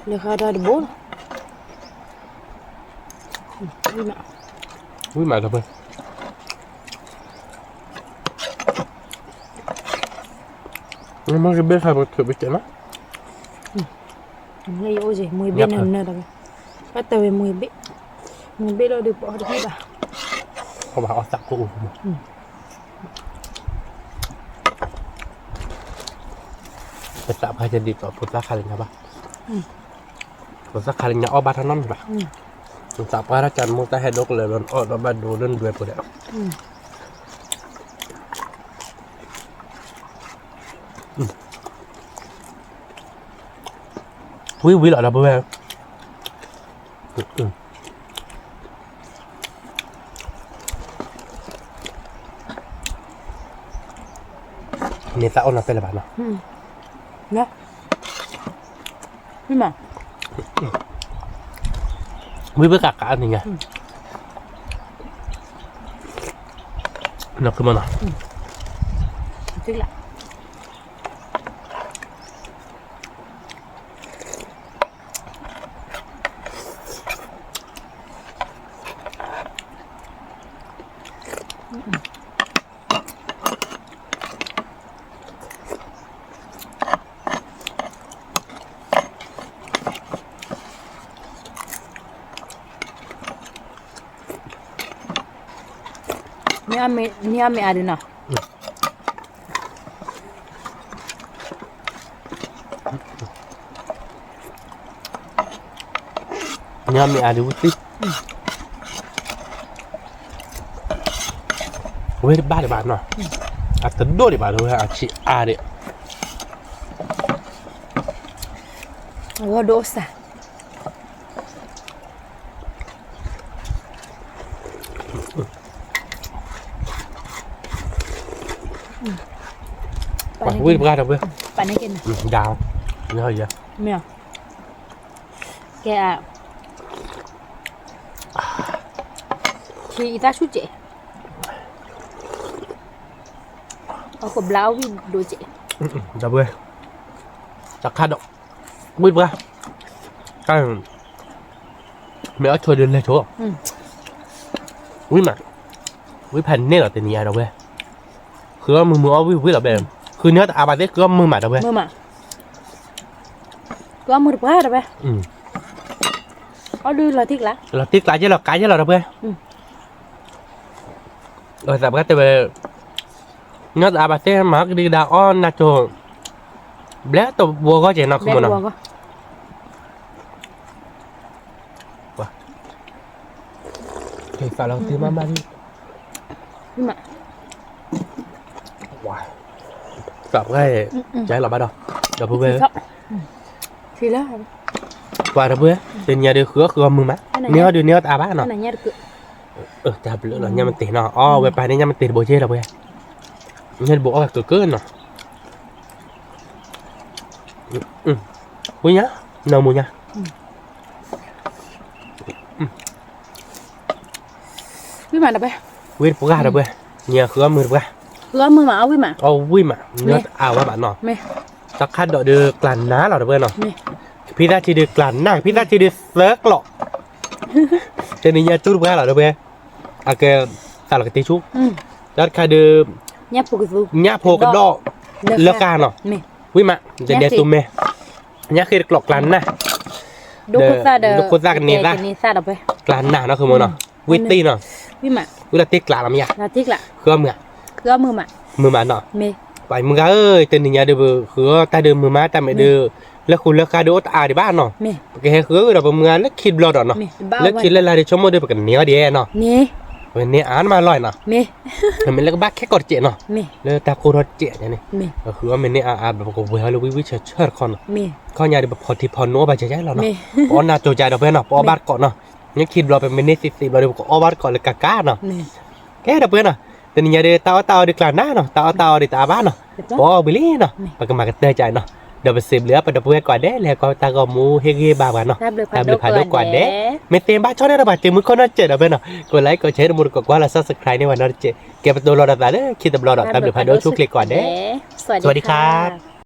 လဲၤဃါဒၣ်တဘိလီၤ, ဝံၣ်မးဒီးပှဲၤ ဝံၣ်မးဒီးပှဲၤ, မ့ၢ်ကဘ့ၣ်ခါပထုးပကဲနီၤ, မ့ၢ်ယအိၣ်က့ၤ မွေဘ့ၣ်နၢၤနၢၤတဂၤ, ဘၣ်တဲဝဲမွေဘ့ၣ်, မွေဘ့ၣ်လီၤဒီးပအီၣ်တဘၣ်ဘၣ်, အီၣ်ဘၣ်အီၣ်သးကိၣ်အိၣ်မး, ပသးပှၢ်ကဒ်သိးဖိသၣ်ခါလၢညါဘၣ်, ဖိသၣ်ခါလၢညါအီၣ်ဘၣ်ထီၣ်နီတမံၤဘၣ်, ပသးပှၢ်ထီၣ်ကၢ်မိၢ်တၢ်ဟဲဒိၣ်ကလၢာ်လီၤ အီၣ်ဒီးဘၣ်ဒိလၢနဒွဲၣ်ပူၤဒီး ဝံၣ်ဝံၣ်လီၤဒီပုၢ်ဝဲၢ်, န့ၣ်သးအိၣ်နီၤတဲလၢၤဘၣ်နီၤ, ဝံၣ်ဝံၣ်ကးကးန့ၣ်ညါ, နီၤ မ့ၢ်အမ့ၢ်အါဒုးနီၤ, မ့ၢ်အမ့ၢ်အါဒုးဝံၣ်သံ, ဝဲတဘၣ်ဒံးဘၣ်နီၤ, အတဒိၣ်ဒံးဘၣ်လၢဝဲအဆံးအါဒံး, အဝဲဒိၣ်စၢ် ဝံၣ်တပှၢ်ဒီပုၢ်ဝဲၢ်, ဒၣ်, မ့ၢ်, ကဲ, ခံအံသၣ်ဆူၣ်စဲး, အဃိဘျါအီၣ်ဝံၣ်ဒိၣ်စဲး, ဒီပုၢ်ဝဲၢ်, တၢ်ခါဒီး, ဝံၣ်တပှၢ်, မ့ၢ်အီၣ်ဆိဒုးလဲၤဆိ, ဝံၣ်မး, ဝံၣ်ဖးန့ၢ်လီၤတနံၤညါဒီပုၢ်ဝဲၢ်, ဃုအီၣ်မုာ်မုာ်အီၣ်ဝံၣ်ဝံၣ်လီၤဘဲ, ဃုန့ၢ်တအါဘၣ်သ့ၣ် ဃုအီၣ်မုာ်မးဒီပုၢ်ဝဲၢ်, ဃုအီၣ်မုာ်တပှၢ်ဒီပုၢ်ဝဲၢ်, အီၣ်ဒုးလီၤတံၢ်ကျါ, လီၤတံၢ်ကျါယဲၢ်လီၤ ကါယဲၢ်လီၤဒီပုၢ်ဝဲၢ်, သးပှၢ်တဲဝဲ, န့ၢ်တအါဘၣ်သ့ၣ်မၤကဒံကဒါအီၣ်နၢ်ကၠိ, ဘျဲၣ်တဝီဂီၢ်ကဲနီၤ ခမနီၤ, သးလီၤတံၢ်မးမးလံ, သးပှၢ်, ကဲလီၤဘၣ်ဒီး, ဒီပုၢ်ဝဲၢ်, ပှၤဒီပုၢ်ဝဲၢ်, တနံၤညါဒုးဃုအီၣ်ဃုအီၣ်မုာ်မး, န့ၢ်အီၣ်ဒုးန့ၢ်အီၣ်တအါဘၣ်နီၤ, တၢ်ဘျုးလီၤ ညၣ်မတ့ၤနီၤ, အီၣ်ဝဲပၢ်န့ၣ်ညၣ်မတ့ၤတဘိကဲဒီပုၢ်ဝဲၢ်, ညၣ်တဘိအီၣ်ဝဲကကၢနီၤ, ဝံၣ်ညါ, နီၢ်မူညါ, ဝံၣ်တပှၢ်ဒီပုၢ်ဝဲၢ်, န့ၣ်ဃုအီၣ်မုာ်တပှၢ်, အီၣ်ဝံၣ်မး, န့ၢ်အါဝဲဘၣ်နီၤ, တၢ်ခါဒီးဒုးကျးနးလီၤဒီပုၢ်ဝဲၢ်နီၤ, ကဖံသၣ်ဆံးဒုးကျးနး ကဖံသၣ်ဆံးဒုးသၢကျီး, တနံၤညါကၠူတပှၢ်လီၤဒီပုၢ်ဝဲၢ်, အကဲ, သးလီၤကတ့ၢ်ဆူ, တၢ်တခါဒုး, ညၣ်ဖိကဒီး, လၢဃာ်နီၤ, ဝံၣ်မး, တဒဲးတူၢ်မဲ, ညၣ်ဃ့တကျိးကျးနၢ်, ဒိခိၣ်သၣ်ဒီး, ဒိခိၣ်သၣ်ကန့ၢ်သၣ်, ကျးနၢ်နီၤ ခမနီၤ, ဝံၣ်တ့ၢ်နီၤ, ဝံၣ်လီၤတ့ၢ်ကျးလီၤမ့ၢ်ယါ, ဃုအီၣ်မုာ်, မုာ်မးနီၤ, ပှၤမုၢ်ဂၤဧၢ, တနံၤညါဒုးပဃုအီၣ်တၢ်ဒုးမုာ်မး တၢ်မ့ၢ်ဒုး, လၢဃူလၢဃာ်ဒုးအိၣ်တအါဒံးဘၣ်နီၤ, ပကဟဲဃုအီၣ်ဒီးပမုၢ်ဂၤလၢခံတဘျီဒီးနီၤ, လၢခံလၢလာ်ဒုးဆိကမိၣ်ဒုးပကန့ၢ်အီၣ်ဒံးနီၤ, ပကန့ၢ်အါန့ၢ်မးလီၤနီၤ, မ့ၢ်လၢကဘၣ်ခဲကိာ်တစဲးနီၤ, လၢတၢ်ကိၢ်ထီၣ်တစဲးန့ၣ်, ပဃုအီၣ်မ့ၢ်န့ၢ်အါအါ ပကဝဲၤအီၣ်လၢဝံၣ်ဝံၣ်ဆၢဆၢတခီနီၤ, ခီညါဒုးပဖီထံဖီနိအီၣ်ဘၣ်ကဲကဲလီၤနီၤ, ပအီၣ်နၢ်ကၠိကၢဒီပုၢ်ဝဲၢ်နီၤ, ပအီၣ်ဘၣ်တကိးနီၤ, ညၣ်ခံတဘျီပမ့ၢ်န့ၢ်သ့သ့ဘျီဒုး ပကအီၣ်ဘၣ်တကိးလၢကကါနီၤ, ကဲဒီပုၢ်ဝဲၢ်နီၤ, တနံၤညါဒုးတၢ်အီၣ်တၢ်အီဒုးကျးနၢ်နီၤ, တၢ်အီၣ်တၢ်အီဒုးတအါဘၣ်နီၤ, ပအီၣ်ဝံၤလံနီၤ, ပကမၤကတၢၢ်ကၢနီၤ, ဒီးပစံးဘျုးပဒီပုၢ်ဝဲၢ်ကိးဂၤဒဲး လၢဟဲကွၢ်တၢ်ဂီၤမူဟ့ၣ်ဂံၢ်ဘါပှၤနီၤ, တၢ်ဘျုးဖးဒိၣ်ကိးဂၤဒဲး, မ့ၢ်သ့ဘၣ်ဆီန့ၣ်ဒီးပှၤစံးမုၢ်ခိၣ်နီၢ်စဲးဒီပုၢ်ဝဲၢ်နီၤ, ကိးlikeကိးshare တမူတကိးကွၢ်လီၤ subscribe န့ၢ်ပှၤနီတစဲး, ကဲပတိၢ်လီၤဒီးသးလၢခံတဘျီဒီး တၢ်ဘျုးဖးဒိၣ်ဆူၣ်ချ့ကိးဂၤဒဲး, စဝၤဒံခါ